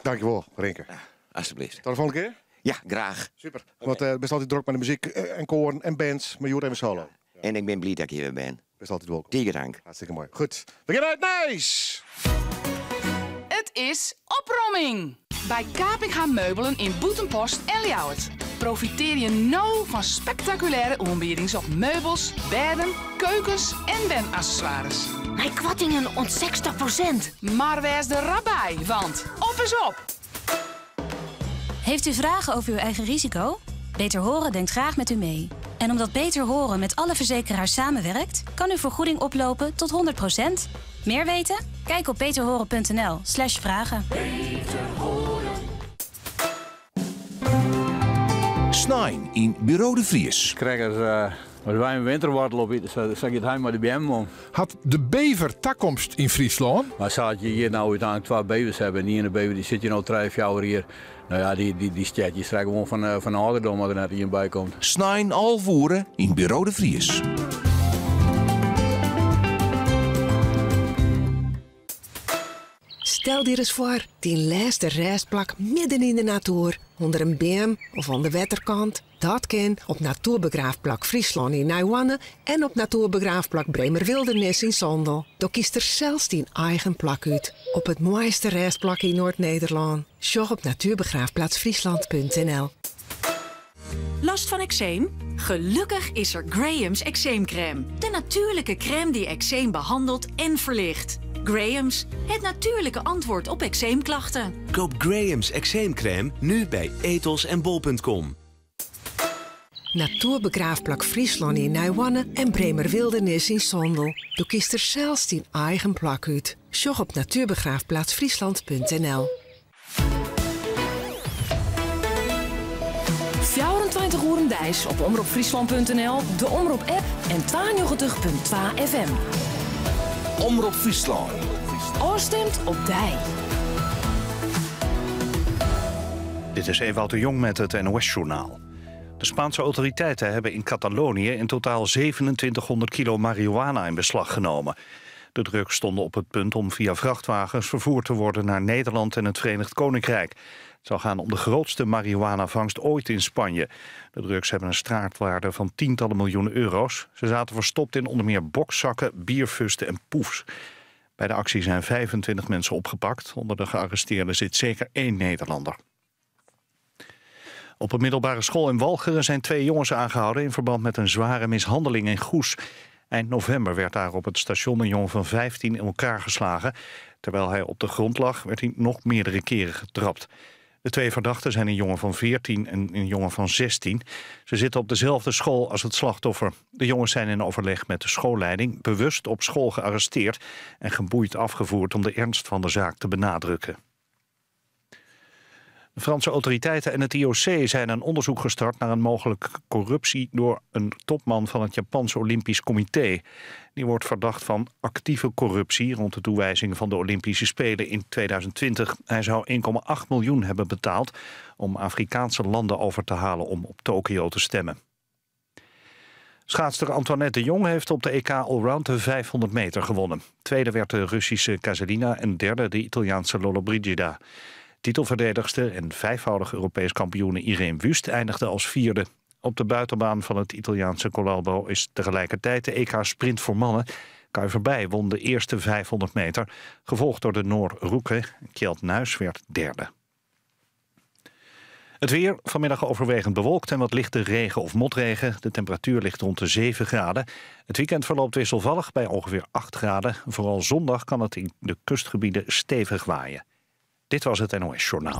Dankjewel, Rinke.
Ja, alsjeblieft.
Tot de volgende keer?
Ja, graag.
Super. Want best altijd druk met de muziek en koren en bands, maar je hoort even solo.
Ja. En ik ben blij dat ik hier weer ben.
Bist altyd wolkom.
Tige tank.
Hartstikke moai. Goed, we gean nei it nijs!
It is opromming! By Kapinga Meubelen yn Bûtenpost en Ljouwert. Profitearje no fan spektakulêre oanbiedings op meubels, bêden, keukens en wenaccessoires.
Mei koartingen oant 60 prosint.
Mar wês der rap by, want op is op!
Heeft u vragen over uw eigen risico? Beter Horen denkt graag met u mee. En omdat Beter Horen met alle verzekeraars samenwerkt, kan uw vergoeding oplopen tot 100%. Meer weten? Kijk op beterhoren.nl slash vragen.
Snein yn Buro de Vries.
Krekt as as wy in winterwoartel opite, sa giet hy mei de beammen om.
Hat de bever takomst yn Fryslân?
Mar sa as je hjir no úteinlik twa bevers hawwe en de iene bever dy sit hjir no trije, fjouwer jier, no ja, dy, dy, dy stjert hjir straks gewoan fan, fan âlderdom as der net ien by komt.
Snein 11 oere yn Buro de Vries.
Stel dy ris foar, dyn lêste rêstplak midden yn de natoer, ûnder in beam of oan de wetterkant. Dat kin op Natoerbegraafplak Fryslân yn Nijhoarne en op Natoerbegraafplak Bremerwildernis yn Sondel. Do kiest der sels dyn eigen plak út, op it moaiste rêstplak yn Noard-Nederlân. Sjoch op natuurbegraafplaatsfriesland.nl.
Last van eczeem? Gelukkig is er Graham's eczeemcrème. De natuurlijke crème die eczeem behandelt en verlicht. Graham's, het natuurlijke antwoord op eczeemklachten.
Koop Graham's eczeemcrème nu bij Etos en bol.com.
Natoerbegraafplak Fryslân yn Nijhoarne en Bremerwildernis yn Sondel. Do kiest der sels dyn eigen plak út. Sjoch op natuurbegraafplaatsfriesland.nl.
24 oeren deis op omropfryslan.nl, de Omrop-app en 92.2 FM.
Omrop Fryslân.
Ofstimd op dy.
Dit is Ewout de Jong met het NOS-journaal. De Spaanse autoriteiten hebben in Catalonië in totaal 2700 kilo marihuana in beslag genomen. De drugs stonden op het punt om via vrachtwagens vervoerd te worden naar Nederland en het Verenigd Koninkrijk. Het zou gaan om de grootste marihuanavangst ooit in Spanje. De drugs hebben een straatwaarde van tientallen miljoenen euro's. Ze zaten verstopt in onder meer bokszakken, bierfusten en poefs. Bij de actie zijn 25 mensen opgepakt. Onder de gearresteerden zit zeker één Nederlander. Op een middelbare school in Walcheren zijn twee jongens aangehouden... in verband met een zware mishandeling in Goes. Eind november werd daar op het station een jongen van 15 in elkaar geslagen. Terwijl hij op de grond lag, werd hij nog meerdere keren getrapt. De twee verdachten zijn een jongen van 14 en een jongen van 16. Ze zitten op dezelfde school als het slachtoffer. De jongens zijn in overleg met de schoolleiding bewust op school gearresteerd... en geboeid afgevoerd om de ernst van de zaak te benadrukken. De Franse autoriteiten en het IOC zijn een onderzoek gestart naar een mogelijke corruptie door een topman van het Japanse Olympisch Comité. Die wordt verdacht van actieve corruptie rond de toewijzing van de Olympische Spelen in 2020. Hij zou 1,8 miljoen hebben betaald om Afrikaanse landen over te halen om op Tokio te stemmen. Schaatster Antoinette de Jong heeft op de EK Allround de 500 meter gewonnen. Tweede werd de Russische Kazelina en derde de Italiaanse Lollobrigida. Titelverdedigster en vijfvoudig Europees kampioene Irene Wüst eindigde als vierde. Op de buitenbaan van het Italiaanse Colalbo is tegelijkertijd de EK Sprint voor mannen. Kai Verbij won de eerste 500 meter, gevolgd door de Noor Roeke. Kjeld Nuis werd derde. Het weer, vanmiddag overwegend bewolkt en wat lichte regen of motregen. De temperatuur ligt rond de 7 graden. Het weekend verloopt wisselvallig bij ongeveer 8 graden. Vooral zondag kan het in de kustgebieden stevig waaien. Dit was het NOS Journaal.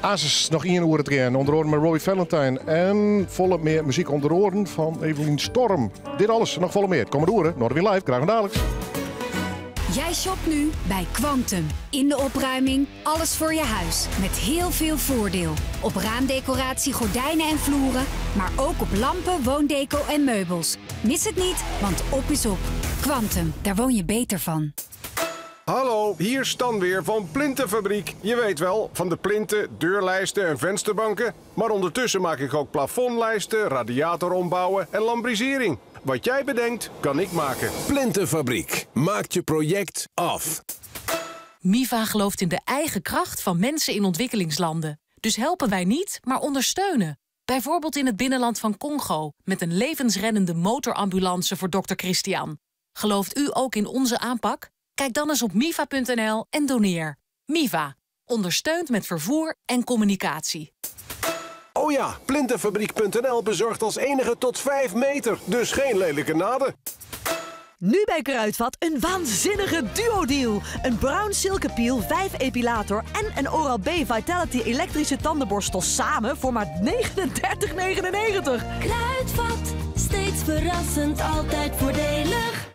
Asus noch ien oere te gean, ûnder oaren mei Roy Valentine. En folle mear muzyk ûnder oaren fan Evelien Storm. Dit alles, noch folle mear. Kommende oere, Noardewyn Live, graach oant daliks.
Jij shopt nu bij Kwantum. In de opruiming, alles voor je huis. Met heel veel voordeel. Op raamdecoratie, gordijnen en vloeren. Maar ook op lampen, woondeco en meubels. Mis het niet, want op is op. Kwantum, daar woon je beter van.
Hallo, hier Stan weer van Plintenfabriek. Je weet wel, van de plinten, deurlijsten en vensterbanken. Maar ondertussen maak ik ook plafondlijsten, radiator ombouwen en lambrisering. Wat jij bedenkt, kan ik maken.
Plintenfabriek. Maakt je project af.
MIVA gelooft in de eigen kracht van mensen in ontwikkelingslanden. Dus helpen wij niet, maar ondersteunen.
Bijvoorbeeld in het binnenland van Congo met een levensreddende motorambulance voor dokter Christian. Gelooft u ook in onze aanpak? Kijk dan eens op miva.nl en doneer. MIVA. Ondersteunt met vervoer en communicatie.
Oh ja, plintenfabriek.nl bezorgt als enige tot 5 meter. Dus geen lelijke naden.
Nu bij Kruidvat een waanzinnige duo-deal. Een Braun Silkepeel 5 epilator en een Oral-B Vitality elektrische tandenborstel samen voor maar 39,99.
Kruidvat, steeds verrassend, altijd voordelig.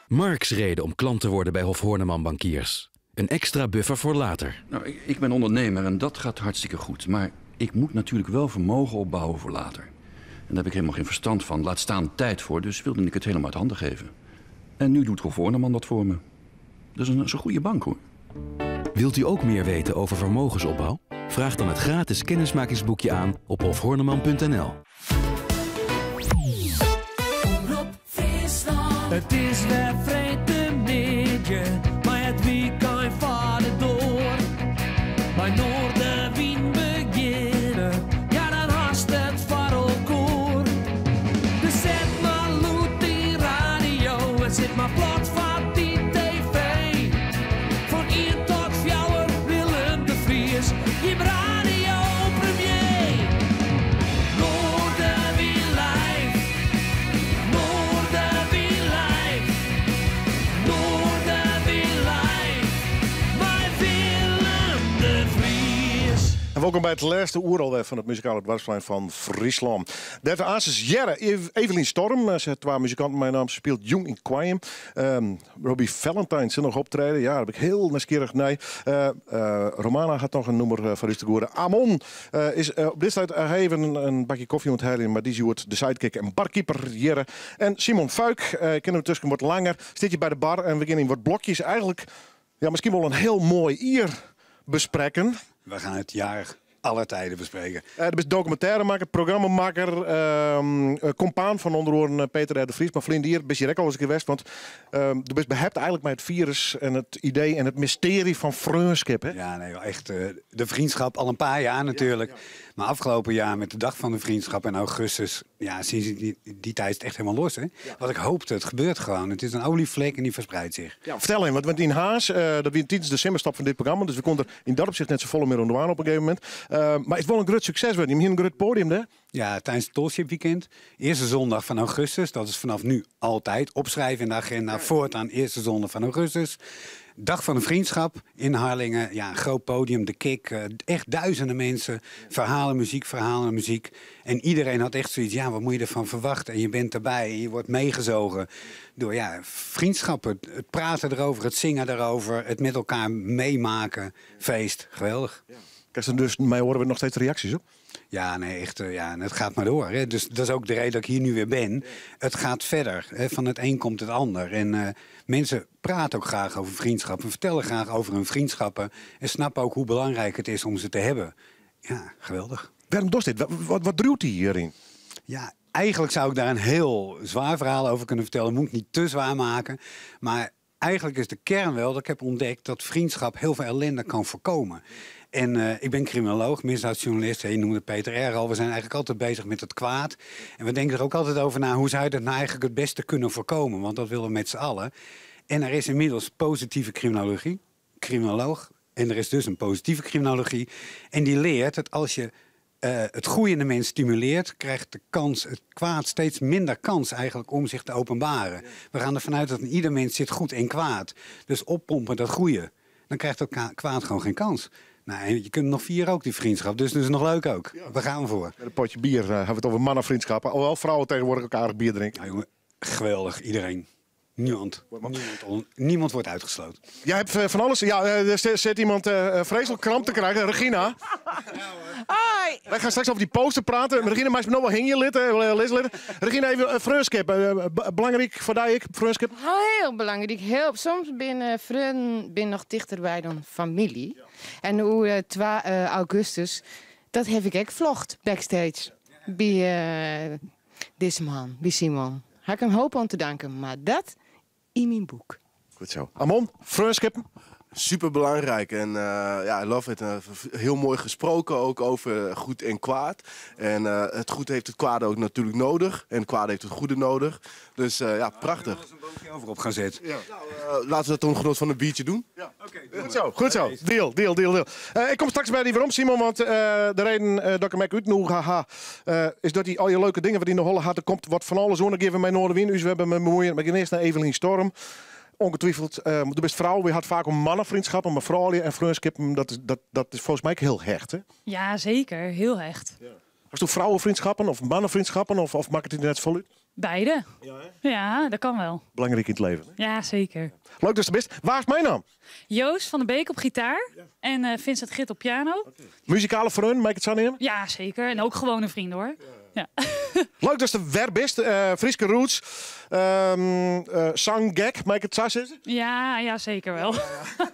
Marks reden om klant te worden bij Hof Horneman Bankiers. Een extra buffer voor later.
Nou, ik, ik ben ondernemer en dat gaat hartstikke goed. Maar ik moet natuurlijk wel vermogen opbouwen voor later. En daar heb ik helemaal geen verstand van. Laat staan tijd voor, dus wilde ik het helemaal uit handen geven. En nu doet Hof Horneman dat voor me. Dat is een, dat is een goede bank, hoor.
Wilt u ook meer weten over vermogensopbouw? Vraag dan het gratis kennismakingsboekje aan op hofhorneman.nl.
Omrop Friesland. Het is weer freedtemiddei, mar it wykein fart door. By Noardewyn begjinne, ja dan hast it foar elkoar. Dus set mar lûd dyn radio en sit mar plat foar dyn tv. Fan ien tot fjouwer Willem de Vries, jim radiopremier. Noardewyn live, Noardewyn live, Noardewyn live, mei Willem de Vries.
En wolkom by it lêste oere alwer fan it muzikale doarpsplein fan Fryslân. Dêr't we aansens hearre Evelien Storm, se hat twa muzikanten meinaam, se spilet jûn yn Koarnjum. Robbie Valentine sil noch optrede, ja, dêr bin ik hiel nijsgjirrich nei. Romana hat noch in nûmer foar ús te goede. Amon is op dit stuit even in bakje kofje oan it heljen, mar dy is hjoed de sidekick en barkeeper hjirre. En Simon Vuyk, ik ken him yntusken wat langer, stiet hjir by de bar en we gean yn wat blokjes eigentlik, ja, miskien wol in hiel moai jier besprekken.
We gaan het jaar aller tijden bespreken.
Do bist dokumintêremakker, programmamakker, kompaan fan ûnder oaren Peter R. de Vries. Mar ferline jier bist hjir ek alris west, want do bist behept eigentlik mei it firus en it idee en it mystearje fan freonskip. Hè?
Ja, nee, echt de vriendschap al een paar jaar natuurlijk. Maar afgelopen jaar met de Dag van de Vriendschap in augustus, ja, sinds die tijd is het echt helemaal los. Hè? Wat ik hoopte, het gebeurt gewoon. Het is een olievlek en die verspreidt zich.
Ja, fertel even, want yn Harns, dat wie tidens de simmerstop fan dit programma, dus we koene der yn dat opsicht net safolle mear oan dwaan op in gegeven momint. Mar it is wol in grut sukses wurden. Jim hiene in grut podium dêr.
Ja, tijdens het Tallship Weekend. Eerste zondag van augustus. Dat is vanaf nu altijd. Opschrijven in de agenda. Voortaan eerste zondag van augustus. Dag van de Vriendschap in Harlingen. Ja, een groot podium, de Kick. Echt duizenden mensen. Verhalen, muziek, verhalen, muziek. En iedereen had echt zoiets, ja, wat moet je ervan verwachten? En je bent erbij en je wordt meegezogen door, ja, vriendschappen. Het praten erover, het zingen erover, het met elkaar meemaken. Feest, geweldig.
Ja. Krijg je dus, mij horen we nog steeds reacties op?
Ja, nee, echt, ja, en het gaat maar door. Hè. Dus dat is ook de reden dat ik hier nu weer ben. Het gaat verder. Hè. Van het een komt het ander. En mensen praten ook graag over vriendschap en vertellen graag over hun vriendschappen. En snappen ook hoe belangrijk het is om ze te hebben. Ja, geweldig.
Waarom doet dit? Wat druwt hij hierin?
Ja, eigenlijk zou ik daar een heel zwaar verhaal over kunnen vertellen. Moet ik niet te zwaar maken. Maar eigenlijk is de kern wel dat ik heb ontdekt dat vriendschap heel veel ellende kan voorkomen. En ik ben criminoloog, misdaadjournalist. Je noemde Peter R. al. We zijn eigenlijk altijd bezig met het kwaad. En we denken er ook altijd over na, hoe zou je dat nou eigenlijk het beste kunnen voorkomen? Want dat willen we met z'n allen. En er is inmiddels positieve criminologie, criminoloog. En er is dus een positieve criminologie. En die leert dat als je het goede in de mens stimuleert, krijgt de kans, het kwaad steeds minder kans eigenlijk om zich te openbaren. We gaan ervan uit dat in ieder mens zit goed en kwaad. Dus oppompen dat goede. Dan krijgt dat kwaad gewoon geen kans. En je kunt nog vieren ook, die vriendschap. Dus dat is nog leuk ook. Waar gaan we voor?
Met een potje bier hebben we het over mannenvriendschappen. Alhoewel vrouwen tegenwoordig ook aardig bier drinken.
Nou, jongen, geweldig. Iedereen. Niemand. Niemand wordt uitgesloten.
Jij hebt van alles. Ja, er zit iemand vreselijk kramp te krijgen. Regina.
Hoi.
Wij gaan straks over die poster praten. Regina, maar is nog wel hing je lid, hè? Lees lid. Regina, even freonskip. Belangrijk voor jou, ik, freonskip?
Heel belangrijk. Heel, soms ben vrienden ben nog dichterbij dan familie. En hoe 2 augustus, dat heb ik ook vlogd backstage. Bij deze man, bij Simon. Had ik een hoop aan te danken, maar dat in mijn boek.
Goed zo. Amon, freonskip?
Super belangrijk en ja, I love it. Heel mooi gesproken ook over goed en kwaad. En het goed heeft het kwade ook natuurlijk nodig. En het kwade heeft het goede nodig. Dus ja, prachtig.
Daar kunnen we eens een over op gaan zetten.
Ja. Nou, laten we dat onder genot van een biertje doen.
Ja. Oké, goed zo, goed zo. Deal, deal, deal, deal. Ik kom straks bij die waarom, Simon, want de reden dat ik hem uitnoeg, haha, is dat hij al je leuke dingen wat in de holle had, er komt wat van alles ondergeven bij Noardewyn. Dus we hebben me bemoeien. Maar ik eerst naar Evelien Storm. Ongetwijfeld, de best vrouw, we had vaak om mannenvriendschappen, maar vrouwen en vriendschappen, dat is volgens mij ook heel hecht, hè?
Ja, zeker. Heel hecht.
Ja. Was het vrouwenvriendschappen of mannenvriendschappen of maakt het net vol uit?
Beide. Ja, hè? Ja, dat kan wel.
Belangrijk in het leven, hè?
Ja, zeker.
Leuk dat je er bent. Waar is mijn naam?
Joost van der Beek op gitaar en Vincent Grit op piano.
Okay. Muzikale vriend, mag ik het zo nemen?
Ja, zeker. En ook gewone vrienden, hoor. Ja. Ja.
Leuk dat je er weer bent. Frieske roots. Zanggek, mag ik het zo zeggen?
Ja, ja, zeker wel.
Ja,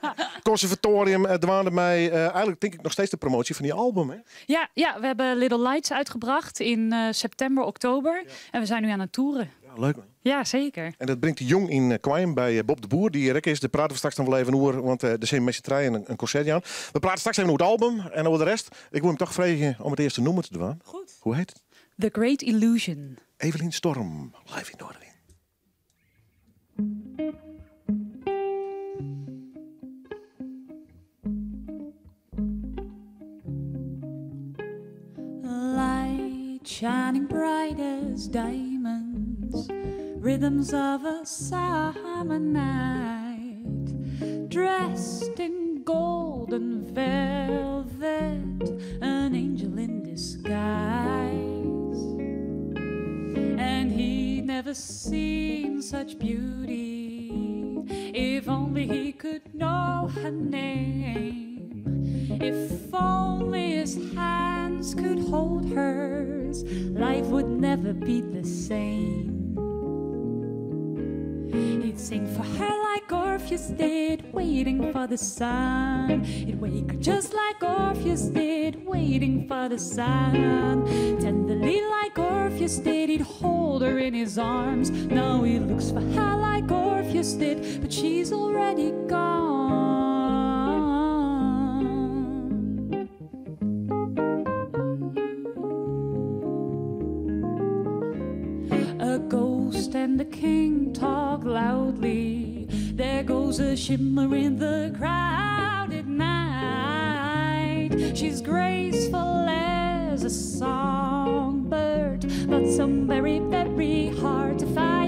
ja. Conservatorium dwaande mij. Eigenlijk denk ik nog steeds de promotie van die album, hè?
Ja, ja, we hebben Little Lights uitgebracht in september, oktober. Ja. En we zijn nu aan het toeren.
Ja, leuk man.
Ja, zeker.
En dat brengt de jong in Koarnjum bij Bob de Boer. Die rek is. Daar praten we straks nog wel even over, want er zijn met z'n drieën een concert aan. We praten straks even over het album en over de rest. Ik wil hem toch vragen om het eerste nummer te doen.
Goed.
Hoe heet het?
The Great Illusion.
Evelien Storm, live in Noardewyn.
Light shining bright as diamonds, rhythms of a summer night, dressed in golden velvet, an angel in disguise. And he'd never seen such beauty, if only he could know her name. If only his hands could hold hers, life would never be the same. He'd sing for her like Orpheus did, waiting for the sun. He'd wake her just like Orpheus did, waiting for the sun. Tenderly like Orpheus did, he'd hold her in his arms. Now he looks for her like Orpheus did, but she's already gone. A ghost and the king talk loudly. There goes a shimmer in the crowded night. She's graceful as a songbird, but some very, very hard to find.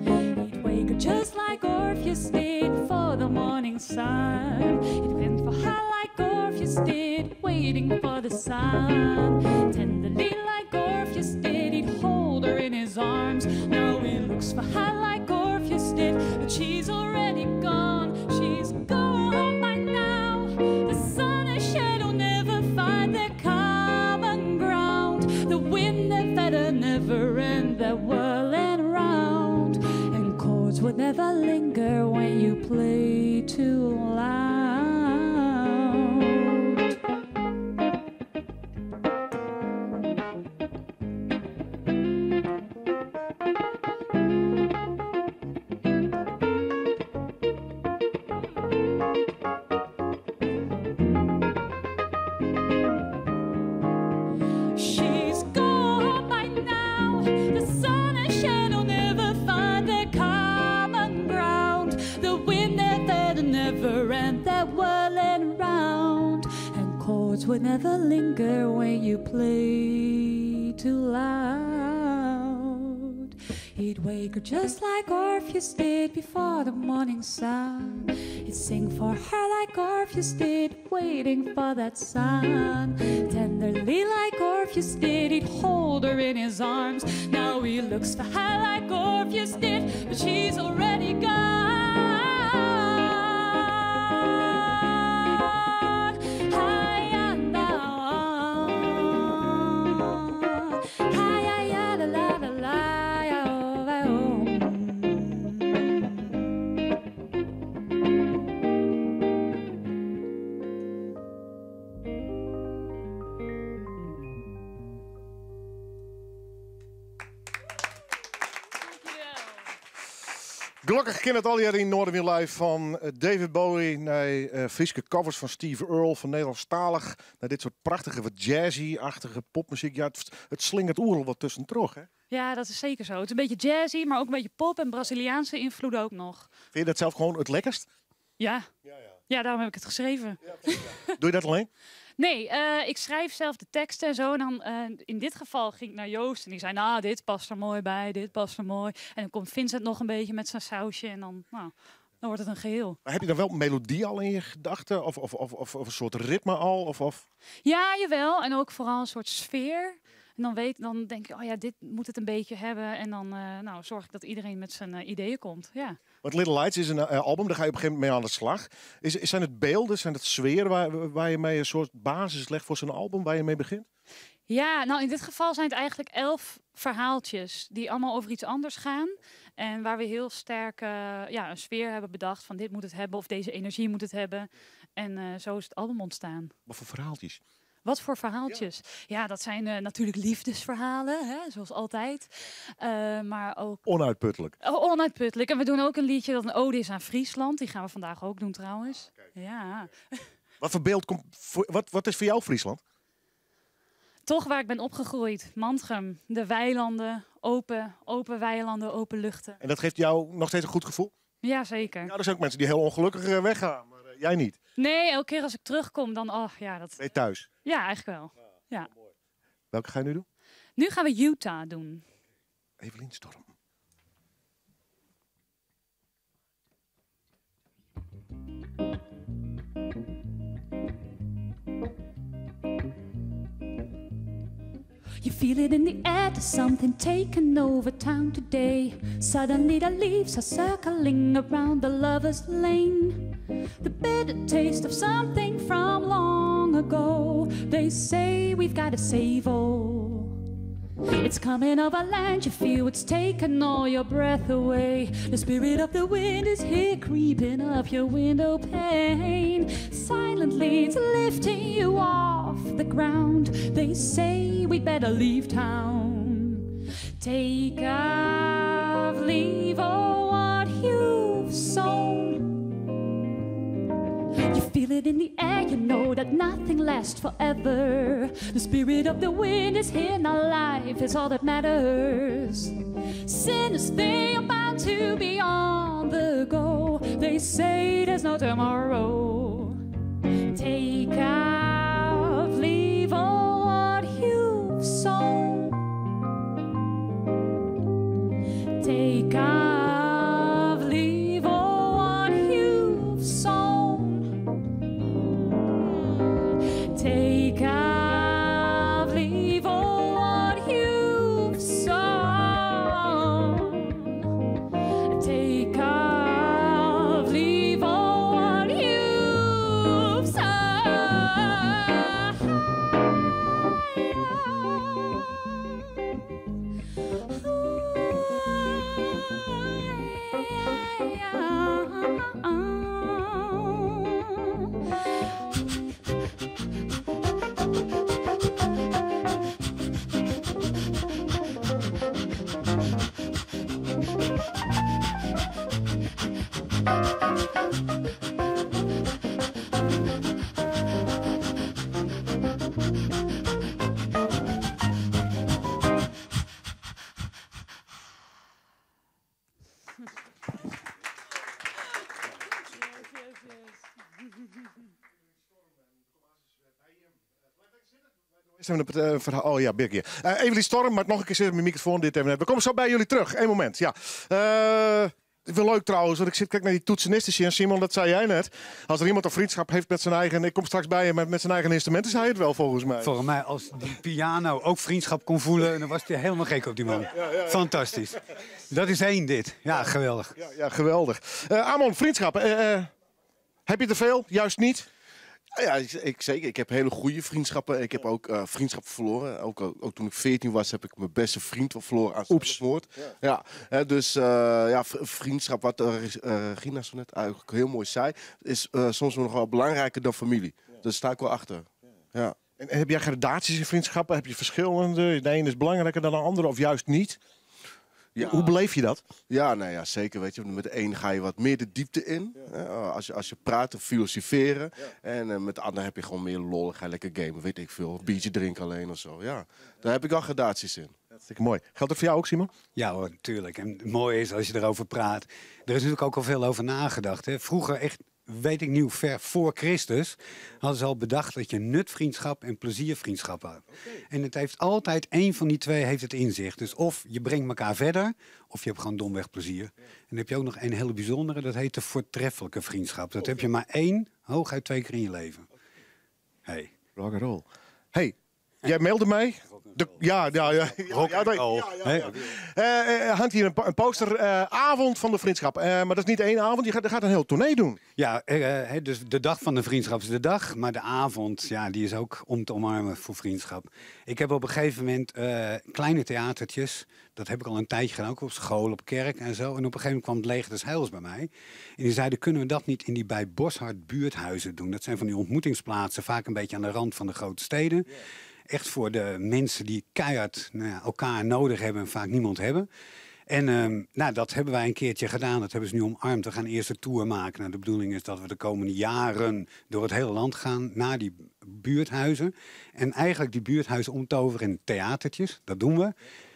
He'd wake her just like Orpheus did for the morning sun. He'd bend for her like Orpheus did, waiting for the sun. Tenderly like Orpheus did, he'd hold her in his arms. Now he looks for her like Orpheus did, but she's already gone. She's gone by now. The sun and shadow never find their common ground. The wind that fed her never end that whirling round. And chords would never linger when you play too loud. She's gone by now. The sun and shadow never find their common ground. The wind that fed her never end that whirling round. And chords would never linger when you play too loud. He'd wake her just like Orpheus did before the morning sun. He'd sing for her like Orpheus did, waiting for that sun. Tenderly like Orpheus did, he'd hold her in his arms. Now he looks for her like Orpheus did, but she's already gone. Hi, now. Hi, ya, la, la, la, la, ya, oh, oh.
Gelokkich kin it allegear yn Noardewyn Live fan David Bowie nei Fryske covers fan Steve Earle, fan Nederlânsktalich nei dit soart prachtige, wat jazzy-achtige popmuzyk. Ja, it slingert oeral wat tuskentroch, hè?
Ja, dat is zeker zo. Het is een beetje jazzy, maar ook een beetje pop en Braziliaanse invloeden ook nog.
Vind je dat zelf gewoon het lekkerst?
Ja. Ja, daarom heb ik het geschreven.
Doe je dat alleen?
Nee, ik schrijf zelf de teksten en zo. En dan in dit geval ging ik naar Joost en die zei, nou, dit past er mooi bij, dit past er mooi. En dan komt Vincent nog een beetje met zijn sausje en dan wordt het een geheel.
Maar heb je dan wel melodie al in je gedachten? Of een soort ritme al? Of?
Ja, jawel. En ook vooral een soort sfeer. En dan denk je, oh ja, dit moet het een beetje hebben. En dan zorg ik dat iedereen met zijn ideeën komt. Ja.
Want Little Lights is een album, daar ga je op een gegeven moment mee aan de slag. Zijn het beelden, zijn het sfeer waar je mee een soort basis legt voor zo'n album, waar je mee begint?
Ja, in dit geval zijn het eigenlijk 11 verhaaltjes die allemaal over iets anders gaan. En waar we heel sterk een sfeer hebben bedacht van dit moet het hebben of deze energie moet het hebben. En zo is het album ontstaan.
Wat voor verhaaltjes?
Wat voor verhaaltjes? Ja, dat zijn natuurlijk liefdesverhalen, hè, zoals altijd. Maar ook
Onuitputtelijk.
Oh, onuitputtelijk. En we doen ook een liedje dat een ode is aan Friesland. Die gaan we vandaag ook doen trouwens.
Ah, kijk.
Ja.
Wat voor beeld komt voor, wat, wat is voor jou Friesland?
Toch waar ik ben opgegroeid. Mantgum, de weilanden, open weilanden, open luchten.
En dat geeft jou nog steeds een goed gevoel?
Ja, zeker.
Ja, er zijn ook mensen die heel ongelukkig weggaan, maar jij niet.
Nee, elke keer als ik terugkom, dan... Oh, ja, dat...
Ben je thuis?
Ja, eigenlijk wel. Ja.
Mooi. Welke ga je nu doen?
Nu gaan we Utah doen.
Evelien Storm.
You feel it in the air, there's something taken over town today. Suddenly the leaves are circling around the lover's lane. The bitter taste of something from long ago. They say we've got to save all. It's coming over land, you feel it's taken all your breath away. The spirit of the wind is here creeping up your window pane. Silently it's lifting you off the ground. They say we'd better leave town. Take off, leave all what you've sown. You feel it in the air, you know that nothing lasts forever. The spirit of the wind is here, now life is all that matters. Sinners, they are bound to be on the go. They say there's no tomorrow. Take off, leave all what you've sown. Take off, leave all what you've sown. Take off, leave all what you've sown. Take off, leave all what you've sown.
Eerst even een verhaal. Oh ja, Birgit. Evelien Storm, maar nog een keer zitten met mijn microfoon. Dit even. We komen zo bij jullie terug. Eén moment. Ja. Het is wel leuk trouwens, want ik zit kijk naar die toetsenisten hier. En Simon, dat zei jij net. Als er iemand een vriendschap heeft met zijn eigen... Ik kom straks bij je met zijn eigen instrumenten, zei hij het wel volgens mij.
Volgens mij, als die piano ook vriendschap kon voelen, dan was hij helemaal gek op die man. Fantastisch. Dat is één dit. Ja, geweldig.
Ja, ja, geweldig. Amon, vriendschap. Heb je te veel? Juist niet?
Ja, ik zeker. Ik heb hele goede vriendschappen. Ik heb ook vriendschappen verloren. Ook toen ik 14 was, heb ik mijn beste vriend verloren aan
Oeps.
zelfmoord. Ja. Ja, hè, dus ja, vriendschap, wat Regina zo net eigenlijk heel mooi zei, is soms nog wel belangrijker dan familie. Daar sta ik wel achter. Ja.
En heb jij gradaties in vriendschappen? Heb je verschillende? De een is belangrijker dan de andere of juist niet? Hoe beleef je dat?
Ja, nou ja, zeker. Weet je, met de een ga je wat meer de diepte in. Hè, als je praat of filosoferen. En met de ander heb je gewoon meer lol. Ga je lekker gamen, weet ik veel. Een biertje drinken alleen of zo. Ja, daar heb ik al gradaties in.
Hartstikke mooi. Geldt dat voor jou ook, Simon?
Ja hoor, natuurlijk. En het mooie is als je erover praat. Er is natuurlijk ook al veel over nagedacht. Hè. Vroeger, echt, weet ik niet hoe ver voor Christus, hadden ze al bedacht dat je nutvriendschap en pleziervriendschap had. En het heeft altijd, één van die twee heeft het in zich. Dus of je brengt elkaar verder, of je hebt gewoon domweg plezier. En dan heb je ook nog een hele bijzondere, dat heet de voortreffelijke vriendschap. Dat heb je maar één, hooguit 2 keer in je leven. Hey.
Rock and roll. Hey, jij mailde mij. De, ja, ja, ja.
Rock
Ja,
and
nee.
roll.
Ja, ja, ja. Hangt hier een poster, avond van de vriendschap. Maar dat is niet één avond, je gaat een heel tournee doen.
Ja, hè, dus de dag van de vriendschap is de dag. Maar de avond, ja, die is ook om te omarmen voor vriendschap. Ik heb op een gegeven moment kleine theatertjes. Dat heb ik al een tijdje gedaan, ook op school, op kerk en zo. En op een gegeven moment kwam het Leger des Heils bij mij. En die zeiden, kunnen we dat niet in die bij Boshart buurthuizen doen? Dat zijn van die ontmoetingsplaatsen, vaak een beetje aan de rand van de grote steden. Echt voor de mensen die keihard, nou ja, elkaar nodig hebben en vaak niemand hebben. En dat hebben wij een keertje gedaan. Dat hebben ze nu omarmd. We gaan eerst de tour maken. De bedoeling is dat we de komende jaren door het hele land gaan naar die buurthuizen. En eigenlijk die buurthuizen omtoveren in theatertjes. Dat doen we.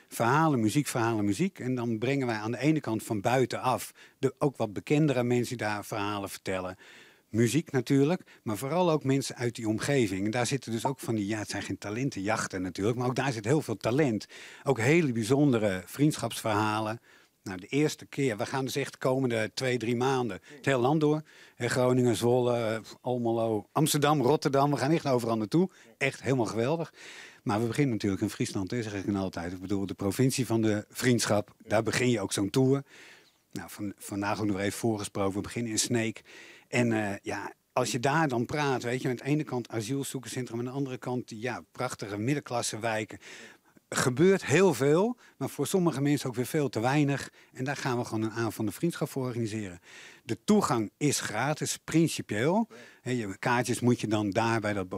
Verhalen, muziek, verhalen, muziek. En dan brengen wij aan de ene kant van buitenaf de ook wat bekendere mensen die daar verhalen vertellen. Muziek natuurlijk, maar vooral ook mensen uit die omgeving. En daar zitten dus ook van die, ja, het zijn geen talentenjachten natuurlijk, maar ook daar zit heel veel talent. Ook hele bijzondere vriendschapsverhalen. De eerste keer, we gaan dus echt de komende 2, 3 maanden het hele land door. Hè, Groningen, Zwolle, Almelo, Amsterdam, Rotterdam. We gaan echt overal naartoe. Echt helemaal geweldig. Maar we beginnen natuurlijk in Friesland, hè, zeg ik dan altijd. Ik bedoel, de provincie van de vriendschap, daar begin je ook zo'n tour. Vandaag ook nog even voorgesproken, we beginnen in Sneek. En als je daar dan praat, aan de ene kant asielzoekerscentrum, aan de andere kant die, prachtige middenklassewijken. Gebeurt heel veel, maar voor sommige mensen ook weer veel te weinig. En daar gaan we gewoon een avond van de vriendschap voor organiseren. De toegang is gratis, principieel. Hè, je kaartjes moet je dan daar bij dat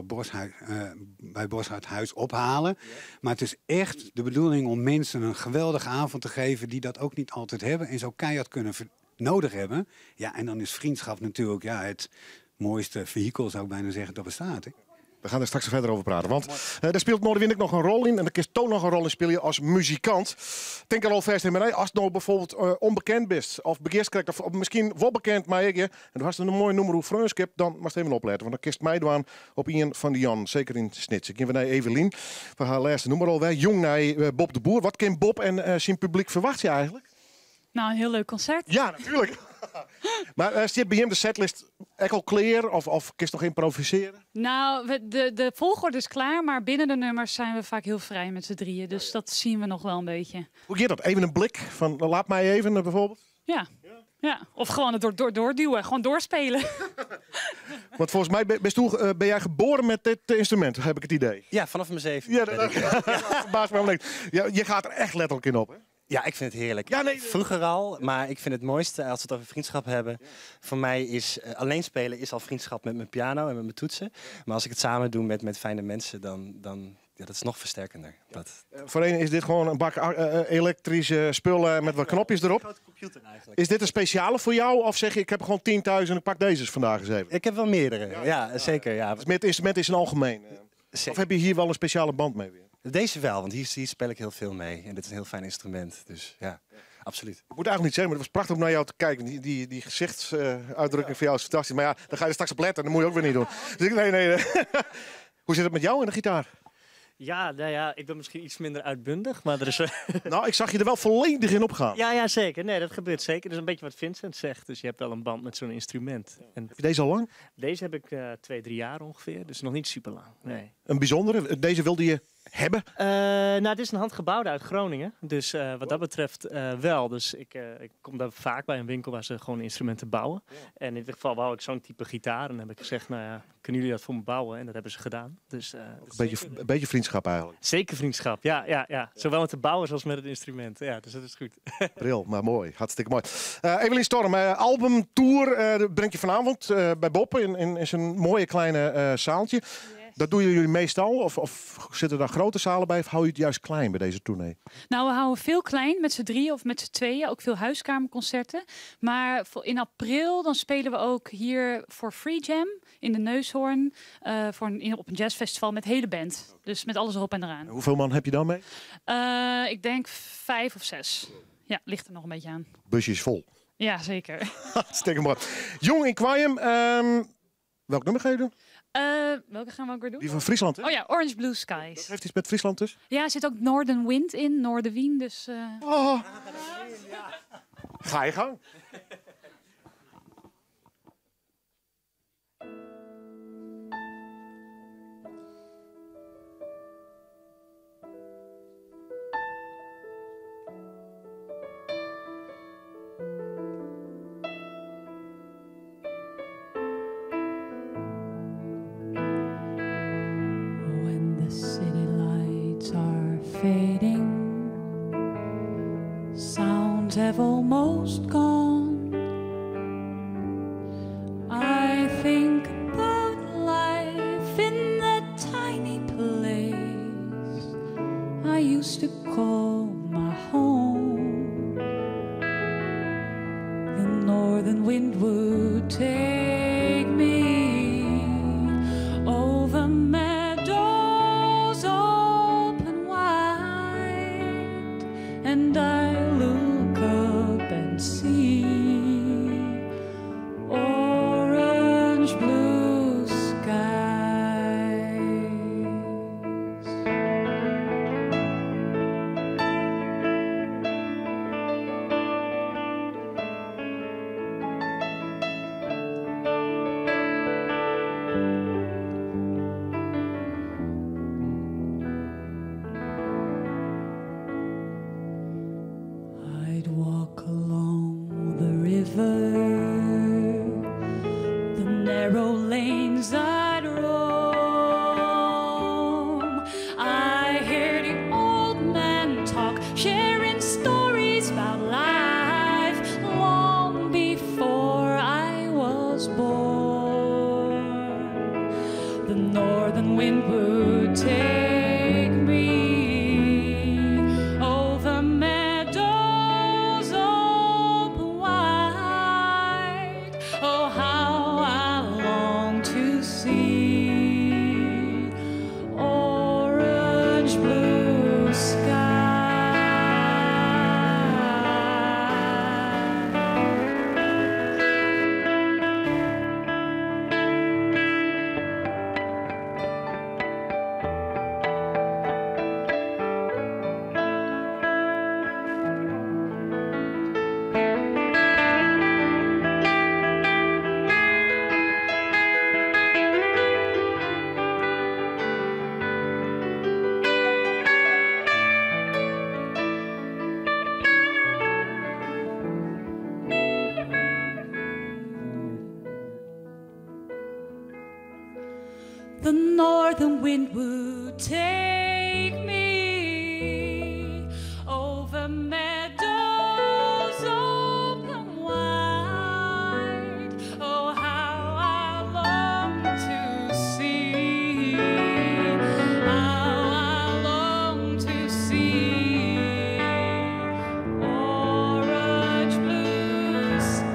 bij Bosharthuis ophalen. Maar het is echt de bedoeling om mensen een geweldige avond te geven die dat ook niet altijd hebben en zo keihard kunnen nodig hebben. Ja, en dan is vriendschap natuurlijk, ja, het mooiste vehikel, zou ik bijna zeggen, dat bestaat. Hè?
We gaan er straks verder over praten, want daar speelt Noardewyn ook nog een rol in. En daar kun je toch nog een rol in spelen als muzikant. Denk er alvast in mij, als het nou bijvoorbeeld onbekend bent of begeerst krijgt, of misschien wel bekend, maar ik, hè, en du hast een mooi nummer hoe Freunskip, dan mag je even opletten. Want dan kist mij doen op een van die Jan, zeker in Snits. Ik geef naar Evelien, van haar laatste nummer al wij. Jong naar Bob de Boer. Wat kan Bob en zijn publiek verwachten eigenlijk?
Een heel leuk concert.
Ja, natuurlijk. Maar zit bij hem de setlist echt al klaar of kun je nog improviseren?
De volgorde is klaar, maar binnen de nummers zijn we vaak heel vrij met z'n drieën. Dus dat zien we nog wel een beetje.
Hoe gaat dat? Even een blik van laat mij even bijvoorbeeld?
Ja. Ja. Of gewoon het doorduwen, gewoon doorspelen.
Want volgens mij ben jij geboren met dit instrument, heb ik het idee.
Ja, vanaf mijn 7.
Ja, dat verbaast me helemaal niks. Ja, je gaat er echt letterlijk in op, hè?
Ja, ik vind het heerlijk.
Ja, nee.
Vroeger al, maar ik vind het mooiste als we het over vriendschap hebben. Voor mij is alleen spelen is al vriendschap met mijn piano en met mijn toetsen. Maar als ik het samen doe met fijne mensen, dan ja, dat is nog versterkender. Dat...
Voor een is dit gewoon een bak elektrische spullen met wat knopjes erop.
Een grote computer eigenlijk.
Is dit een speciale voor jou? Of zeg je, ik heb gewoon 10 thuis en ik pak deze eens vandaag eens even?
Ik heb wel meerdere, ja, ja, zeker. Ja.
Dus met het instrument is een algemeen.
Zeker.
Of heb je hier wel een speciale band mee weer?
Deze wel, want hier speel ik heel veel mee. En dit is een heel fijn instrument, dus ja, absoluut.
Ik moet eigenlijk niet zeggen, maar het was prachtig om naar jou te kijken. Die gezichtsuitdrukking van jou is fantastisch. Maar ja, dan ga je er straks op letten en dat moet je ook weer niet doen. Dus ik, nee, nee, nee. Hoe zit het met jou en de gitaar?
Ja, ik ben misschien iets minder uitbundig, maar er is
Nou, ik zag je er wel volledig in opgaan.
Ja, ja, zeker. Nee, dat gebeurt zeker. Dat is een beetje wat Vincent zegt. Dus je hebt wel een band met zo'n instrument. En
heb je deze al lang?
Deze heb ik 2, 3 jaar ongeveer, dus nog niet super lang. Nee.
Een bijzondere? Deze wilde je hebben?
Het is een handgebouwde uit Groningen. Dus wat dat betreft wel. Dus ik kom daar vaak bij een winkel waar ze gewoon instrumenten bouwen. En in dit geval wou ik zo'n type gitaar. En dan heb ik gezegd, kunnen jullie dat voor me bouwen? En dat hebben ze gedaan. Dus
een beetje vriendschap eigenlijk.
Zeker vriendschap, ja, ja, ja. Zowel met de bouwers als met het instrument. Ja, dus dat is goed.
Pril, maar mooi. Hartstikke mooi. Evelien Storm, albumtour brengt je vanavond bij Bob in zijn mooie kleine zaaltje.
Yes.
Dat doen jullie meestal? Of zitten daar grote zalen bij? Of hou je het juist klein bij deze tournee?
Nou, we houden veel klein met z'n drieën of met z'n tweeën. Ook veel huiskamerconcerten. Maar in april dan spelen we ook hier voor Free Jam in de Neushoorn. Op een jazzfestival met hele band. Dus met alles erop en eraan.
En hoeveel man heb je dan mee?
Ik denk 5 of 6. Ja, ligt er nog een beetje aan.
Busje is vol.
Ja, zeker.
Hartstikke mooi. Jong in Quaium. Welk nummer ga je doen?
Welke gaan we ook weer doen?
Die van Friesland, hè?
Oh ja, Orange Blue Skies.
Dat heeft iets met Friesland dus?
Ja, er zit ook Northern Wind in, Noorderwien, dus,
Oh. Ga je gang.
Fading, sounds have almost gone. I think about life in that tiny place I used to call my home. The northern wind would take me over meadows open wide, and I look up and see orange blue skies. I'd walk along the river, the narrow lanes I'd roam. I hear the old men talk, sharing stories about life long before I was born. The northern wind would take me over meadows open wide. Oh, how I long to see orange blue sky. The northern wind would take me over meadows open wide. Oh, how I long to see, how I long to see orange blue sky.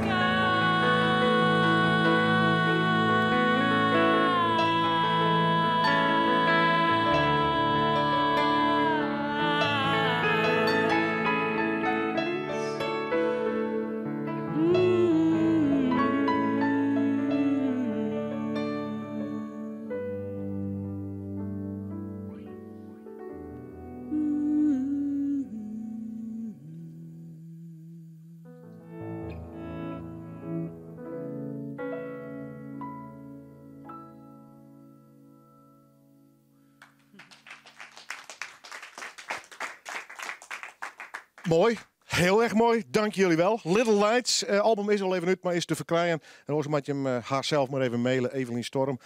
Mooi, heel erg mooi. Dank jullie wel. Little Lights, album is al even uit, maar is te verkrijgen. En anders moet je hem haar zelf maar even mailen, Evelien Storm.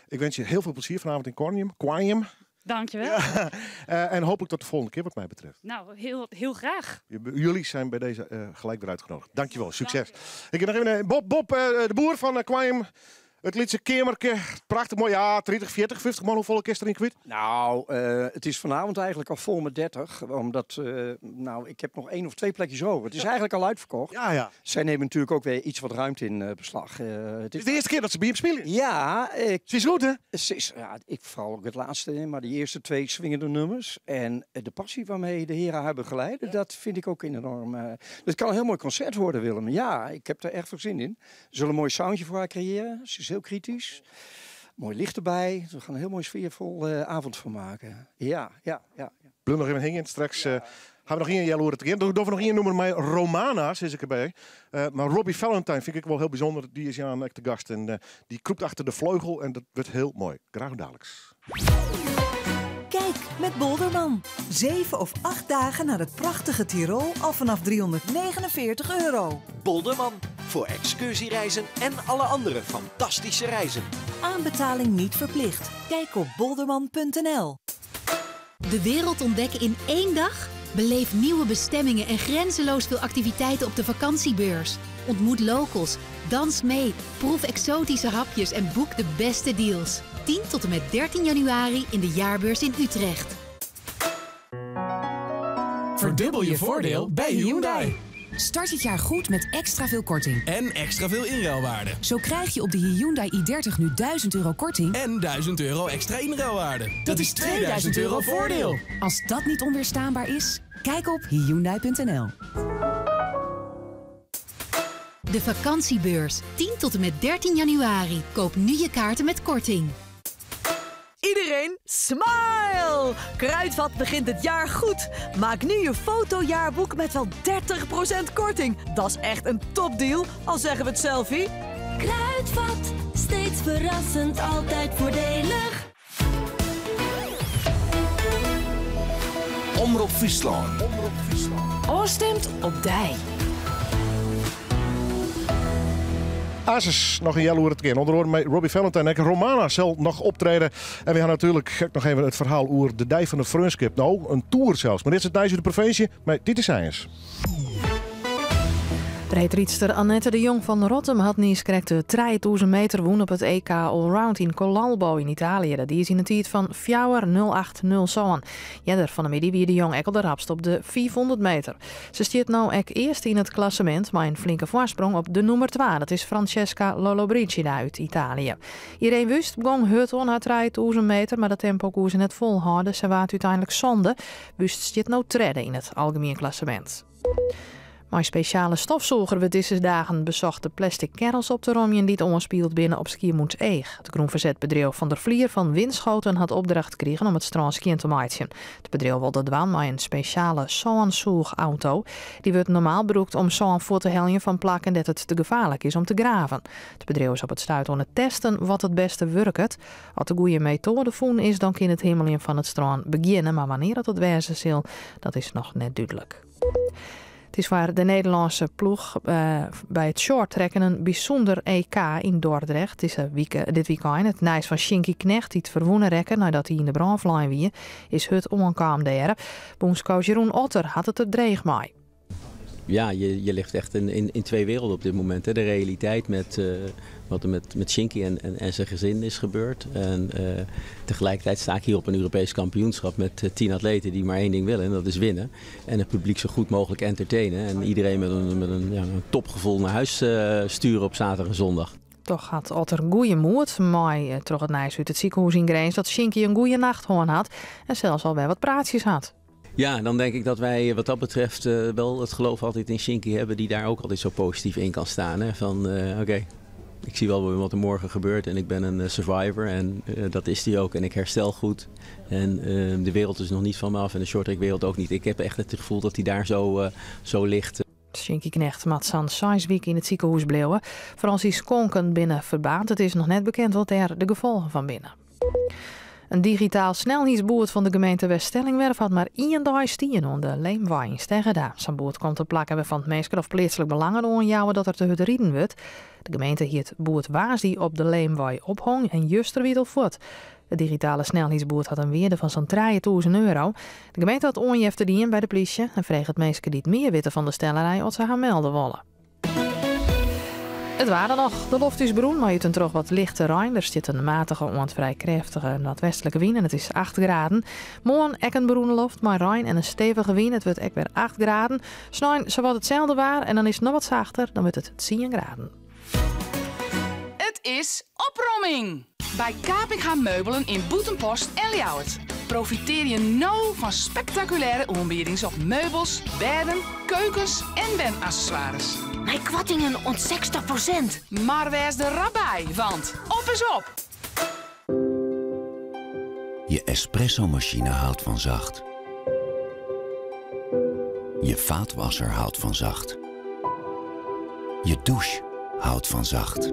Ik wens je heel veel plezier vanavond in Cornium. Quaium.
Dankjewel.
Ja. En hopelijk tot de volgende keer wat mij betreft.
Nou, heel, heel graag.
Jullie zijn bij deze gelijk weer uitgenodigd. Dankjewel, succes. Ik heb nog even Bob de Boer van Quaium. It lytse keamerke, prachtich moai. Ja, 30, 40, 50 man, hoefolle kinst deryn kwyt?
Nou, het is vanavond eigenlijk al vol met 30. Omdat, nou, ik heb nog één of twee plekjes over. Het is eigenlijk al uitverkocht. Zij nemen natuurlijk ook weer iets wat ruimte in beslag. Het
is de eerste keer dat ze bij hem spelen.
Ja. Ik,
Ze is goed, hè?
Ze is, ja, ik vooral ook het laatste, maar die eerste twee swingende nummers. En de passie waarmee de heren haar begeleiden, dat vind ik ook enorm. Het kan een heel mooi concert worden, Willem. Ja, ik heb er echt veel zin in. Ze zullen een mooi soundje voor haar creëren. Ze is heel kritisch. Mooi licht erbij. We gaan een heel mooi sfeervol avond van maken. Ja.
Blijf nog even hingen. Straks gaan we nog één Jelle te keer. Doen we nog één noemer met Romana, zit ik erbij. Maar Robbie Valentine vind ik wel heel bijzonder. Die is aan de gast en die kroept achter de vleugel en dat wordt heel mooi. Graag dadelijks.
Kijk met Bolderman. 7 of 8 dagen naar het prachtige Tirol al vanaf 349 euro.
Bolderman, voor excursiereizen en alle andere fantastische reizen.
Aanbetaling niet verplicht. Kijk op bolderman.nl.
De wereld ontdekken in één dag? Beleef nieuwe bestemmingen en grenzeloos veel activiteiten op de vakantiebeurs. Ontmoet locals, dans mee, proef exotische hapjes en boek de beste deals. 10 tot en met 13 januari in de jaarbeurs in Utrecht.
Verdubbel je voordeel bij Hyundai.
Start het jaar goed met extra veel korting.
En extra veel inruilwaarde.
Zo krijg je op de Hyundai i30 nu 1000 euro korting.
En 1000 euro extra inruilwaarde. Dat is 2000 euro voordeel.
Als dat niet onweerstaanbaar is, kijk op Hyundai.nl.
De vakantiebeurs, 10 tot en met 13 januari. Koop nu je kaarten met korting.
Iedereen smile! Kruidvat begint het jaar goed. Maak nu je fotojaarboek met wel 30% korting. Dat is echt een topdeal, al zeggen we het zelfie.
Kruidvat, steeds verrassend, altijd voordelig.
Omrop Fryslân.
Oorstemt op dij.
Asus nog een jelle het keer. Onder andere met Robbie Valentine en Romana zal nog optreden. En we gaan natuurlijk ook nog even het verhaal over de Dij van de Freunskip. Nou, een tour zelfs. Maar dit is het Nijs uit de provincie met Titus Science.
Reedrijdster Annette de Jong van Rottum had nies krekt de 3000 meter woen op het EK Allround in Collalbo in Italië. Dat is in de tijd van fjouwer nul acht nul zo'n. Jeder van de middag wie de Jong ekkel de rapst op de 400 meter. Ze stiert nou ek eerst in het klassement, maar een flinke voorsprong op de nummer 2. Dat is Francesca Lollobrigida uit Italië. Ireen Wüst begon hard aan haar 3000 meter, maar dat tempo koer ze net volhouden. Ze waard uiteindelijk zonde. Wüst stiert nou tredde in het algemeen klassement. Maar speciale stofzoger we deze dagen bezocht de plastic kerels op te romjen die het onspield binnen op Skiermûntseach. Het groenverzetbedrijf Van der Vlier van Winschoten had opdracht gekregen om het strand schoon te maken. Het bedrijf wilde dwan met een speciale zandzoegauto. Die wordt normaal gebruikt om zand voor te heljen van plakken dat het te gevaarlijk is om te graven. Het bedrijf is op het stuit om het testen wat het beste werkt. Als de goede methode voen is, dan kan het hemelen van het strand beginnen. Maar wanneer dat het wezen zal, dat is nog net duidelijk. Het is waar de Nederlandse ploeg bij het shorttrekken een bijzonder EK in Dordrecht. Het is dit weekend het nijs van Sjinkie Knegt die het verwoenen rekken nadat hij in de brandvlijn wie is het onkwam daar. Bondscoach Jeroen Otter had het er dreig mee.
Ja, je ligt echt in twee werelden op dit moment. Hè. De realiteit met wat er met Sjinkie en zijn gezin is gebeurd. En tegelijkertijd sta ik hier op een Europees kampioenschap met 10 atleten die maar één ding willen en dat is winnen. En het publiek zo goed mogelijk entertainen. En iedereen met een topgevoel naar huis sturen op zaterdag en zondag.
Toch had Otter goeie moed, maar troch het nijs uit het ziekenhuis in Grins dat Sjinkie een goeie nachthoorn had en zelfs alweer wat praatjes had.
Ja, dan denk ik dat wij wat dat betreft wel het geloof altijd in Sjinkie hebben die daar ook altijd zo positief in kan staan. Hè? Van oké, ik zie wel weer wat er morgen gebeurt en ik ben een survivor en dat is die ook en ik herstel goed. En de wereld is nog niet van me af en de shorttrackwereld ook niet. Ik heb echt het gevoel dat hij daar zo ligt.
Sjinkie Knegt mat San Saiswiek in het ziekenhuis bleven. Francis Konken binnen verbaand. Het is nog net bekend wat er de gevolgen van binnen. Een digitaal snelheidsboerd van de gemeente Weststellingwerf had maar één dag stien onder de Leemwaai in Steggerda. Zo'n boerd komt te plakken waarvan het meester of plaatselijk belangen oanjouwen dat er te hard rieden wordt. De gemeente hield boerd Waasdi op de Leemwaai ophong en juster wie het voort. Het digitale snelheidsboerd had een waarde van zo'n 3000 euro. De gemeente had onjef te dienen bij de politie en vreeg het meester die het meer weten van de stellerij of ze haar melden willen. It waar dan noch. De loft is berûn, mei út en troch wat lichte rein. Der stiet in matige oant frij krêftige noardwestlike wyn en it is 8 graden. Moarn ek in berûne loft mei rein en in stevige wyn. It wurdt ek wer 8 graden. Snein sawat itselde waar en dan is it noch wat sachter. Dan wurdt it 10 graden.
It is opromming! By Kapinga Meubelen yn Bûtenpost en Ljouwert. Profitearje no fan spektakulêre oanbiedings op meubels, bêden, keukens en wenaccessoires.
Mei koartingen oant 60 prosint.
Mar wês der rap by, want op is op!
Je espressomachine houdt van zacht. Je vaatwasser houdt van zacht. Je douche houdt van zacht.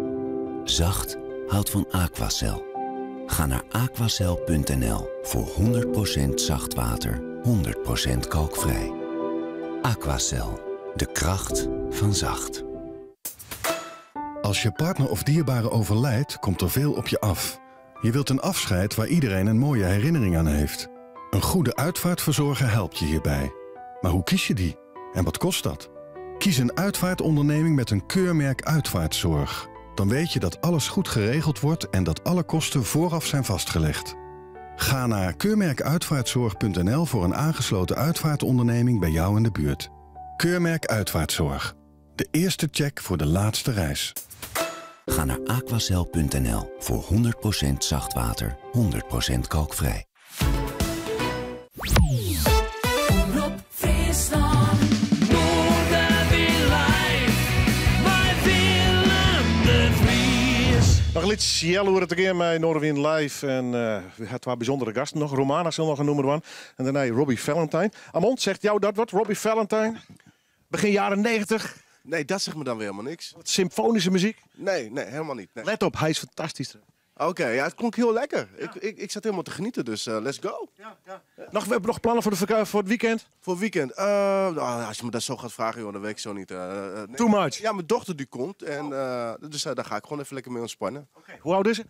Zacht houdt van Aquacel. Ga naar aquacel.nl voor 100% zacht water, 100% kalkvrij. Aquacel, de kracht van zacht.
Als je partner of dierbare overlijdt, komt er veel op je af. Je wilt een afscheid waar iedereen een mooie herinnering aan heeft. Een goede uitvaartverzorger helpt je hierbij. Maar hoe kies je die? En wat kost dat? Kies een uitvaartonderneming met een keurmerk uitvaartzorg. Dan weet je dat alles goed geregeld wordt en dat alle kosten vooraf zijn vastgelegd. Ga naar keurmerkuitvaartzorg.nl voor een aangesloten uitvaartonderneming bij jou in de buurt. Keurmerk Uitvaartzorg. De eerste check voor de laatste reis.
Ga naar aquacel.nl voor 100% zacht water, 100% kalkvrij.
Omrop Fryslân. Noardewyn live mei Willem de Vries.
Noch in lyts healoere te gean mei Noardewyn Live. En we ha twa bysûndere gasten noch. Romana sil noch in nûmer dwaan. En dêrnei Robbie Valentine. Amond, zegt jou dat wat, Robbie Valentine? Begin jaren 90.
Nee, dat zegt me dan weer helemaal niks.
Wat symfonische muziek?
Nee, nee, helemaal niet. Nee.
Let op, hij is fantastisch.
Oké, ja, het klonk heel lekker. Ik zat helemaal te genieten, dus let's go.
Ja, ja. We hebben nog plannen voor het weekend?
Voor het weekend? Nou, als je me dat zo gaat vragen, joh, dan weet ik zo niet. Nee.
Too much?
Ja, mijn dochter die komt. En dus daar ga ik gewoon even lekker mee ontspannen.
Oké. Hoe oud is ze?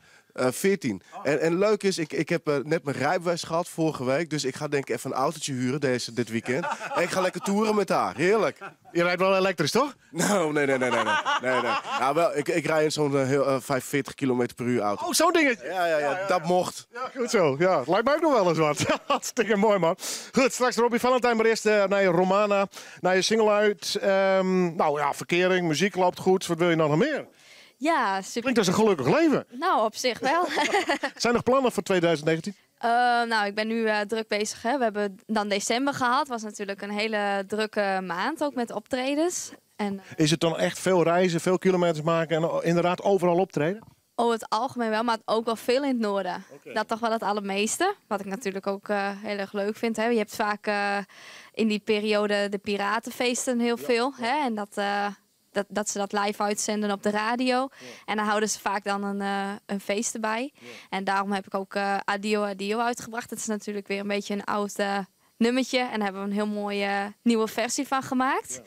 14. En leuk is, ik heb net mijn rijbewijs gehad vorige week. Dus ik ga denk ik even een autootje huren dit weekend. En ik ga lekker toeren met haar. Heerlijk.
Je rijdt wel elektrisch, toch?
Nou, nee, nee, nee, nee, nee. Nee, nee. Ja, wel, ik rij in zo'n heel 45 kilometer per uur auto.
Oh, zo'n dingetje?
Ja, ja, ja, dat mocht.
Ja, goed zo. Ja, het lijkt mij ook nog wel eens wat. Hartstikke mooi, man. Goed, straks Robbie Valentine, maar eerst naar je Romana, naar je single uit. Nou ja, verkering, muziek loopt goed. Wat wil je nou nog meer?
Ja, super.
Klinkt als een gelukkig leven.
Nou, op zich wel.
Zijn er nog plannen voor 2019?
Nou, ik ben nu druk bezig. Hè. We hebben dan december gehad. Was natuurlijk een hele drukke maand, ook met optredens. En
Is het dan echt veel reizen, veel kilometers maken en inderdaad overal optreden?
Oh, het algemeen wel, maar ook wel veel in het noorden. Dat toch wel het allermeeste. Wat ik natuurlijk ook heel erg leuk vind. Hè. Je hebt vaak in die periode de piratenfeesten heel veel. Hè. En dat ze dat live uitzenden op de radio. En dan houden ze vaak dan een feest erbij. En daarom heb ik ook Adio Adio uitgebracht. Dat is natuurlijk weer een beetje een oud nummertje. En daar hebben we een heel mooie nieuwe versie van gemaakt.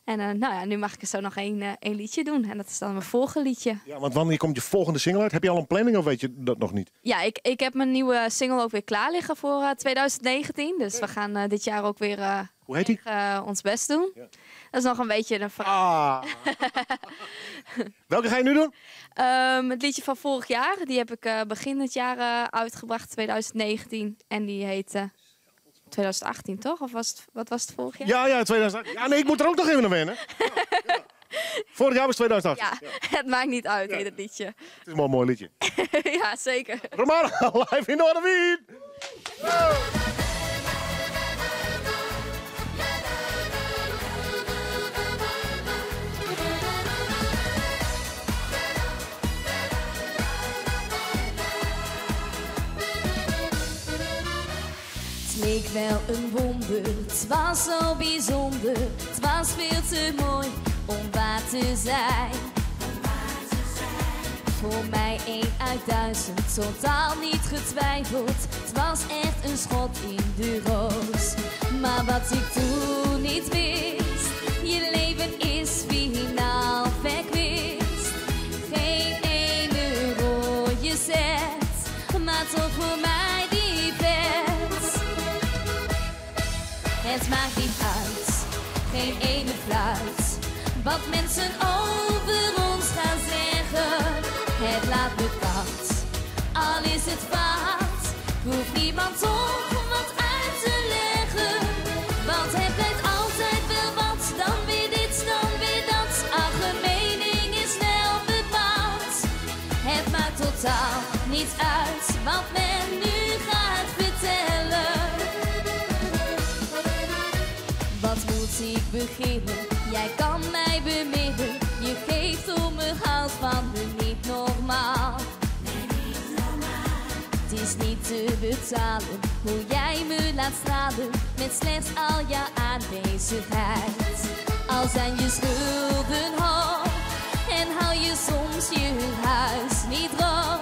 En nou ja, nu mag ik er zo nog één liedje doen. En dat is dan mijn vorige liedje.
Ja, want wanneer komt je volgende single uit? Heb je al een planning of weet je dat nog niet?
Ja, ik heb mijn nieuwe single ook weer klaar liggen voor 2019. Dus we gaan dit jaar ook weer
Hoe heet die?
Ons best doen. Dat is nog een beetje een vraag.
Welke ga je nu doen?
Het liedje van vorig jaar. Die heb ik begin het jaar uitgebracht, 2019. En die heet 2018, toch? Of wat was het vorig jaar?
Ja, ja, 2018. Ja, nee, ik moet er ook nog even naar wennen. Ja. Vorig jaar was 2018.
Ja, het maakt niet uit, heet het liedje.
Het is wel een mooi liedje.
Ja, zeker.
Romana, live in Noardewyn!
Het leek wel een wonder, het was zo bijzonder. Het was veel te mooi om waar te zijn. Voor mij 1 uit 1000, totaal niet getwijfeld. Het was echt een schot in de roos. Maar wat ik toen niet wist, je leven is finaal verkwist. Geen ene rode cent, maar toch voor mij die vet. Het maakt niet uit, geen ene fluit, wat mensen over ons gaan niemand toch wat uit te leggen. Want het blijft altijd wel wat, dan weer dit, dan weer dat. Ach, een mening is snel bepaald. Het maakt totaal niet uit wat men nu gaat vertellen. Wat moet ik beginnen? Jij kan mij beminnen. Je geeft om me, houdt van me niet normaal. Het is niet te betalen hoe jij me laat stralen met slechts al jouw aanwezigheid. Al zijn je schulden hoog en hou je soms je huis niet droog.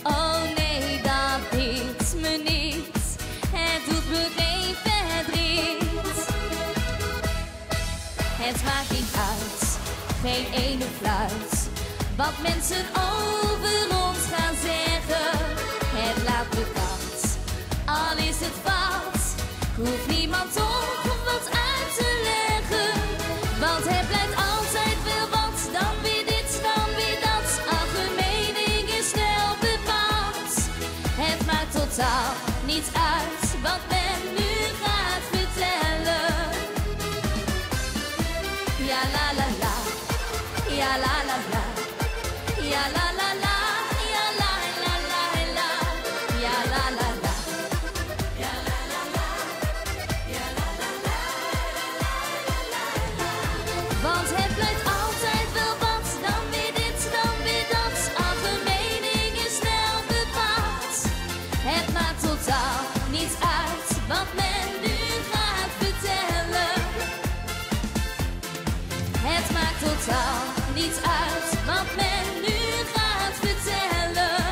Oh nee, dat deert me niet. Het doet me geen verdriet. Het maakt niet uit, geen ene fluit. Wat mensen over ons gaan zeggen. Het laat me koud, al is het fout. Ik hoef niemand toch wat uit te leggen. Want het blijft altijd wel wat, dan weer dit, dan weer dat. Ach, een mening is snel bepaald. Het maakt totaal niet uit wat men nu gaat vertellen. Ja la la la, ja la la la, ja la la la, ja la la la la, ja la la la, ja la la la, ja la la la, la la. Want het blijft altijd wel wat, dan weer dit, dan weer dat. Ach, een mening is snel bepaald. Het maakt totaal niet uit wat men nu gaat vertellen. Het maakt totaal niet uit wat men nu gaat vertellen.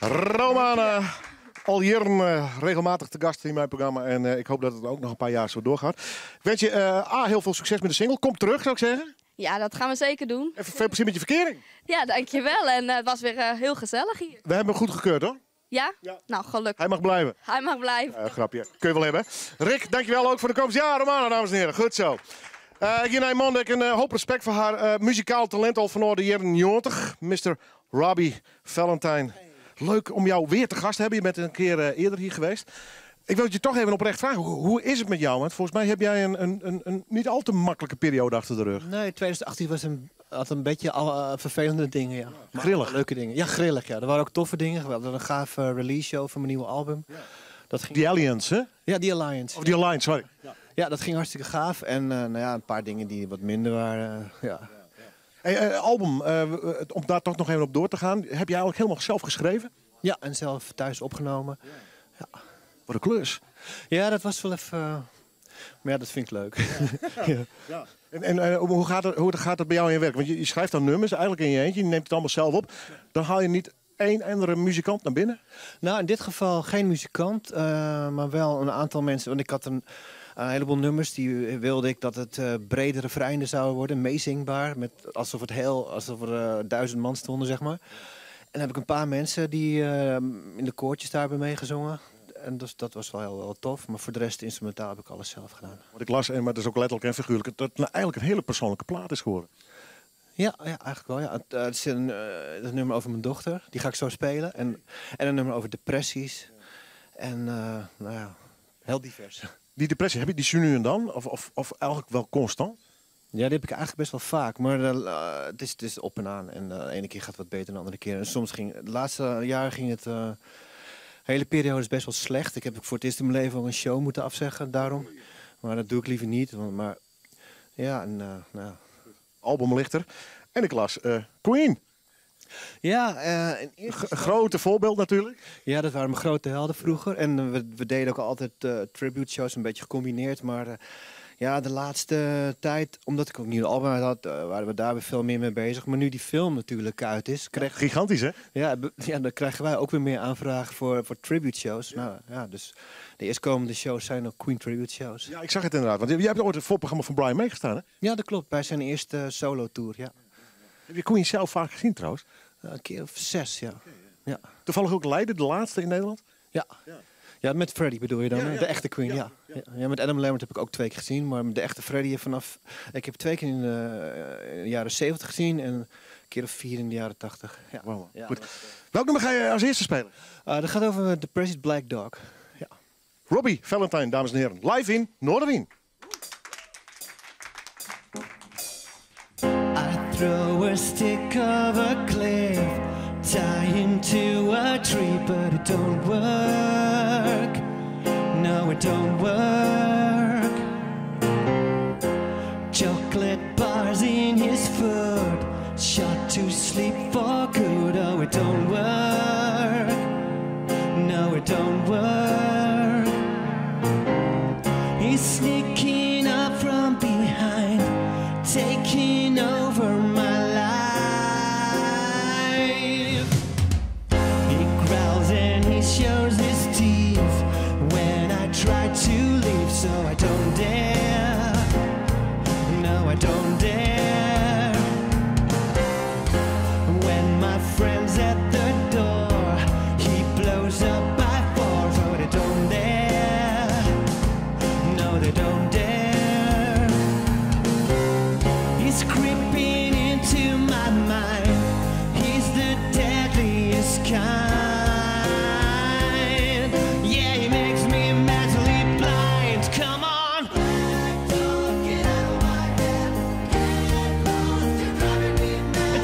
Romana, al jaren regelmatig te gast in mijn programma. En ik hoop dat het ook nog een paar jaar zo doorgaat. Ik wens je A, heel veel succes met de single. Kom terug, zou ik zeggen.
Ja, dat gaan we zeker doen.
Even veel plezier met je verkering.
Ja, dankjewel. En het was weer heel gezellig hier.
We hebben hem goedgekeurd, hoor.
Ja? Nou, gelukkig.
Hij mag blijven.
Hij mag blijven.
Grapje. Kun je wel hebben. Rick, dankjewel ook voor de komst. Ja, Romana, dames en heren. Goed zo. Hier naar Mandek, een hoop respect voor haar muzikaal talent al van de jaren 90. Mr. Robbie Valentine. Leuk om jou weer te gast te hebben. Je bent een keer eerder hier geweest. Ik wil het je toch even oprecht vragen. Hoe is het met jou? Want volgens mij heb jij een niet al te makkelijke periode achter de rug.
Nee, 2018 was had een beetje al vervelende dingen. Ja. Maar
Grillig?
Leuke dingen. Ja, grillig. Ja. Er waren ook toffe dingen. We hadden een gave release show van mijn nieuwe album.
Ja.
Dat ging
The Alliance, hè?
Ja, The Alliance.
Of The Alliance, sorry.
Ja. Ja, dat ging hartstikke gaaf. En een paar dingen die wat minder waren. Ja.
Hey, album, om daar toch nog even op door te gaan. Heb jij eigenlijk helemaal zelf geschreven?
Ja, en zelf thuis opgenomen. Ja.
Wat een klus.
Ja, dat was wel even... Maar ja, dat vind ik leuk. Ja.
Ja. En hoe gaat het bij jou in je werk? Want je schrijft dan nummers eigenlijk in je eentje. Je neemt het allemaal zelf op. Dan haal je niet één andere muzikant naar binnen?
Nou, in dit geval geen muzikant, maar wel een aantal mensen. Want ik had een heleboel nummers die wilde ik dat het bredere refreinen zouden worden, meezingbaar. Alsof er 1000 man stonden. En dan heb ik een paar mensen die in de koortjes daar hebben meegezongen. En dus, dat was wel heel, wel tof. Maar voor de rest instrumentaal heb ik alles zelf gedaan.
Wat ik las, maar dat is ook letterlijk en figuurlijk, dat het nou eigenlijk een hele persoonlijke plaat is geworden.
Ja, ja, eigenlijk wel. Ja. Het is het nummer over mijn dochter. Die ga ik zo spelen. En een nummer over depressies. En heel divers.
Die depressie, heb je die zo nu en dan? Of eigenlijk wel constant?
Ja, die heb ik eigenlijk best wel vaak. Maar het is op en aan. En de ene keer gaat het wat beter dan de andere keer. En soms ging, de laatste jaren ging het... De hele periode is best wel slecht. Ik heb voor het eerst in mijn leven al een show moeten afzeggen, daarom. Maar dat doe ik liever niet. Want, maar, ja, en nou ja.
Album ligt er. En ik las Queen.
Ja in eerste
Grote voorbeeld natuurlijk.
Ja, dat waren mijn grote helden vroeger. En we deden ook altijd tribute shows, een beetje gecombineerd. Maar de laatste tijd, omdat ik ook een nieuw album uit had, waren we daar weer veel meer mee bezig. Maar nu die film natuurlijk uit is...
Gigantisch, hè?
Ja, dan krijgen wij ook weer meer aanvragen voor tribute shows. Dus de eerstkomende shows zijn ook Queen tribute shows.
Ja, ik zag het inderdaad. Want jij hebt ooit het voorprogramma van Brian May gestaan, hè?
Ja, dat klopt. Bij zijn eerste solo tour, ja.
Heb je Queen zelf vaak gezien trouwens?
Een keer of zes, ja. ja.
Toevallig ook Leiden, de laatste in Nederland?
Ja. Ja, met Freddie bedoel je dan, hè? De echte Queen, ja. Ja. Met Adam Lambert heb ik ook twee keer gezien, maar de echte Freddie vanaf... Ik heb twee keer in de jaren 70 gezien en een keer of vier in de jaren 80. Ja.
Wow.
Ja,
Goed.
dat,
Welk nummer ga je als eerste spelen?
Dat gaat over Depressed Black Dog. Ja.
Robby Valentine, dames en heren. Live in Noardewyn.
I throw a stick of a cliff, tie him to a tree, but it don't work. No, it don't work. Chocolate bars in his foot, shot to sleep for good. Oh, it don't work. No, it don't work. He's sneaking up from behind, taking over my life. He growls and he shows his teeth when I try to leave, so I don't dare. No, I don't dare. When my friend's at the door, he blows up by four, so they don't dare. No, they don't dare. He's creeping into my mind. He's the deadliest kind. Yeah, he makes me mentally blind. Come on.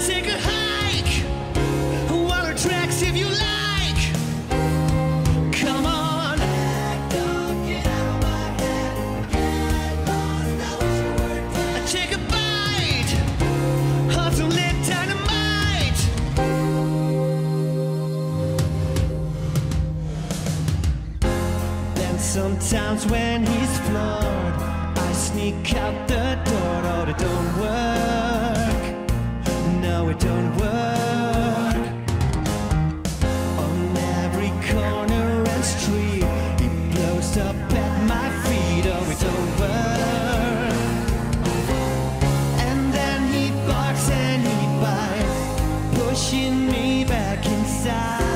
Take a hike. Water tracks if you like. Come on. Take a bite of some lit dynamite. Then sometimes when he's floored, I sneak out the door. Oh, it don't work. No, it don't work. On every corner and street, he blows up at my feet. Oh, it don't work. And then he barks and he bites, pushing me back inside.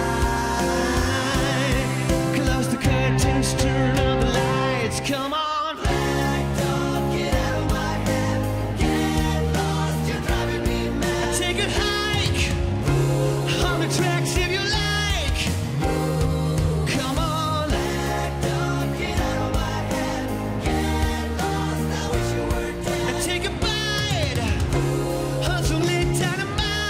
Close the curtains, turn on the lights. Come on. Take a hike on the tracks if you like. Come on. Take a bite of some lit dynamite.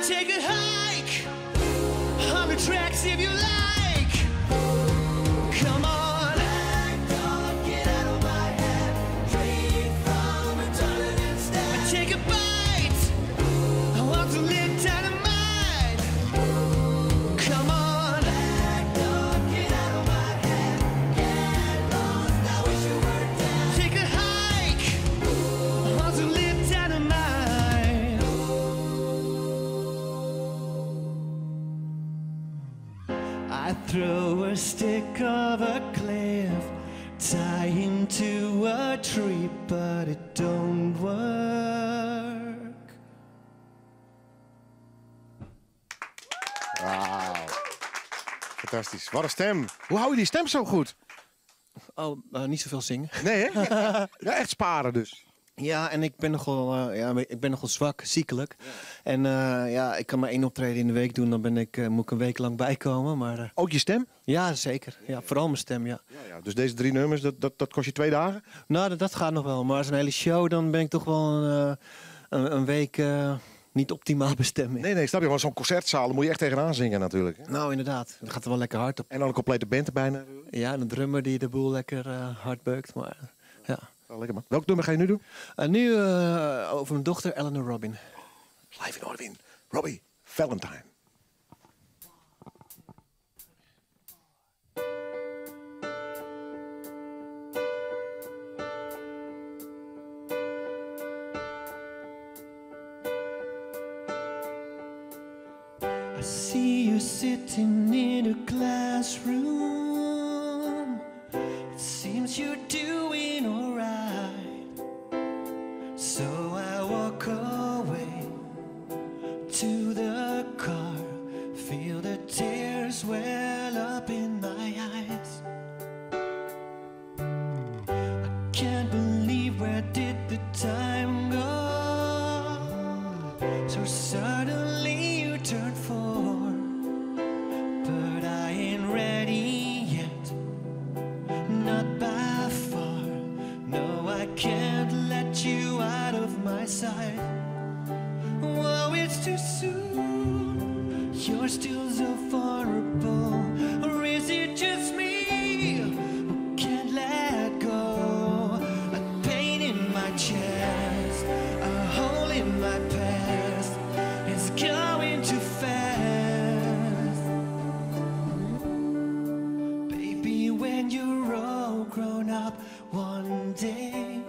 Take a hike on the tracks if you like. Come on. Take a bite. I want to live dynamite. Come on. Take a hike. I want to live dynamite. I throw a stick of a cliff, tie him to a tree, but it don't work.
Wauw. Fantastisch. Wat een stem. Hoe hou je die stem zo goed?
Oh, niet zoveel zingen.
Nee, hè? Ja, echt sparen dus.
Ja, en ik ben nogal, ja, ik ben nogal zwak, ziekelijk. En ja, ik kan maar één optreden in de week doen, dan ben ik, moet ik een week lang bijkomen. Maar,
Ook je stem?
Ja, zeker. Ja, vooral mijn stem, ja.
Ja, dus deze drie nummers, dat kost je 2 dagen?
Nou, dat gaat nog wel. Maar als een hele show, dan ben ik toch wel een week niet optimaal bestemd is.
Nee, nee, snap je. Want zo'n concertzaal, daar moet je echt tegenaan zingen natuurlijk. Hè?
Nou, inderdaad. Dat gaat er wel lekker hard op.
En dan een complete band erbij natuurlijk.
Ja, en een drummer die de boel lekker hard beukt. Maar, ja.
Oh, lekker man. Welk nummer ga je nu doen?
Nu over mijn dochter Eleanor Robin.
Live in Noardewyn. Robbie Valentine.
I see you sitting in a classroom. It seems you're doing all right. So I walk away to the car. Feel the tears well up in my eyes. I can't believe where did the time go? So suddenly you turned 4, but I ain't ready yet, not by far. No, I can't let you out of my sight. Whoa, it's too soon, you're still so vulnerable. Or is it just me who can't let go? A pain in my chest, a hole in my past. It's going too fast. Baby, when you're all grown up one day,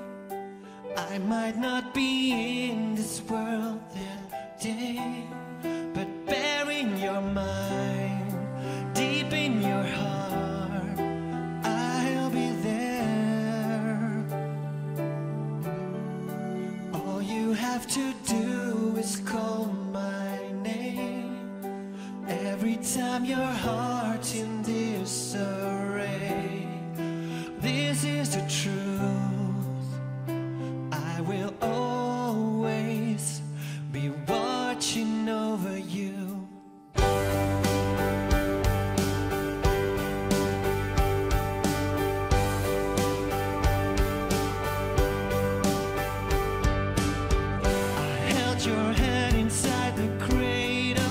I might not be in this world that day, but bear in your mind, deep in your heart, I'll be there. All you have to do is call my name. Every time your heart's in disarray, this is the truth. I will always be watching over you. I held your hand inside the cradle,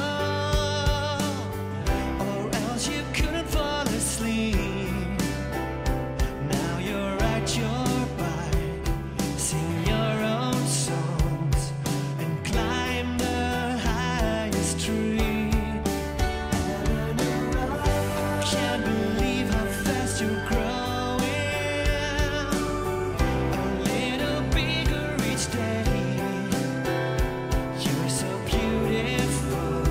or else you couldn't fall asleep. Now you're at your bike, sing your own songs, and climb the highest tree. I can't believe how fast you're growing, a little bigger each day. You're so beautiful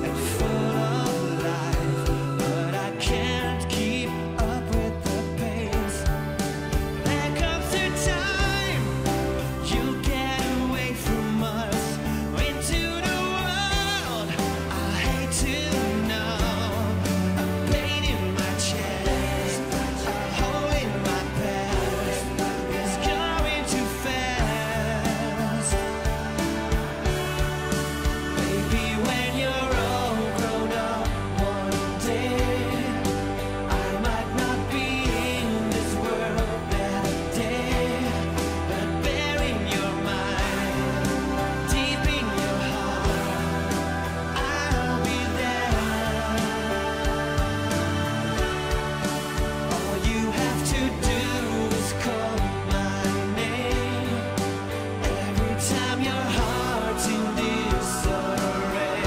and full of life, but I can't keep up with the pace. There comes a time you get away from us into the world. I hate to know a pain in my chest, a hole in my past. It's going too fast. Baby, when you're all grown up one day, I might not be in this world that day, but bear in your mind, deep in your heart, I'll be there. All you have to do is call my name. Every time your heart's in disarray,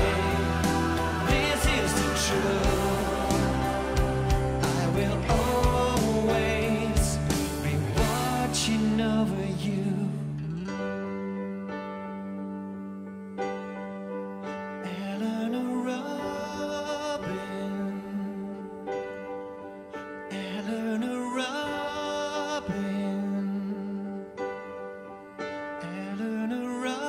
this is the truth. I will always be watching over you. Eleanor Robin, Eleanor Robin, Eleanor Robin.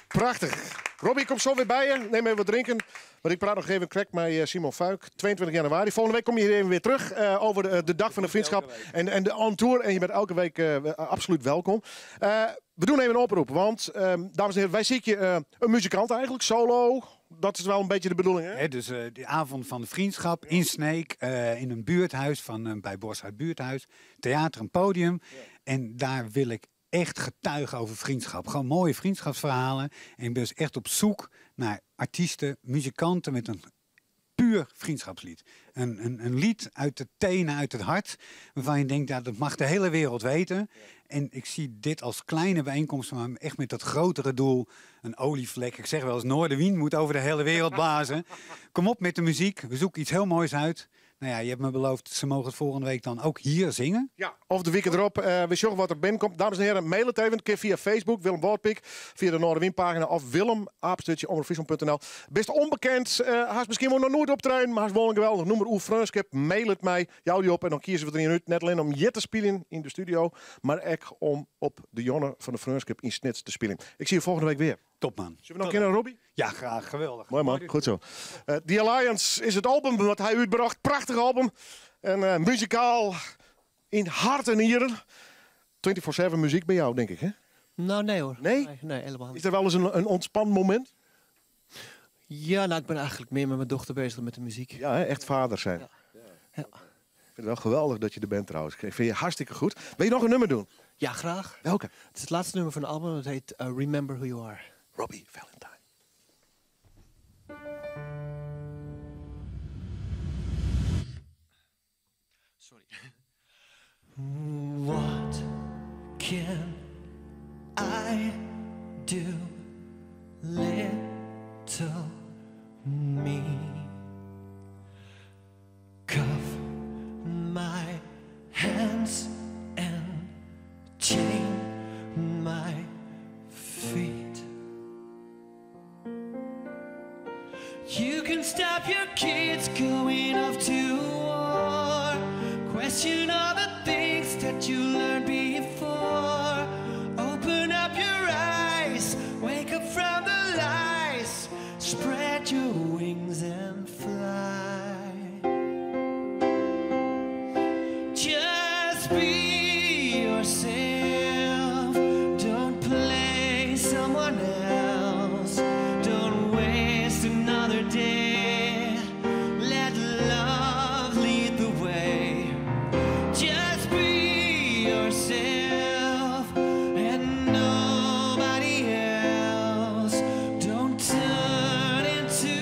Prachtig. Robbie, kom zo weer bij je. Neem even wat drinken. Want ik praat nog even correct met Simon Vuyk. 22 januari. Volgende week kom je hier even weer terug over de dag van de vriendschap en de on tour. En je bent elke week absoluut welkom. We doen even een oproep. Want, dames en heren, wij zien je een muzikant eigenlijk. Solo. Dat is wel een beetje de bedoeling, hè?
Hè, dus de avond van de vriendschap in Sneek, in een buurthuis van, bij Borshuis Buurthuis. Theater en podium. En daar wil ik echt getuigen over vriendschap. Gewoon mooie vriendschapsverhalen. En ik ben dus echt op zoek naar artiesten, muzikanten met een puur vriendschapslied. Een lied uit de tenen, uit het hart, waarvan je denkt, ja, dat mag de hele wereld weten. En ik zie dit als kleine bijeenkomst, maar echt met dat grotere doel. Een olievlek. Ik zeg wel eens, Noardewyn moet over de hele wereld blazen. Kom op met de muziek, we zoeken iets heel moois uit. Nou ja, je hebt me beloofd, ze mogen het volgende week dan ook hier zingen.
Ja, of de week erop. We zorgen wat er binnenkomt. Dames en heren, mail het even. Een keer via Facebook, Willem Woordpiek. Via de Noardewyn-pagina of Willem, apenstaartje, omroepfriesland punt N L. Best onbekend. Hij is misschien wel nog nooit op trein, maar hij is wel een geweldig. Noem maar Oer Freonskip. Mail het mij. Jou die op en dan kiezen we er een uit. Net alleen om je te spelen in de studio, maar ook om op de Jonne van de Freonskip in Snits te spelen. Ik zie je volgende week weer.
Top man.
Zullen we nog een keer naar Robbie?
Ja, graag. Geweldig.
Mooi man, goed zo. The Alliance is het album wat hij uitbracht. Prachtig album. En muzikaal in hart en nieren. 24/7 muziek bij jou, denk ik, hè?
Nou, nee hoor.
Nee?
Nee, nee, helemaal niet.
Is er wel eens een ontspan moment?
Ja, ik ben eigenlijk meer met mijn dochter bezig dan met de muziek.
Ja, hè? Echt vader zijn.
Ja. Ja.
Ik vind het wel geweldig dat je er bent trouwens. Ik vind je hartstikke goed. Wil je nog een nummer doen?
Ja, graag.
Welke?
Het is het laatste nummer van het album. Het heet Remember Who You Are.
Robbie Valentine.
Sorry. What can I do, little me? Cuff my hands and chain my feet. You can stop your kids going off to war. Question all the things that you learned before. Open up your eyes, wake up from the lies. Spread your wings and fly. Just be yourself. Don't play someone else. Don't waste another day. Let love lead the way. Just be yourself and nobody else. Don't turn into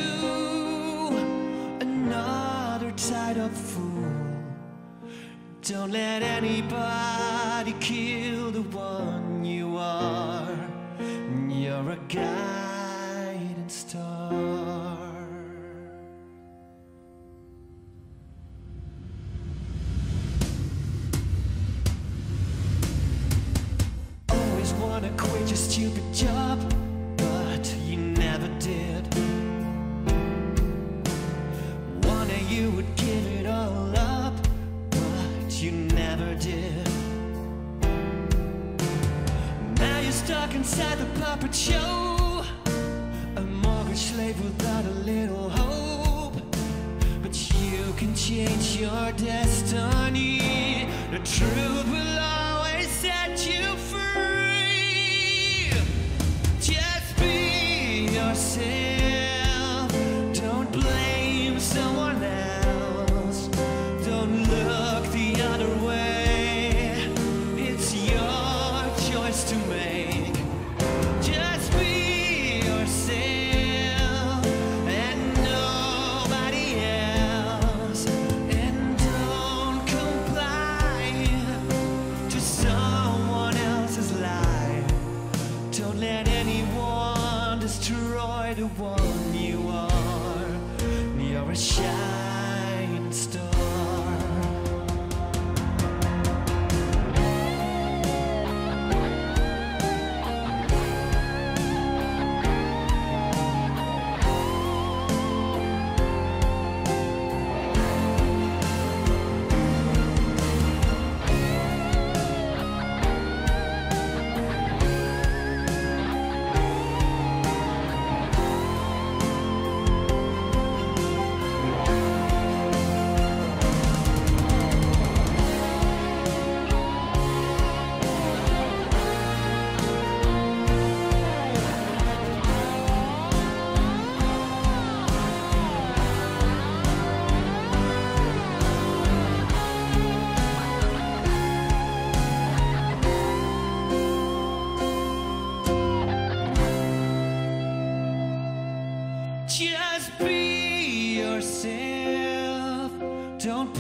another tied up fool. Don't let anybody kill the one you are. You're a guiding star. Always want to quit your stupid job, but you never did. One day you would give it all up, but you never did. Now you're stuck inside the puppet show, a mortgage slave without a little hope. But you can change your destiny. The truth will always set you free. Just be yourself. Don't blame someone else. Don't look the other way. It's your choice to make. Just be yourself and nobody else. And don't complain.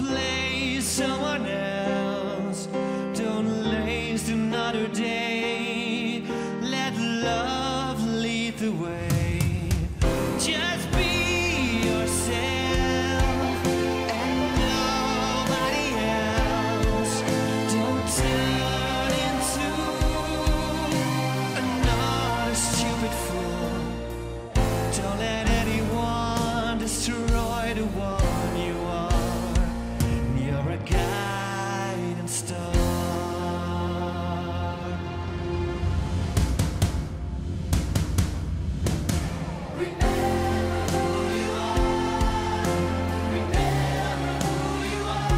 play someone else. Don't waste another day. Let love lead the way. Just be yourself and nobody else. Don't turn into another stupid fool. Don't let anyone destroy the one you are. You're a guiding star. Remember who you are. Remember who you are.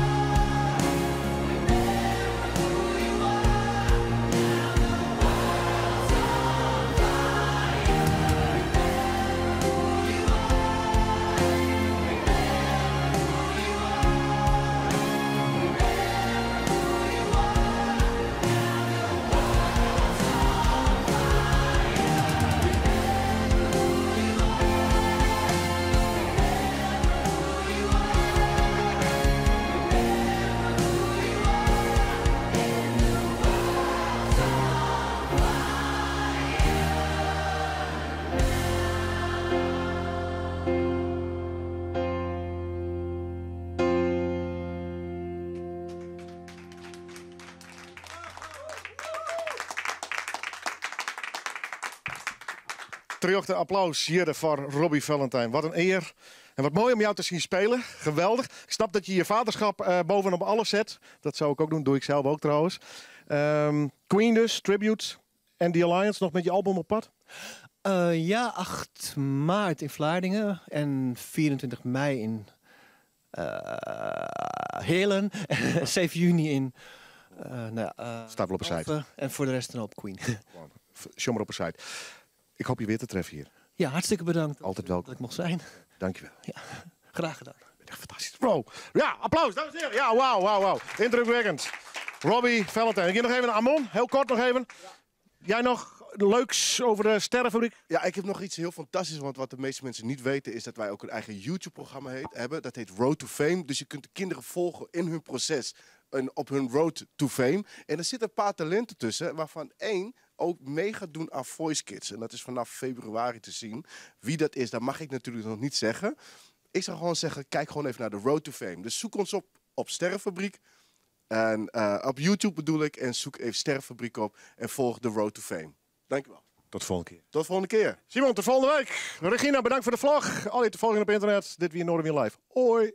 Remember who you are. Now the world's on fire. Remember who you are. Remember who you are. Remember who you are. Now the world's on fire. Remember who you are. Remember who you are. Remember who you are. And the world's on
Terjochte applaus hjir foar Robby Valentijn. Wat in ear. En wat moai om jou te sjen spyljen. Geweldich. Ik snap dat je je vaderschap bovenop alles zet. Dat zou ik ook doen. Doe ik zelf ook trouwens. Queen dus, Tribute en The Alliance nog met je album op pad?
Ja, 8 maart in Vlaardingen en 24 mei in Heerlen. 7 juni in
Staat wel op de site.
Alphen. En voor de rest dan op Queen.
Sjom maar op de site. Ik hoop je weer te treffen hier.
Ja, hartstikke bedankt.
Altijd welkom.
Dat ik mocht zijn.
Dankjewel.
Ja, graag gedaan.
Echt fantastisch. Bro. Ja, applaus, dames en heren. Ja, wauw, wauw, wauw. Indrukwekkend. Robby Valentijn. Ik geef nog even naar Amon. Heel kort nog even. Jij nog leuks over de Sterrenfabriek?
Ja, ik heb nog iets heel fantastisch. Want wat de meeste mensen niet weten is dat wij ook een eigen YouTube-programma hebben. Dat heet Road to Fame. Dus je kunt de kinderen volgen in hun proces. En op hun Road to Fame. En er zitten een paar talenten tussen, waarvan één ook mee gaat doen aan Voice Kids. En dat is vanaf februari te zien. Wie dat is, dat mag ik natuurlijk nog niet zeggen. Ik zou gewoon zeggen, kijk gewoon even naar de Road to Fame. Dus zoek ons op, op Sterrenfabriek. En op YouTube bedoel ik. En zoek even Sterrenfabriek op. En volg de Road to Fame. Dankjewel.
Tot de volgende keer.
Tot de volgende keer.
Simon, tot volgende week. Regina, bedankt voor de vlog. Al je te volgen op internet. Dit weer Noardewyn Live. Hoi.